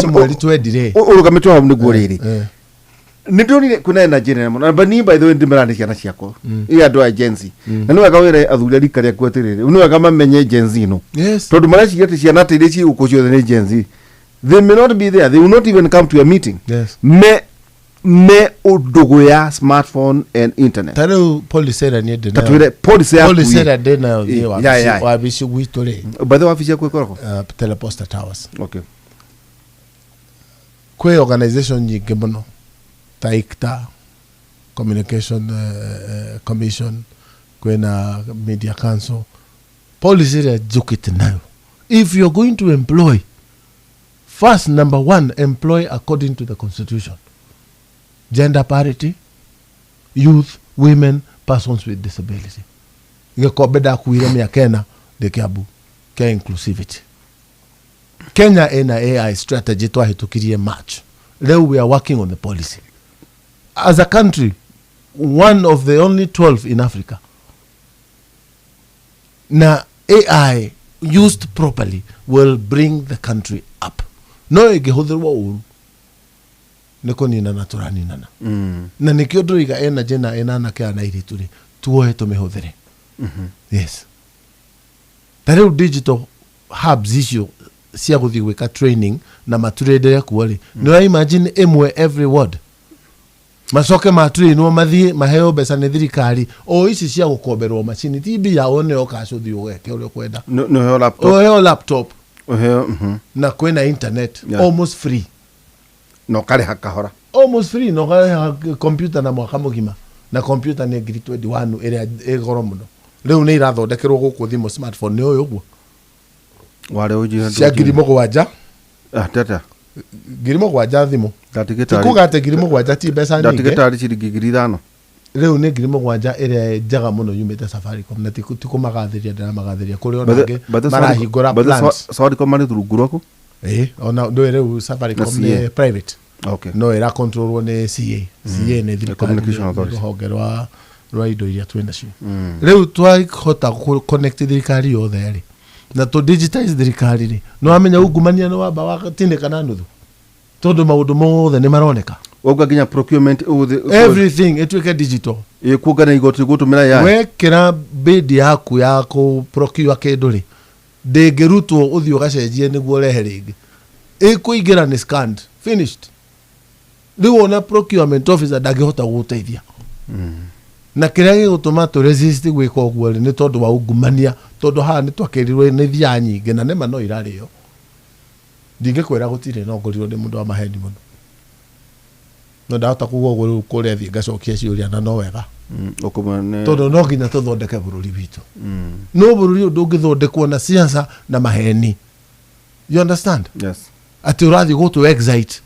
mweri 20 rĩ. Ũrũgamĩtwo hau nĩguo rĩrĩ, Eh. nĩ ndonire kwĩna energy nene mũno na niĩ, by the way, ndĩmera nĩ ciana ciakwa ĩ andũ a Gen Z, na nĩ wega wĩre athuri a rika rĩaku atĩrĩrĩ, nĩ wega mamenye Gen Z no tondũ mareciria atĩ ciana atĩ iria ciĩ gũkũ ciothe nĩ Gen Z. They may not be there. They will not even come to a meeting. Me ũndũgũ ya smartphone and internet. Ta rĩu policy ĩrĩa niĩ ndĩ Ta nayo- twĩre policy yaku. Policy ĩrĩa ndĩ nayo thiĩ wabici gwitũ rĩ, By the way, wabici yaku ĩkoragwo? Teleposta Towers. Okay. Kwĩ organization nyingĩ mũno ta ICTA, Communication Commission, kwĩna Media Council. Policy ĩrĩa njũkĩte nayo, if you're going to employ, first, number one, employ according to the constitution: gender parity, youth, women, persons with disability. Gĩkombe ndakuire mĩaka 4 ndĩ Kĩambu kĩa inclusivity. Kenya ĩna AI strategy twahĩtũkirie March. Rĩu we are working on the policy as a country, one of the only 12 in Africa. Na AI used properly will bring the country up, no ĩngĩhũthĩrwo ũru nĩ kũninana tũraninana. Na nĩkĩo ndũiga energy na ĩna anake aya na airĩtu rĩ, tuoe tũmĩhũthĩre. Yes, ta rĩu digital hubs icio cia gũthiĩ gwĩka training na maturĩndĩre kuo rĩ, nĩ ũra imagine ĩmwe every ward, macoke matrainwo, mathiĩ maheo mbeca nĩ thirikari, o ici cia gũkomberwo macini ti mbia, one cash ũthiĩ ũgeke ũrĩa ũkwenda. Nĩ ũheo laptop. Ũheo laptop. Ũheo Na kwĩna internet almost free. Na ũkarĩha kahora. Almost free, na ũkarĩha computer na mwaka mũgima, na computer nĩ ngiri 21 ĩrĩa ĩ goro mũno. Rĩu nĩ irathondekerwo gũkũ thimũ smartphone, nĩ ũyũ ũguo. Warĩ ũnjĩre. Cia 7,000. Ah, tata. 7,000 thimũ. Ndatigĩte. Ti kuga atĩ 7,000 ti mbeca nyingĩ. Ndatigĩte arĩ ciringi 5,000. Rĩu nĩ 7,000 ĩrĩa njega mũno yumĩte Safaricom, na ti kũmagathĩria ndĩramagathĩria, kũrĩ ona angĩ marahingũra plans. Safaricom marĩ rungu rwaku? Ĩĩ, ona ndũĩ rĩu Safaricom Na nĩ CA. private. No ĩra controlwo nĩ CA. CA nĩ thirikari. Communication Nĩ Authority. rũhonge rwa indo iria twĩ nacio. Rĩu twahota connect thirikari yothe rĩ, na tũ digitize thirikari rĩ, nĩ wamenya ungumania nĩ wamba watinĩka na nuthu, tondũ maũndũ mothe nĩ maroneka. Wauga nginya procurement ũgũthĩ Everything ĩtuĩke digital. Kuongana igoti gũtũmĩra AI. Wekĩra bid yaku ya kũ procure kĩndũ rĩ, ndĩngĩrutwo ũthiĩ ũgacenjie nĩguo ũrehe rĩngĩ, ĩkũingĩra nĩ scanned, finished. Rĩu ona procurement officer ndangĩhota gũgũteithia. Na kĩrĩa gĩgũtũma tũ resist gwĩka ũguo rĩ, nĩ tondũ wa ungumania, tondũ haha nĩ twakĩrirwo nĩ thia nyingĩ na nĩma no irarĩo. Ndingĩkwĩra gũtirĩ, no ngorirwo ndĩ mũndũ wa maheni mũno, no ndahota kuga ũguo rĩu kũrĩa thiĩ ngacokia ciũria na no wega. Ũkũmwe nĩ Tondũ no nginya tũthondeke bũrũri witũ. No bũrũri ũyũ ndũngĩthondekwo na siasa na maheni, you understand? Yes. Atĩ ũrathiĩ gũtũ excite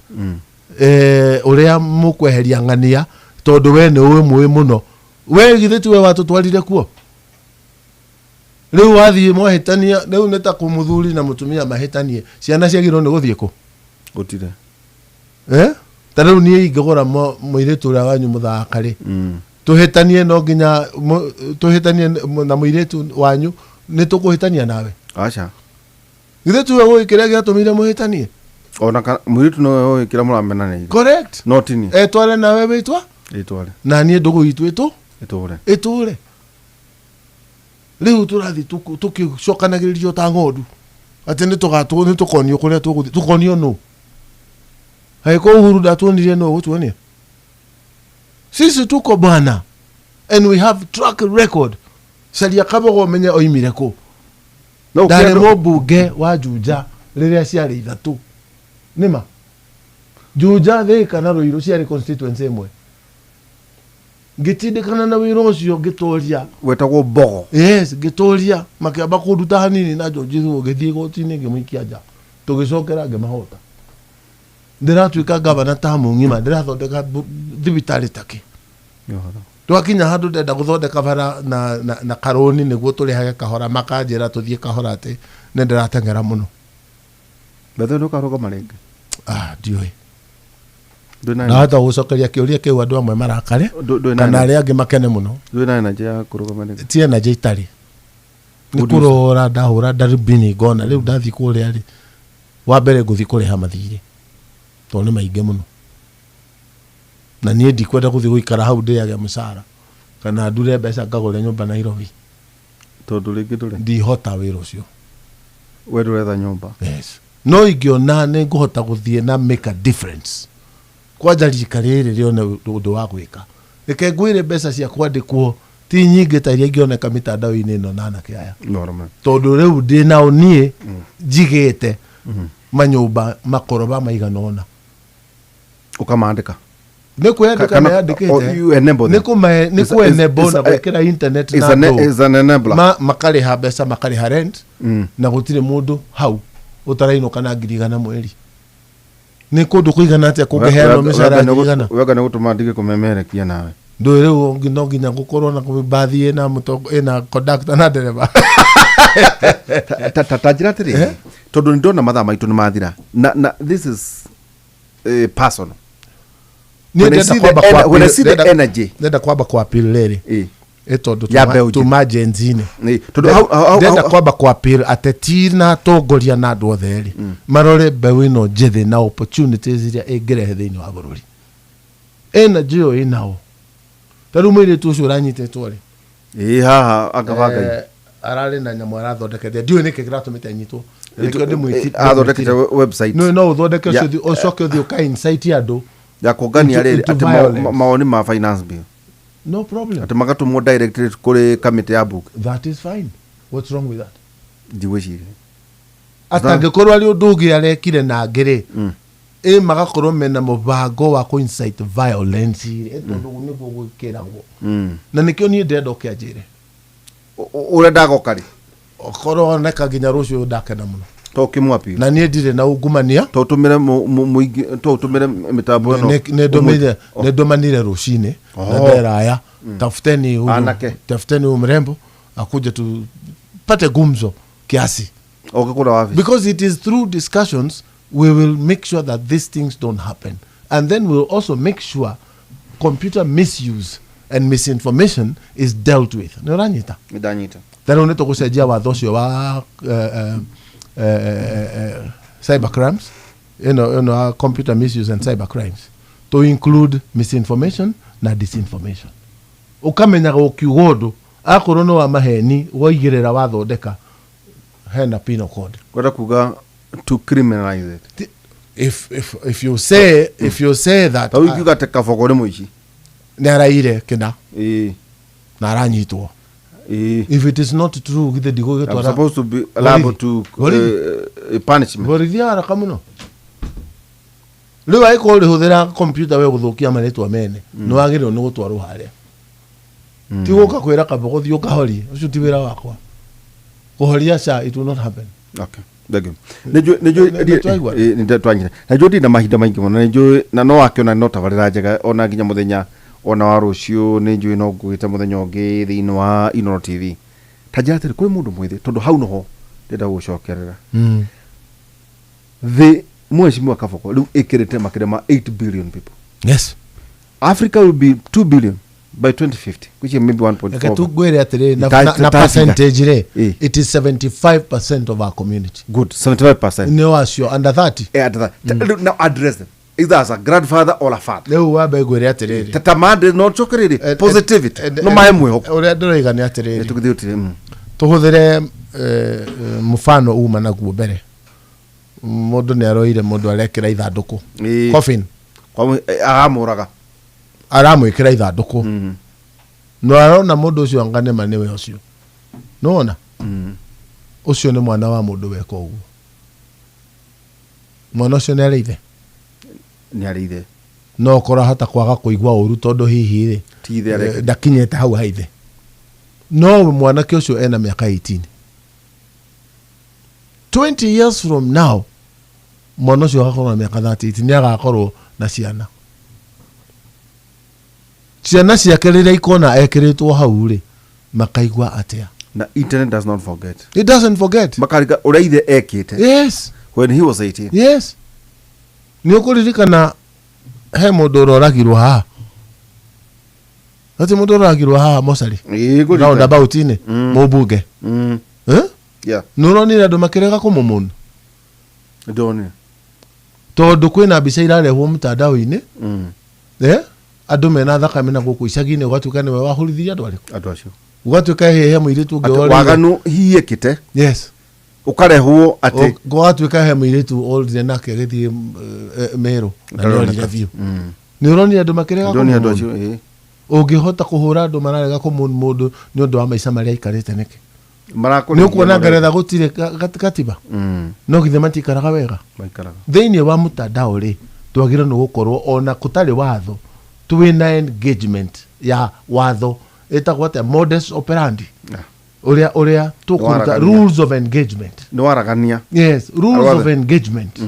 ũrĩa mũkweheria ng'ania tondũ we nĩ ũĩ mũĩ mũno. We githĩ tiwe watũtwarire kuo? Rĩu wathiĩ mwahĩtania, rĩu nĩ ta kũmũthuri na mũtumia mahĩtanie, ciana ciagĩrĩirwo nĩ gũthiĩ kũ? Gũtirĩ. Eh? Ta rĩu niĩ ingĩgũra mũirĩtu ũrĩa wanyu mũthaka rĩ, tũhĩtanie, no nginya tũhĩtanie na mũirĩtu wanyu, nĩ tũkũhĩtania nawe? Aca. Githĩ tiwe ũĩ kĩrĩa gĩatũmire mũhĩtanie? Ona kana mũirĩtu nowe ũĩ kĩrĩa mũramenanĩire. Correct. No tini. Etware nawe wĩtwa Ĩtware. Na niĩ ndũgũ itũ ĩtũ Ĩtũre. Ĩtũre. Rĩu tũrathiĩ tũkĩcokanagĩrĩrio ta ng'ondu atĩ nĩ tũgatũ nĩ tũkonio kũrĩa tũgũthiĩ, tũkonio nũ? Angĩkorwo Uhuru ndatuonirie, nũ ũgũtuonia? Sisi tuko bwana and we have track record. Caria Kabogo ũmenye oimire kũ. No Ndarĩ ũkĩandũ- mũmbunge wa Juja rĩrĩa ciarĩ ithatũ, nĩma Juja, Thĩka na Rũirũ ciarĩ constituency ĩmwe. Ngĩtindĩkana na wĩra ũcio, ngĩtoria. Wetagwo Mbogo. Yes, ngĩtoria. Makĩamba kũnduta hanini na George Thuo, ngĩthiĩ igoti-inĩ, ngĩmũikia nja, tũgĩcokera, ngĩmahota. Ndĩratuĩka gavana tamu ng'ima, ndĩrathondeka thibitarĩ takĩ. Twakinya handũ ndenda gũthondeka bara na karũni nĩguo tũrĩhage kahora, makanjĩra tũthiĩ kahora atĩ nĩ ndĩrateng'era mũno. Bethe ndũkarũgama rĩngĩ? Ah, ndiũĩ. Ndwĩ na Ndahota gũcokeria kĩũria kĩu andũ amwe marakare Ndwĩ na kana arĩa angĩ makene mũno. Ndwĩ na energy ya kũrũgama rĩngĩ? Ti energy itarĩ, nĩ What do you say? kũrora ndahũra ndarubini ngona rĩu ndathiĩ kũrĩa rĩ, wa mbere ngũthiĩ kũrĩha mathirĩ tondũ nĩ maingĩ mũno, na niĩ ndikwenda gũthiĩ gũikara hau ndĩage mũcara kana ndure mbeca ngagũre nyũmba Nairobi. Tondũ rĩngĩ ndũrĩ Ndihota wĩra ũcio. We ndũretha nyũmba? Yes, no ingĩona nĩ ngũhota gũthiĩ na make a difference, kwanja rika rĩrĩ rĩone ũndũ wa gwĩka. Reke ngwĩre, mbeca cia kwandĩkwo ti nyingĩ ta iria ingĩoneka mĩtandao-inĩ ĩno na anake aya. Normal. Tondũ rĩu ndĩ nao niĩ njigĩte manyũmba makoroba maigana ũna. Ũkamandĩka? Nĩ kwĩyandĩka. Oh, you enable them. Nĩ kũmae nĩ kũ-enable na gwĩkĩra internet na andũ. Is an enabler. Makarĩha mbeca, makarĩha rent, na gũtirĩ mũndũ hau ũtarainũka na 100,000 mweri. Nĩ kũndũ kũigana atĩa kũngĩheanwo mĩcara ya 100,000? Wega nĩ gũtũma ndige kũmemerekia nawe. Ndũĩ rĩu no nginya gũkorwo na mbathi ĩna mũtongo ĩna conductor na ndereba. Ta njĩra atĩrĩrĩ, tondũ nĩ ndona mathaa maitũ nĩ mathira, na this is personal. Niĩ When I ndĩrenda see the kwamba kwa when I see the energy. Ndĩrenda kwamba kwa appeal rĩrĩ ĩ tondũ Ya mbeũ njĩthĩ. tuma Gen Z-inĩ. Tondũ Ndĩrenda kwamba kwa appeal ateti na atongoria na andũ othe rĩ, marore mbeũ ĩno njĩthĩ na opportunities iria ĩngĩrehe thĩinĩ wa bũrũri. Energy ĩyo ĩnao. Ta rĩu mũirĩtu ũcio ũranyitĩtwo rĩ, Ĩ haha anga Ngai. Ararĩ na nyamũ arathondekete, ndiũĩ nĩkĩ kĩratũmĩte anyitwo. Nĩkĩo Athondekete ndĩmwĩtire. Website Nĩ no ũthondeke Ya- ũcio ũcoke ũthiĩ ũka incite andũ ya kũngania rĩrĩ into atĩ violence. mawoni ma finance bill. No problem. Atĩ magatũmwo directly kũrĩ kamĩtĩ ya bunge. That is fine. What's wrong with that? Ndigwĩciria Atangĩkorwo arĩ ũndũ ũngĩ arekire na angĩ rĩ, ĩ magakorwo mena mũbango wa kũ incite violence rĩ, tondũ nĩguo gwĩkĩragwo. Na nĩkĩo niĩ ndĩrenda ũke anjĩre. Ũrĩa ndagoka rĩ? Okorwo oneka nginya rũciũ, ndakena mũno. To ũkĩmwapira. Na niĩ ndirĩ na ungumania. To ũtũmĩre mũingĩ, to ũtũmĩre mĩtambo ĩno. Nĩ ndũmanire rũcinĩ na nderaya, tafuteni huyu Anake. Tafuteni huyu mrembo akuje tupate gumzo kiasi. Oke kũrĩa wabici. Because it is through discussions we will make sure that these things don't happen, and then we'll also make sure computer misuse and misinformation is dealt with. Nĩ ũranyita? Nĩ ndanyita. Ta rĩu nĩ tũgũcenjia watho ũcio wa cyber crimes, ĩno wa computer misuse and cyber crimes, to include misinformation na disinformation. Ũkamenyaga ũkiuga ũndũ, akorwo nĩ wa maheni waigĩrĩra wathondeka, hena penal code. Kwenda kuga to criminalize it? If you say that Ta rĩu ingiuga atĩ Kabogo nĩ mũici. Nĩ araire kĩna na aranyitwo. If it is not true, githĩ I'm ndigũgĩtwara supposed to be liable to Borithi. Punishment. Borithi haraka mũno. Rĩu angĩkorwo ũrĩhũthĩra computer we gũthũkia marĩtwa mene, nĩ wagĩrĩirwo nĩ gũtwarwo harĩa, ti gũka kwĩra Kabogo thiĩ ũkahorie. Ũcio ti wĩra wakwa kũhoria. Ca it will not happen. Okay. Thank you. Nĩnjũĩ nĩnjũĩ Nĩ twaigua? Ĩ, nĩ twanyita. Na njũĩ ndirĩ na mahinda maingĩ mũno. Nĩnjũĩ na no akĩona no tabarĩra njega ona nginya mũthenya ona wa rũciũ, nĩnjũĩ no ngũgĩte mũthenya ũngĩ thĩinĩ wa Inooro TV. Ta njĩra atĩrĩ, kũrĩ mũndũ mwĩthĩ, tondũ hau noho ndĩrenda gũcokerera. Thĩ, mheshimiwa Kabogo, rĩu ĩkĩrĩte makĩria ma 8 billion people. Africa will be 2 billion by 2050, which is maybe 1.4. Reke tu ngwĩre atĩrĩrĩ, na percentage rĩ, it is 75% of our community. Good, 75%. Nĩ acio under 30. Eh, at that. Now address them either as a grandfather or a father. Rĩu wambe ngwĩre atĩrĩrĩ, Tatamande no cokerere positivity no mahe mwĩhoko. Ũrĩa ndĩroiga nĩ atĩrĩrĩ, Tũgĩthiĩ ũtire. Tũhũthĩre mũbano uma naguo mbere. Mũndũ nĩ aroire mũndũ arekĩra ithandũkũ. Coffin. Aramũraga. Aramwĩkĩra ithandũkũ. No arona mũndũ ũcio anga nĩma nĩwe ũcio. Nĩwona? Ũcio nĩ mwana wa mũndũ weka ũguo. Mwana ũcio nĩ arĩ ithe. Nĩ arĩ ithe. No okorwo ahota kwaga kũigua ũru tondũ hihi rĩ Ti ithe areka. Ndakinyĩte hau ha ithe. No mwanake ũcio ena mĩaka 18. 20 years from now mwana ũcio agakorwo na mĩaka 38 nĩ agakorwo na ciana. Ciana ciake rĩrĩa ikona ekĩrĩtwo hau rĩ makaigua atĩa? Na internet does not forget. It doesn't forget. Makarika ũrĩa ithe ekĩte. Yes. When he was 18. Yes. Nĩ ũkũririkana he mũndũ ũroragirwo haha. Ati mũndũ ũroragirwo haha mocarĩ. Ĩĩ, ngũririkana. Roundabout-inĩ mũmbunge. Eh? Yeah. Nĩ ũronire andũ makĩrega kũmũmũna. Ndonire. Tondũ kwĩna mbica irarehwo mtandao-inĩ. Eh? Andũ mena thakame na gũkũ icagi-inĩ ũgatuĩka nĩwe wahũrithirie andũ arĩkũ? Andũ acio. Ũgatuĩka he mũirĩtu ũngĩ Atĩ worĩire. waganu hihi ekĩte. Yes. Ũkarehwo atĩ. Gũgatuĩka he mũirĩtu orire nake agĩthiĩ Meru na nĩ orire biũ. Nĩ ũronire andũ makĩrega Ndonire andũ kũmũmũna? acio, ĩĩ. Ũngĩhota kũhũra andũ mararega kũmũna mũndũ nĩ ũndũ wa maica marĩa aikarĩte nĩkĩ? Marakũrĩithia Nĩ ũkuona marĩa- Ngeretha gũtirĩ katiba? No githĩ matikaraga wega? Maikaraga. Thĩinĩ wa mtandao rĩ, twagĩrĩirwo nĩ gũkorwo ona kũtarĩ watho twĩna engagement ya watho ĩtagwo atĩa? Modus operandi. Ũrĩa ũrĩa tũkũruta Nĩwaragania. rules of engagement. Nĩwaragania. Yes, rules Arwathe. of engagement.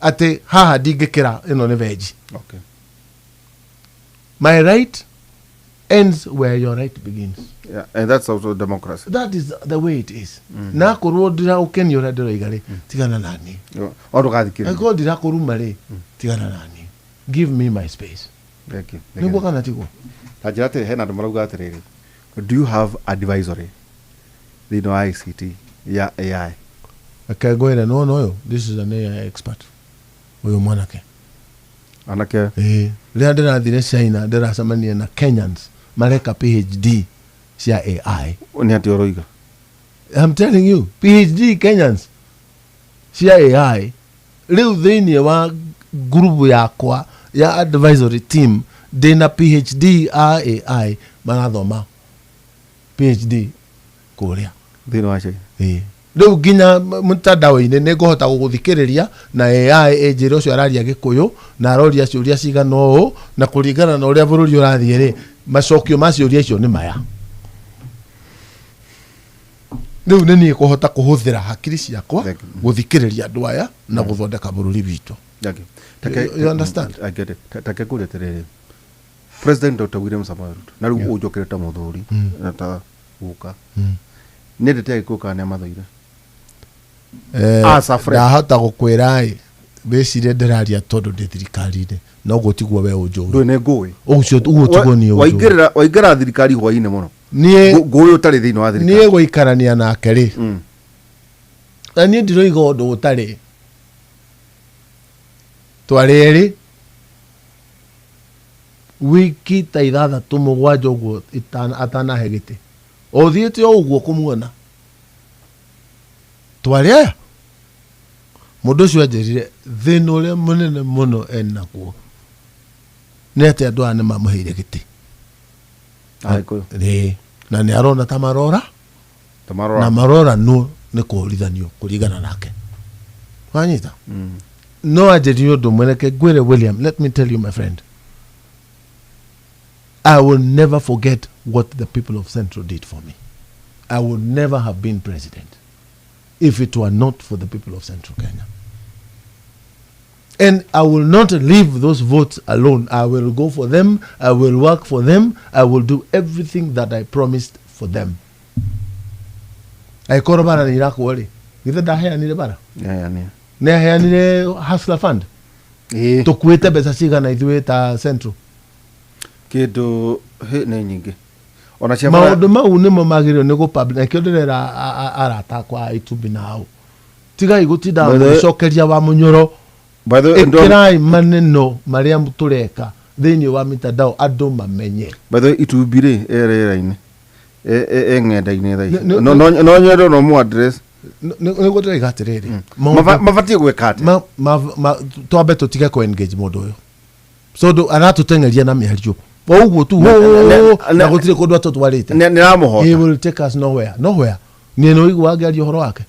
Atĩ haha ndingĩkĩra ĩno nĩ venji. Okay. My right ends where your right begins. Yeah, and that's also democracy. That is the way it is. Na korwo ndĩragũkenia ũrĩa ndĩroiga rĩ, tigana nani. O ndũgathikĩrĩrie. Angĩkorwo ndirakũruma rĩ, tigana nani. Give me my space. Thank you. Nĩguo kana tiguo? Ta njĩra atĩrĩ, hena andũ marauga atĩrĩrĩ, do you have advisory thĩinĩ wa ICT ya AI? Reke ngwĩre, nĩwona ũyũ, this is an AI expert. Ũyũ mwanake. Anake. Ĩĩ. Rĩrĩa ndĩrathire China, ndĩracemania na Kenyans mareka PhD cia AI. Nĩ atĩa ũroiga? I'm telling you, PhD Kenyans cia AI. Rĩu thĩinĩ wa group yakwa ya advisory team ndĩna PhD a AI marathoma PhD kũrĩa. Thĩinĩ wa China. Ĩĩ. Rĩu nginya mtandao-inĩ nĩ ngũhota gũgũthikĩrĩria na AI ĩnjĩre ũcio araria Gĩkũyũ na aroria ciũria cigana ũũ na kũringana na ũrĩa bũrũri ũrathiĩ rĩ, macokio ma ciũria icio nĩ maya. Rĩu nĩ niĩ kũhota kũhũthĩra hakiri ciakwa gũthikĩrĩria andũ aya na gũthondeka bũrũri witũ. Thank you. You understand? I get it. Take kũria atĩrĩrĩ, President Dr. William Samoei Ruto na rĩu ũnjokere ta mũthuri na ta guka nĩendete Agĩkũyũ kana nĩamathũire? As a friend. Ndahota gũkwĩra ĩ wĩcirie ndĩraria tondũ ndĩ thirikari-inĩ no ũguo tiguo we ũnjũĩ. Ndũĩ nĩ ngũĩ. Ũcio ũguo tiguo niĩ ũnjũĩ. Waingĩra thirikari hwainĩ mũno. Niĩ Ngũĩ ũtarĩ thĩinĩ wa thirikari. Niĩ gũikarania nake rĩ, na niĩ ndiroiga ũndũ ũtarĩ. Twarĩ erĩ wiki ta ithathatũ mũgwanja ũguo atanahe gĩtĩ. Ũthiĩte o ũguo kũmuona. Twarĩ aya. Mũndũ ũcio anjĩrire thĩna ũrĩa mũnene mũno enaguo nĩ atĩ andũ aya nĩ mamũheire gĩtĩ. Agĩkũyũ. Ĩĩ. Na nĩ arona ta marora. Ta marora. Na marora no nĩ kũhũrithanio kũringana nake. Wanyita? No anjĩrire ũndũ ũmwe, reke ngwĩre William, let me tell you my friend. I will never forget what the people of Central did for me. I would never have been president if it were not for the people of Central Kenya. And I will not leave those votes alone. I will go for them. I will work for them. I will do everything that I promised for them. Angĩkorwo bara nĩ irakwo rĩ, githĩ ndaheanire bara? Nĩaheanire. Nĩaheanire Hustler Fund? Ĩĩ. Tũkuĩte mbeca cigana ithuĩ ta Central? Kĩndũ hĩ nĩ nyingĩ. Ona cia bara- Maũndũ mau nĩmo magĩrĩirwo nĩ gũ-publish. Nakĩo ndĩrera arata akwa a Itumbĩ na hau. Tigai gũtinda By the way- mũgĩcokeria wa mũnyoro. By the way, Ĩkĩrai maneno marĩa tũreka thĩinĩ wa mitandao andũ mamenye. By the way, Itumbĩ rĩ, ĩ rĩera-inĩ. E ng'enda-inĩ thaa ici. Nĩ- No nyende no mu address. Nĩguo ndĩroiga atĩrĩrĩ, Mabatiĩ gwĩka atĩa? Twambe tũtige kũ engage mũndũ ũyũ tondũ aratũteng'eria na mĩario o ũguo tu, na gũtirĩ kũndũ atũtwarĩte. Nĩ He ramũhota. will take us nowhere, nowhere. Niĩ nĩ ũigua ngĩaria ũhoro wake.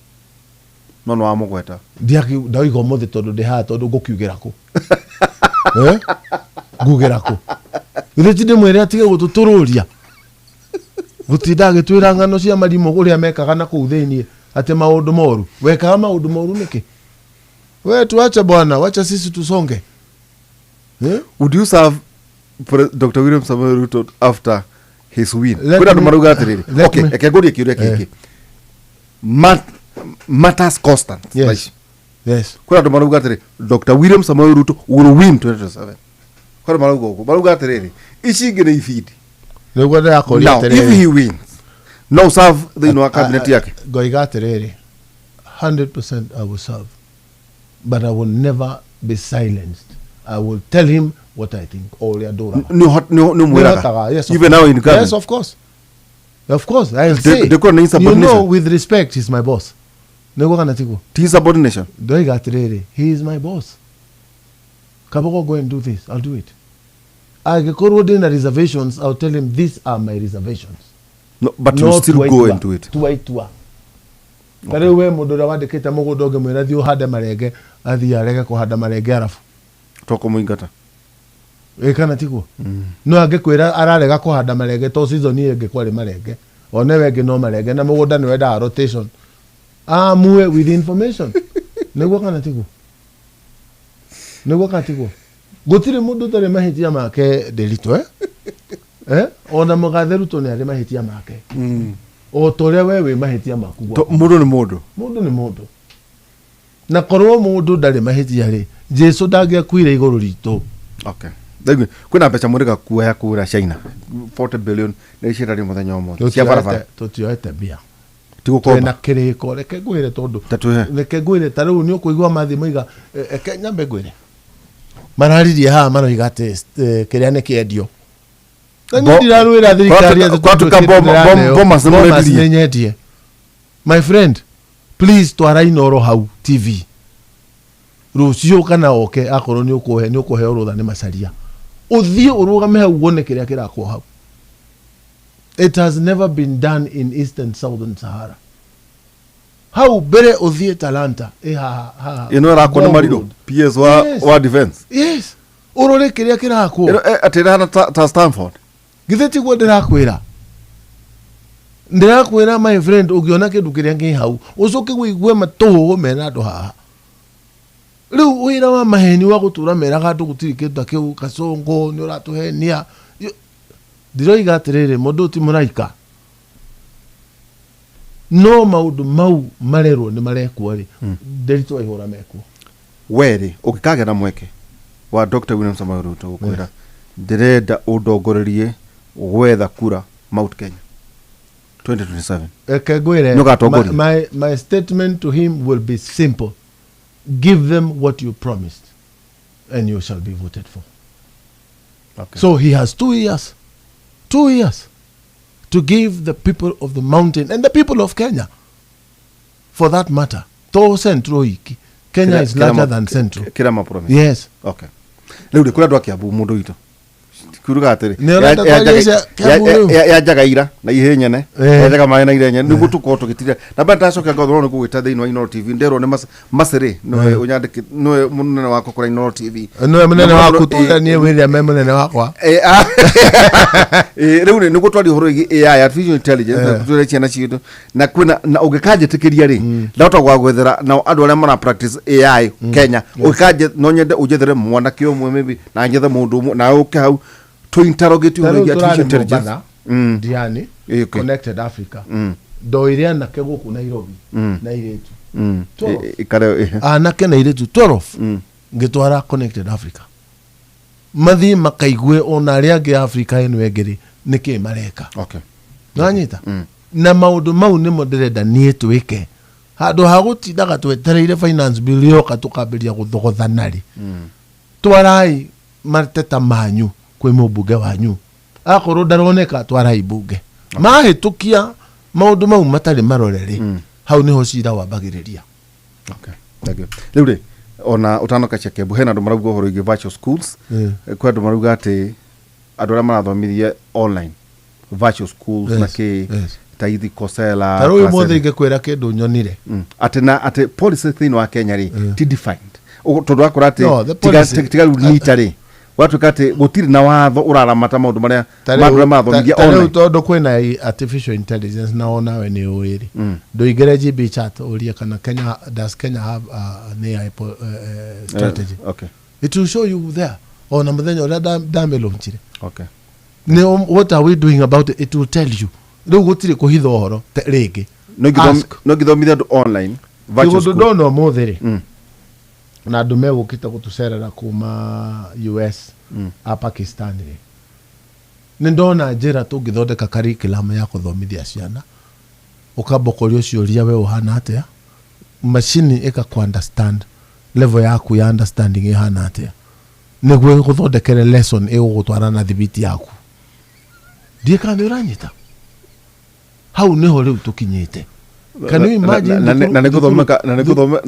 No nĩ wamũgweta. Ndauga ũmũthĩ tondũ ndĩ haha, tondũ ngũkiugĩra kũ? Ngugĩra kũ? Githĩ ti ndĩmwĩre atige gũtũtũrũria, gũtinda agĩtwĩra ng'ano cia marimũ ũrĩa mekaga na kũu thĩiniĩ, atĩ maũndũ moru wekaga maũndũ moru nĩkĩ? We tuache bwana, wacha sisi tusonge, eh? Would you serve Dr. William Samoei Ruto after his win? Let Kwĩna andũ marauga atĩrĩrĩ. let Okay, reke ngũrie kĩũria kĩngĩ. Matters constant. Yes. Yes. Kwĩna andũ marauga atĩrĩ, Dr. William Samoei Ruto will win 2027. Kwĩna andũ marauga ũguo. Marauga atĩrĩrĩ, ici ingĩ nĩ ibindi. Nĩguo ndĩrakũria Now, if atĩrĩrĩ. he wins, no serve thĩinĩ wa cabinet yake. Ngoiga atĩrĩrĩ, 100% I will serve, but I will never be silenced. I will tell him what I think, o ũrĩa ndũraga. Nĩ ũmwĩraga. Nĩhotaga, yes, of Even course. now in government. Yes, of course. Of course, I'll say. Ndĩkorwo nĩ You insubordination. know, with respect, he's my boss. Nĩguo kana tiguo? Ti insubordination. Ndoiga atĩrĩrĩ, he is my boss. Kabogo, go and do this, I'll do it. Angĩkorwo ndĩna reservations, I'll tell him these are my reservations. No, but you No still tua go itua, and do it. tua itua. Ta rĩu we mũndũ ũrĩa wandĩkĩte mũgũnda ũngĩmwĩra thiĩ ũhande marenge, athiĩ arege kũhanda marenge arabu. Tũkũmũingata. Ĩ kana tiguo? No angĩkwĩra ararega kũhanda marenge to season ĩyo ĩngĩ kwarĩ marenge, one we ĩngĩ no marenge, na mũgũnda nĩ wendaga rotation, amue with information. Nĩguo kana tiguo? Nĩguo kana tiguo? Gũtirĩ mũndũ ũtarĩ mahĩtia make, Ndĩritũ, eh? Eh? Ona mũgathe Ruto nĩ arĩ mahĩtia make, o ta ũrĩa we wĩ mahĩtia maku gwaku. Mũndũ nĩ mũndũ. Mũndũ nĩ mũndũ, na korwo mũndũ ndarĩ mahĩtia rĩ, Jesu ndangĩakuire igũrũ ritũ. Okay. Thank you. Kwĩna mbeca mũrĩga kuoya kũra China 40 billion nĩ ciĩtario mũthenya ũmũthĩ cia barabara. Tũtioete mbia. Ti Twĩna gũkomba. kĩrĩko, reke ngwĩre tondũ Ta twĩhe. reke ngwĩre, ta rĩu nĩ ũkũigua mathiĩ moiga, reke nyambe ngwĩre, mararirie haha maroiga atĩ kĩrĩa nĩ kĩendio, na niĩ ndirarũĩra thirikari atĩ Kwatuka tondũ kĩndũ ndĩraneo. Bomas nĩ Bomas mũrendirie. nĩ nyendie. My friend, please, twara Inoro hau TV rũciũ kana oke, akorwo nĩ ũkũhe, nĩ ũkũheo rũtha nĩ Macaria, ũthiĩ ũrũgame hau wone kĩrĩa kĩrakwo hau. It has never been done in Eastern Southern Sahara. Hau mbere ũthiĩ Talanta ĩ haha haha. Ĩno ĩrakwo nĩ Ngong Marigo Road. PS wa Yes. wa defense. Yes, ũrore kĩrĩa kĩrakwo. Ĩno atĩ ĩrahana ta Stanford. Githĩ tiguo ndĩrakwĩra? Ndĩrakwĩra, my friend, ũngĩona kĩndũ kĩrĩa kĩ hau, ũcoke wĩigue matũhũhũ mena andũ haha rĩu wĩra wa maheni wa gũtũra meraga andũ gũtirĩ kĩndũ ta kĩu. Kasongo nĩ ũratũhenia. Ndiroiga atĩrĩrĩ, mũndũ ũyũ ti mũraika, no maũndũ mau marerwo nĩ marekwo rĩ, Ndĩritũ waihũra mekwo. We rĩ, ũngĩkagĩa na mweke wa Dr. William Samoei Ruto gũkwĩra ndĩrenda ũndongorerie gwetha kura Mount Kenya 2027. Reke ngwĩre, Nĩ ũgatongoria. my statement to him will be simple: give them what you promised and you shall be voted for. Okay. So he has 2 years, 2 years to give the people of the mountain and the people of Kenya, for that matter, to Central iki. Kenya is larger than Central. Kĩrĩa ma promise. Yes. Okay. Rĩu rĩ, kũrĩ andũ a Kiambu, mũndũ witũ kiuruga atĩrĩ, Nĩ ũrenda kwaria cia Kiambu rĩu? yanjaga ira na ihĩ nyene, yanjaga maĩ na ire nyene, nĩguo tũkorwo tũgĩtira na mbere ndacokia ngatho no nĩ gũgwĩta thĩinĩ wa Inooro TV. Nderwo nĩ Macere nĩwe ũnyandĩki, nĩwe mũnene wakwa kũrĩa Inooro TV. Nĩwe mũnene Na waku? mũndũ- Tũranie William e mũnene wakwa. Rĩu rĩ, nĩguo twaria ũhoro wĩgiĩ AI, artificial intelligence, na twĩre ciana citũ na kwĩna na ũngĩkanjĩtĩkĩria rĩ, ndahota gwagwethera nao andũ arĩa mara practice AI Kenya. Ũngĩkanje, no nyende ũnjethere mwanake ũmwe maybe, na njethe mũndũ ũmwe na ũke hau tũ interrogate ũhoro Ta rĩu wĩgiĩ artificial tũrarĩ intelligence. Mombatha, Diani, Okay. Connected Africa, ndoire anake gũkũ Nairobi na irĩtu 12. Ikare Anake na irĩtu 12 ngĩtwara Connected Africa mathiĩ makaigue ona arĩa angĩ Africa ĩno ĩngĩ rĩ, nĩkĩ mareka. Okay. Nanyita na maũndũ mau nĩmo ndĩrenda niĩ twĩke, handũ ha gũtindaga twetereire finance bill yoka tũkambĩrĩria gũthogothana rĩ. Twarai mateta manyu kwĩ mũmbunge wanyu, akorwo ndaroneka twarai mbunge. Mahĩtũkia maũndũ mau matarĩ marore rĩ, hau nĩho cira wambagĩrĩria. Okay. Thank you. Rĩu rĩ, ona ũtanoka cia Kiambu, hena andũ marauga ũhoro wĩgiĩ virtual schools. Kwĩ andũ marauga atĩ andũ arĩa marathomithia online, virtual schools na kĩ ta ithi Coursera, Ta rĩu Classera. ũmũthĩ ingĩkwĩra kĩndũ nyonire. Atĩ na atĩ policy thĩinĩ wa Kenya rĩ ti defined. Tondũ wakora atĩ No, the tiga policy- tiga rĩu nita rĩ, gwatuĩka atĩ gũtirĩ na watho ũraramata maũndũ marĩa Ta ma andũ arĩa rĩu marathomithia ta rĩu online. tondũ kwĩna artificial intelligence na onawe nĩ ũĩ rĩ, ndũingĩre GB chat ũrie kana Kenya, does Kenya have an AI strategy? It will show you there. Ona mũthenya ũrĩa ndamĩlaunchire. Nĩ what are we doing about it? It will tell you. Rĩu gũtirĩ kũhitha ũhoro rĩngĩ. No ngĩthomi- Ask. no ngĩthomithia andũ online virtual Kĩũndũ school. ndona ũmũthĩ rĩ, na andũ megũkĩte gũtũcerera kuma US a Pakistan rĩ, nĩ ndona njĩra tũngĩthondeka curriculum ya kũthomithia ciana, ũkamba ũkorio ciũria, we ũhana atĩa, macini ĩkakũ understand level yaku ya understanding ĩhana atĩa, nĩguo ĩgũthondekere lesson ĩgũgũtwara na thibiti yaku. Ndiĩ kana nĩ ũranyita. Hau nĩho rĩu tũkinyĩte. Can you imagine? Na nĩ gũthomeka na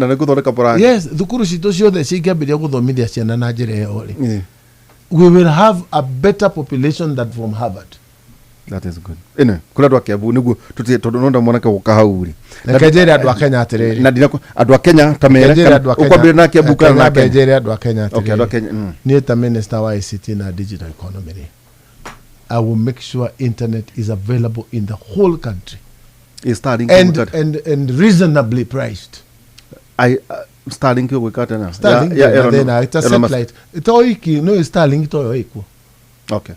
nĩ gũthondeka brand. Yes, thukuru citũ ciothe cingĩambĩrĩria gũthomithia ciana na njĩra ĩyo rĩ, we will have a better population than from Harvard. That is good. Anyway, kũrĩ andũ a Kiambu nĩguo tũtige, tondũ no mwanake gũka hau rĩ. Reke njĩre andũ a Kenya atĩrĩrĩ. Na ndina andũ a Kenya ta mere Reke njĩre andũ a Kenya- ũkwambĩrĩria na Kiambu kana Reke na nyambe Kenya? njĩre andũ a Kenya Okay, andũ a atĩrĩrĩ. Kenya. Niĩ ta minister wa ICT na digital economy rĩ, I will make sure internet is available in the whole country Is Starlink gwĩka atĩa? and reasonably priced. Starlink gwĩka atĩa na? Starlink Ya ndĩna Elon- thĩna, it's a Elon Musk. satellite. To iki no Starlink toyo ĩkuo. Okay.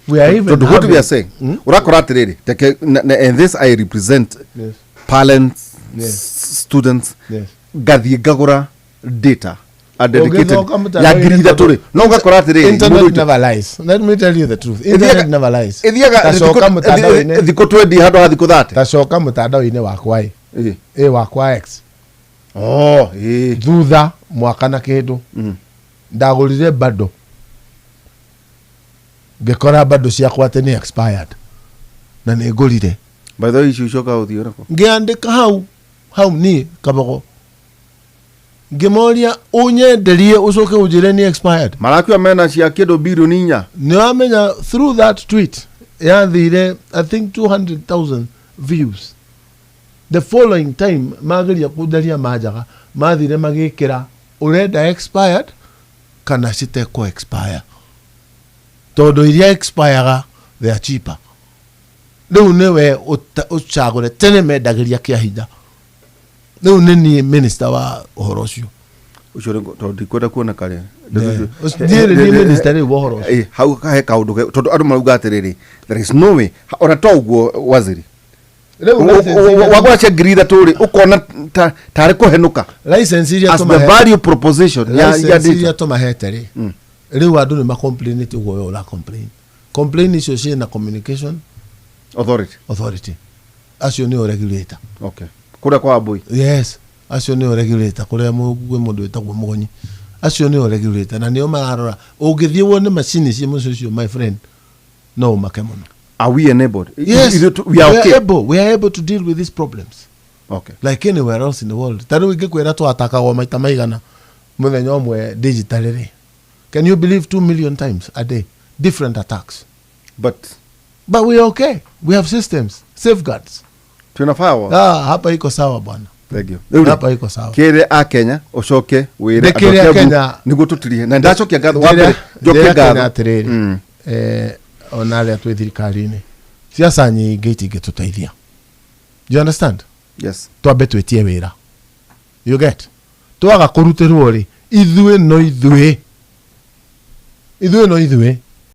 We are even Tondũ what we having- are saying, ũrakora atĩrĩrĩ, teke and this I represent parents, students, ngathiĩ ngagũra data a dedicated Ũngĩcoka ya mũtandao-inĩ 3,000 rĩ, no ũgakora atĩrĩrĩ, Internet mũndũ witũ- never lies. Let me tell you the truth. Internet never lies. Ĩthiaga Tacoka mũtandao-inĩ. thikũ 20 handũ ha thikũ 30. Tacoka mũtandao-inĩ wakwa ĩ. Ĩ wakwa X. Oh, ĩ. Thutha mwaka na kĩndũ. Ndagũrire bado. Ngĩkora bado ciakwa atĩ nĩ expired. Na nĩ ngũrire. By the way, ici ucoka ũthiĩ ũrĩkũ? Ngĩandĩka hau hau niĩ Kabogo. Ngĩmoria ũnyenderie ũcoke ũnjĩre nĩ expired. Marakiuga mena cia kĩndũ birioni 4. Nĩ wamenya through that tweet yathire I think 200,000 views. The following time mageria kũnjaria manjaga, mathire magĩkĩra ũrenda expired kana citekwo expire, tondũ iria expireaga they are cheaper. Rĩu nĩwe ũcagũre. Tene mendagĩria kĩa hinya, rĩu nĩ niĩ minister wa ũhoro ũcio. Ũcio rĩ, tondũ ndikwenda kuona karĩa. Niĩ nĩ niĩ minister rĩu wa ũhoro ũcio. Hau he kaũndũ tondũ andũ marauga atĩrĩrĩ, there is no way ona to ũguo waziri Rĩu license iria- wagũra cia 3,000 rĩ, ũkona tarĩ kũhenũka license iria as the value proposition ya license iria data. tũmahete rĩ, rĩu andũ nĩ macomplainĩte ũguo we ũra complain. Complain icio ciĩna Communication Authority. Authority, acio nĩo regulator. Okay, kũrĩa kwa Wambui. Yes, acio nĩo regulator kũrĩa kwĩ mũndũ wĩtagwo Mũgonyi, acio nĩo regulator na nĩo mararora. Ũngĩthiĩ wone macini ciĩ mũciĩ ũcio, my friend, no ũmake mũno. Are we enabled? Yes. We are We okay. are able, we are able to deal with these problems like anywhere else in the world. Ta rĩu ingĩkwĩra twatakagwo maita maigana mũthenya ũmwe digitally rĩ, can you believe 2 million times a day, different attacks? But But we are okay, we have systems, safeguards. Twĩna firewall. Ah, hapa iko sawa bwana. Thank you. Rĩu rĩ, Hapa iko sawa. kĩrĩ a Kenya ũcoke wĩre Ndĩkĩre andũ a Kiambu Kenya- nĩguo tũtirihe na ndacokia ngatho wa mbere njokie Njĩra Kenya ngatho. atĩrĩrĩ, ona arĩa twĩ thirikari-inĩ, siasa nyingĩ itingĩtũteithia, you understand? Yes. Twambe twĩtie wĩra, you get? Twaga kũrutĩrwo rĩ, ithuĩ no ithuĩ, ithuĩ no ithuĩ.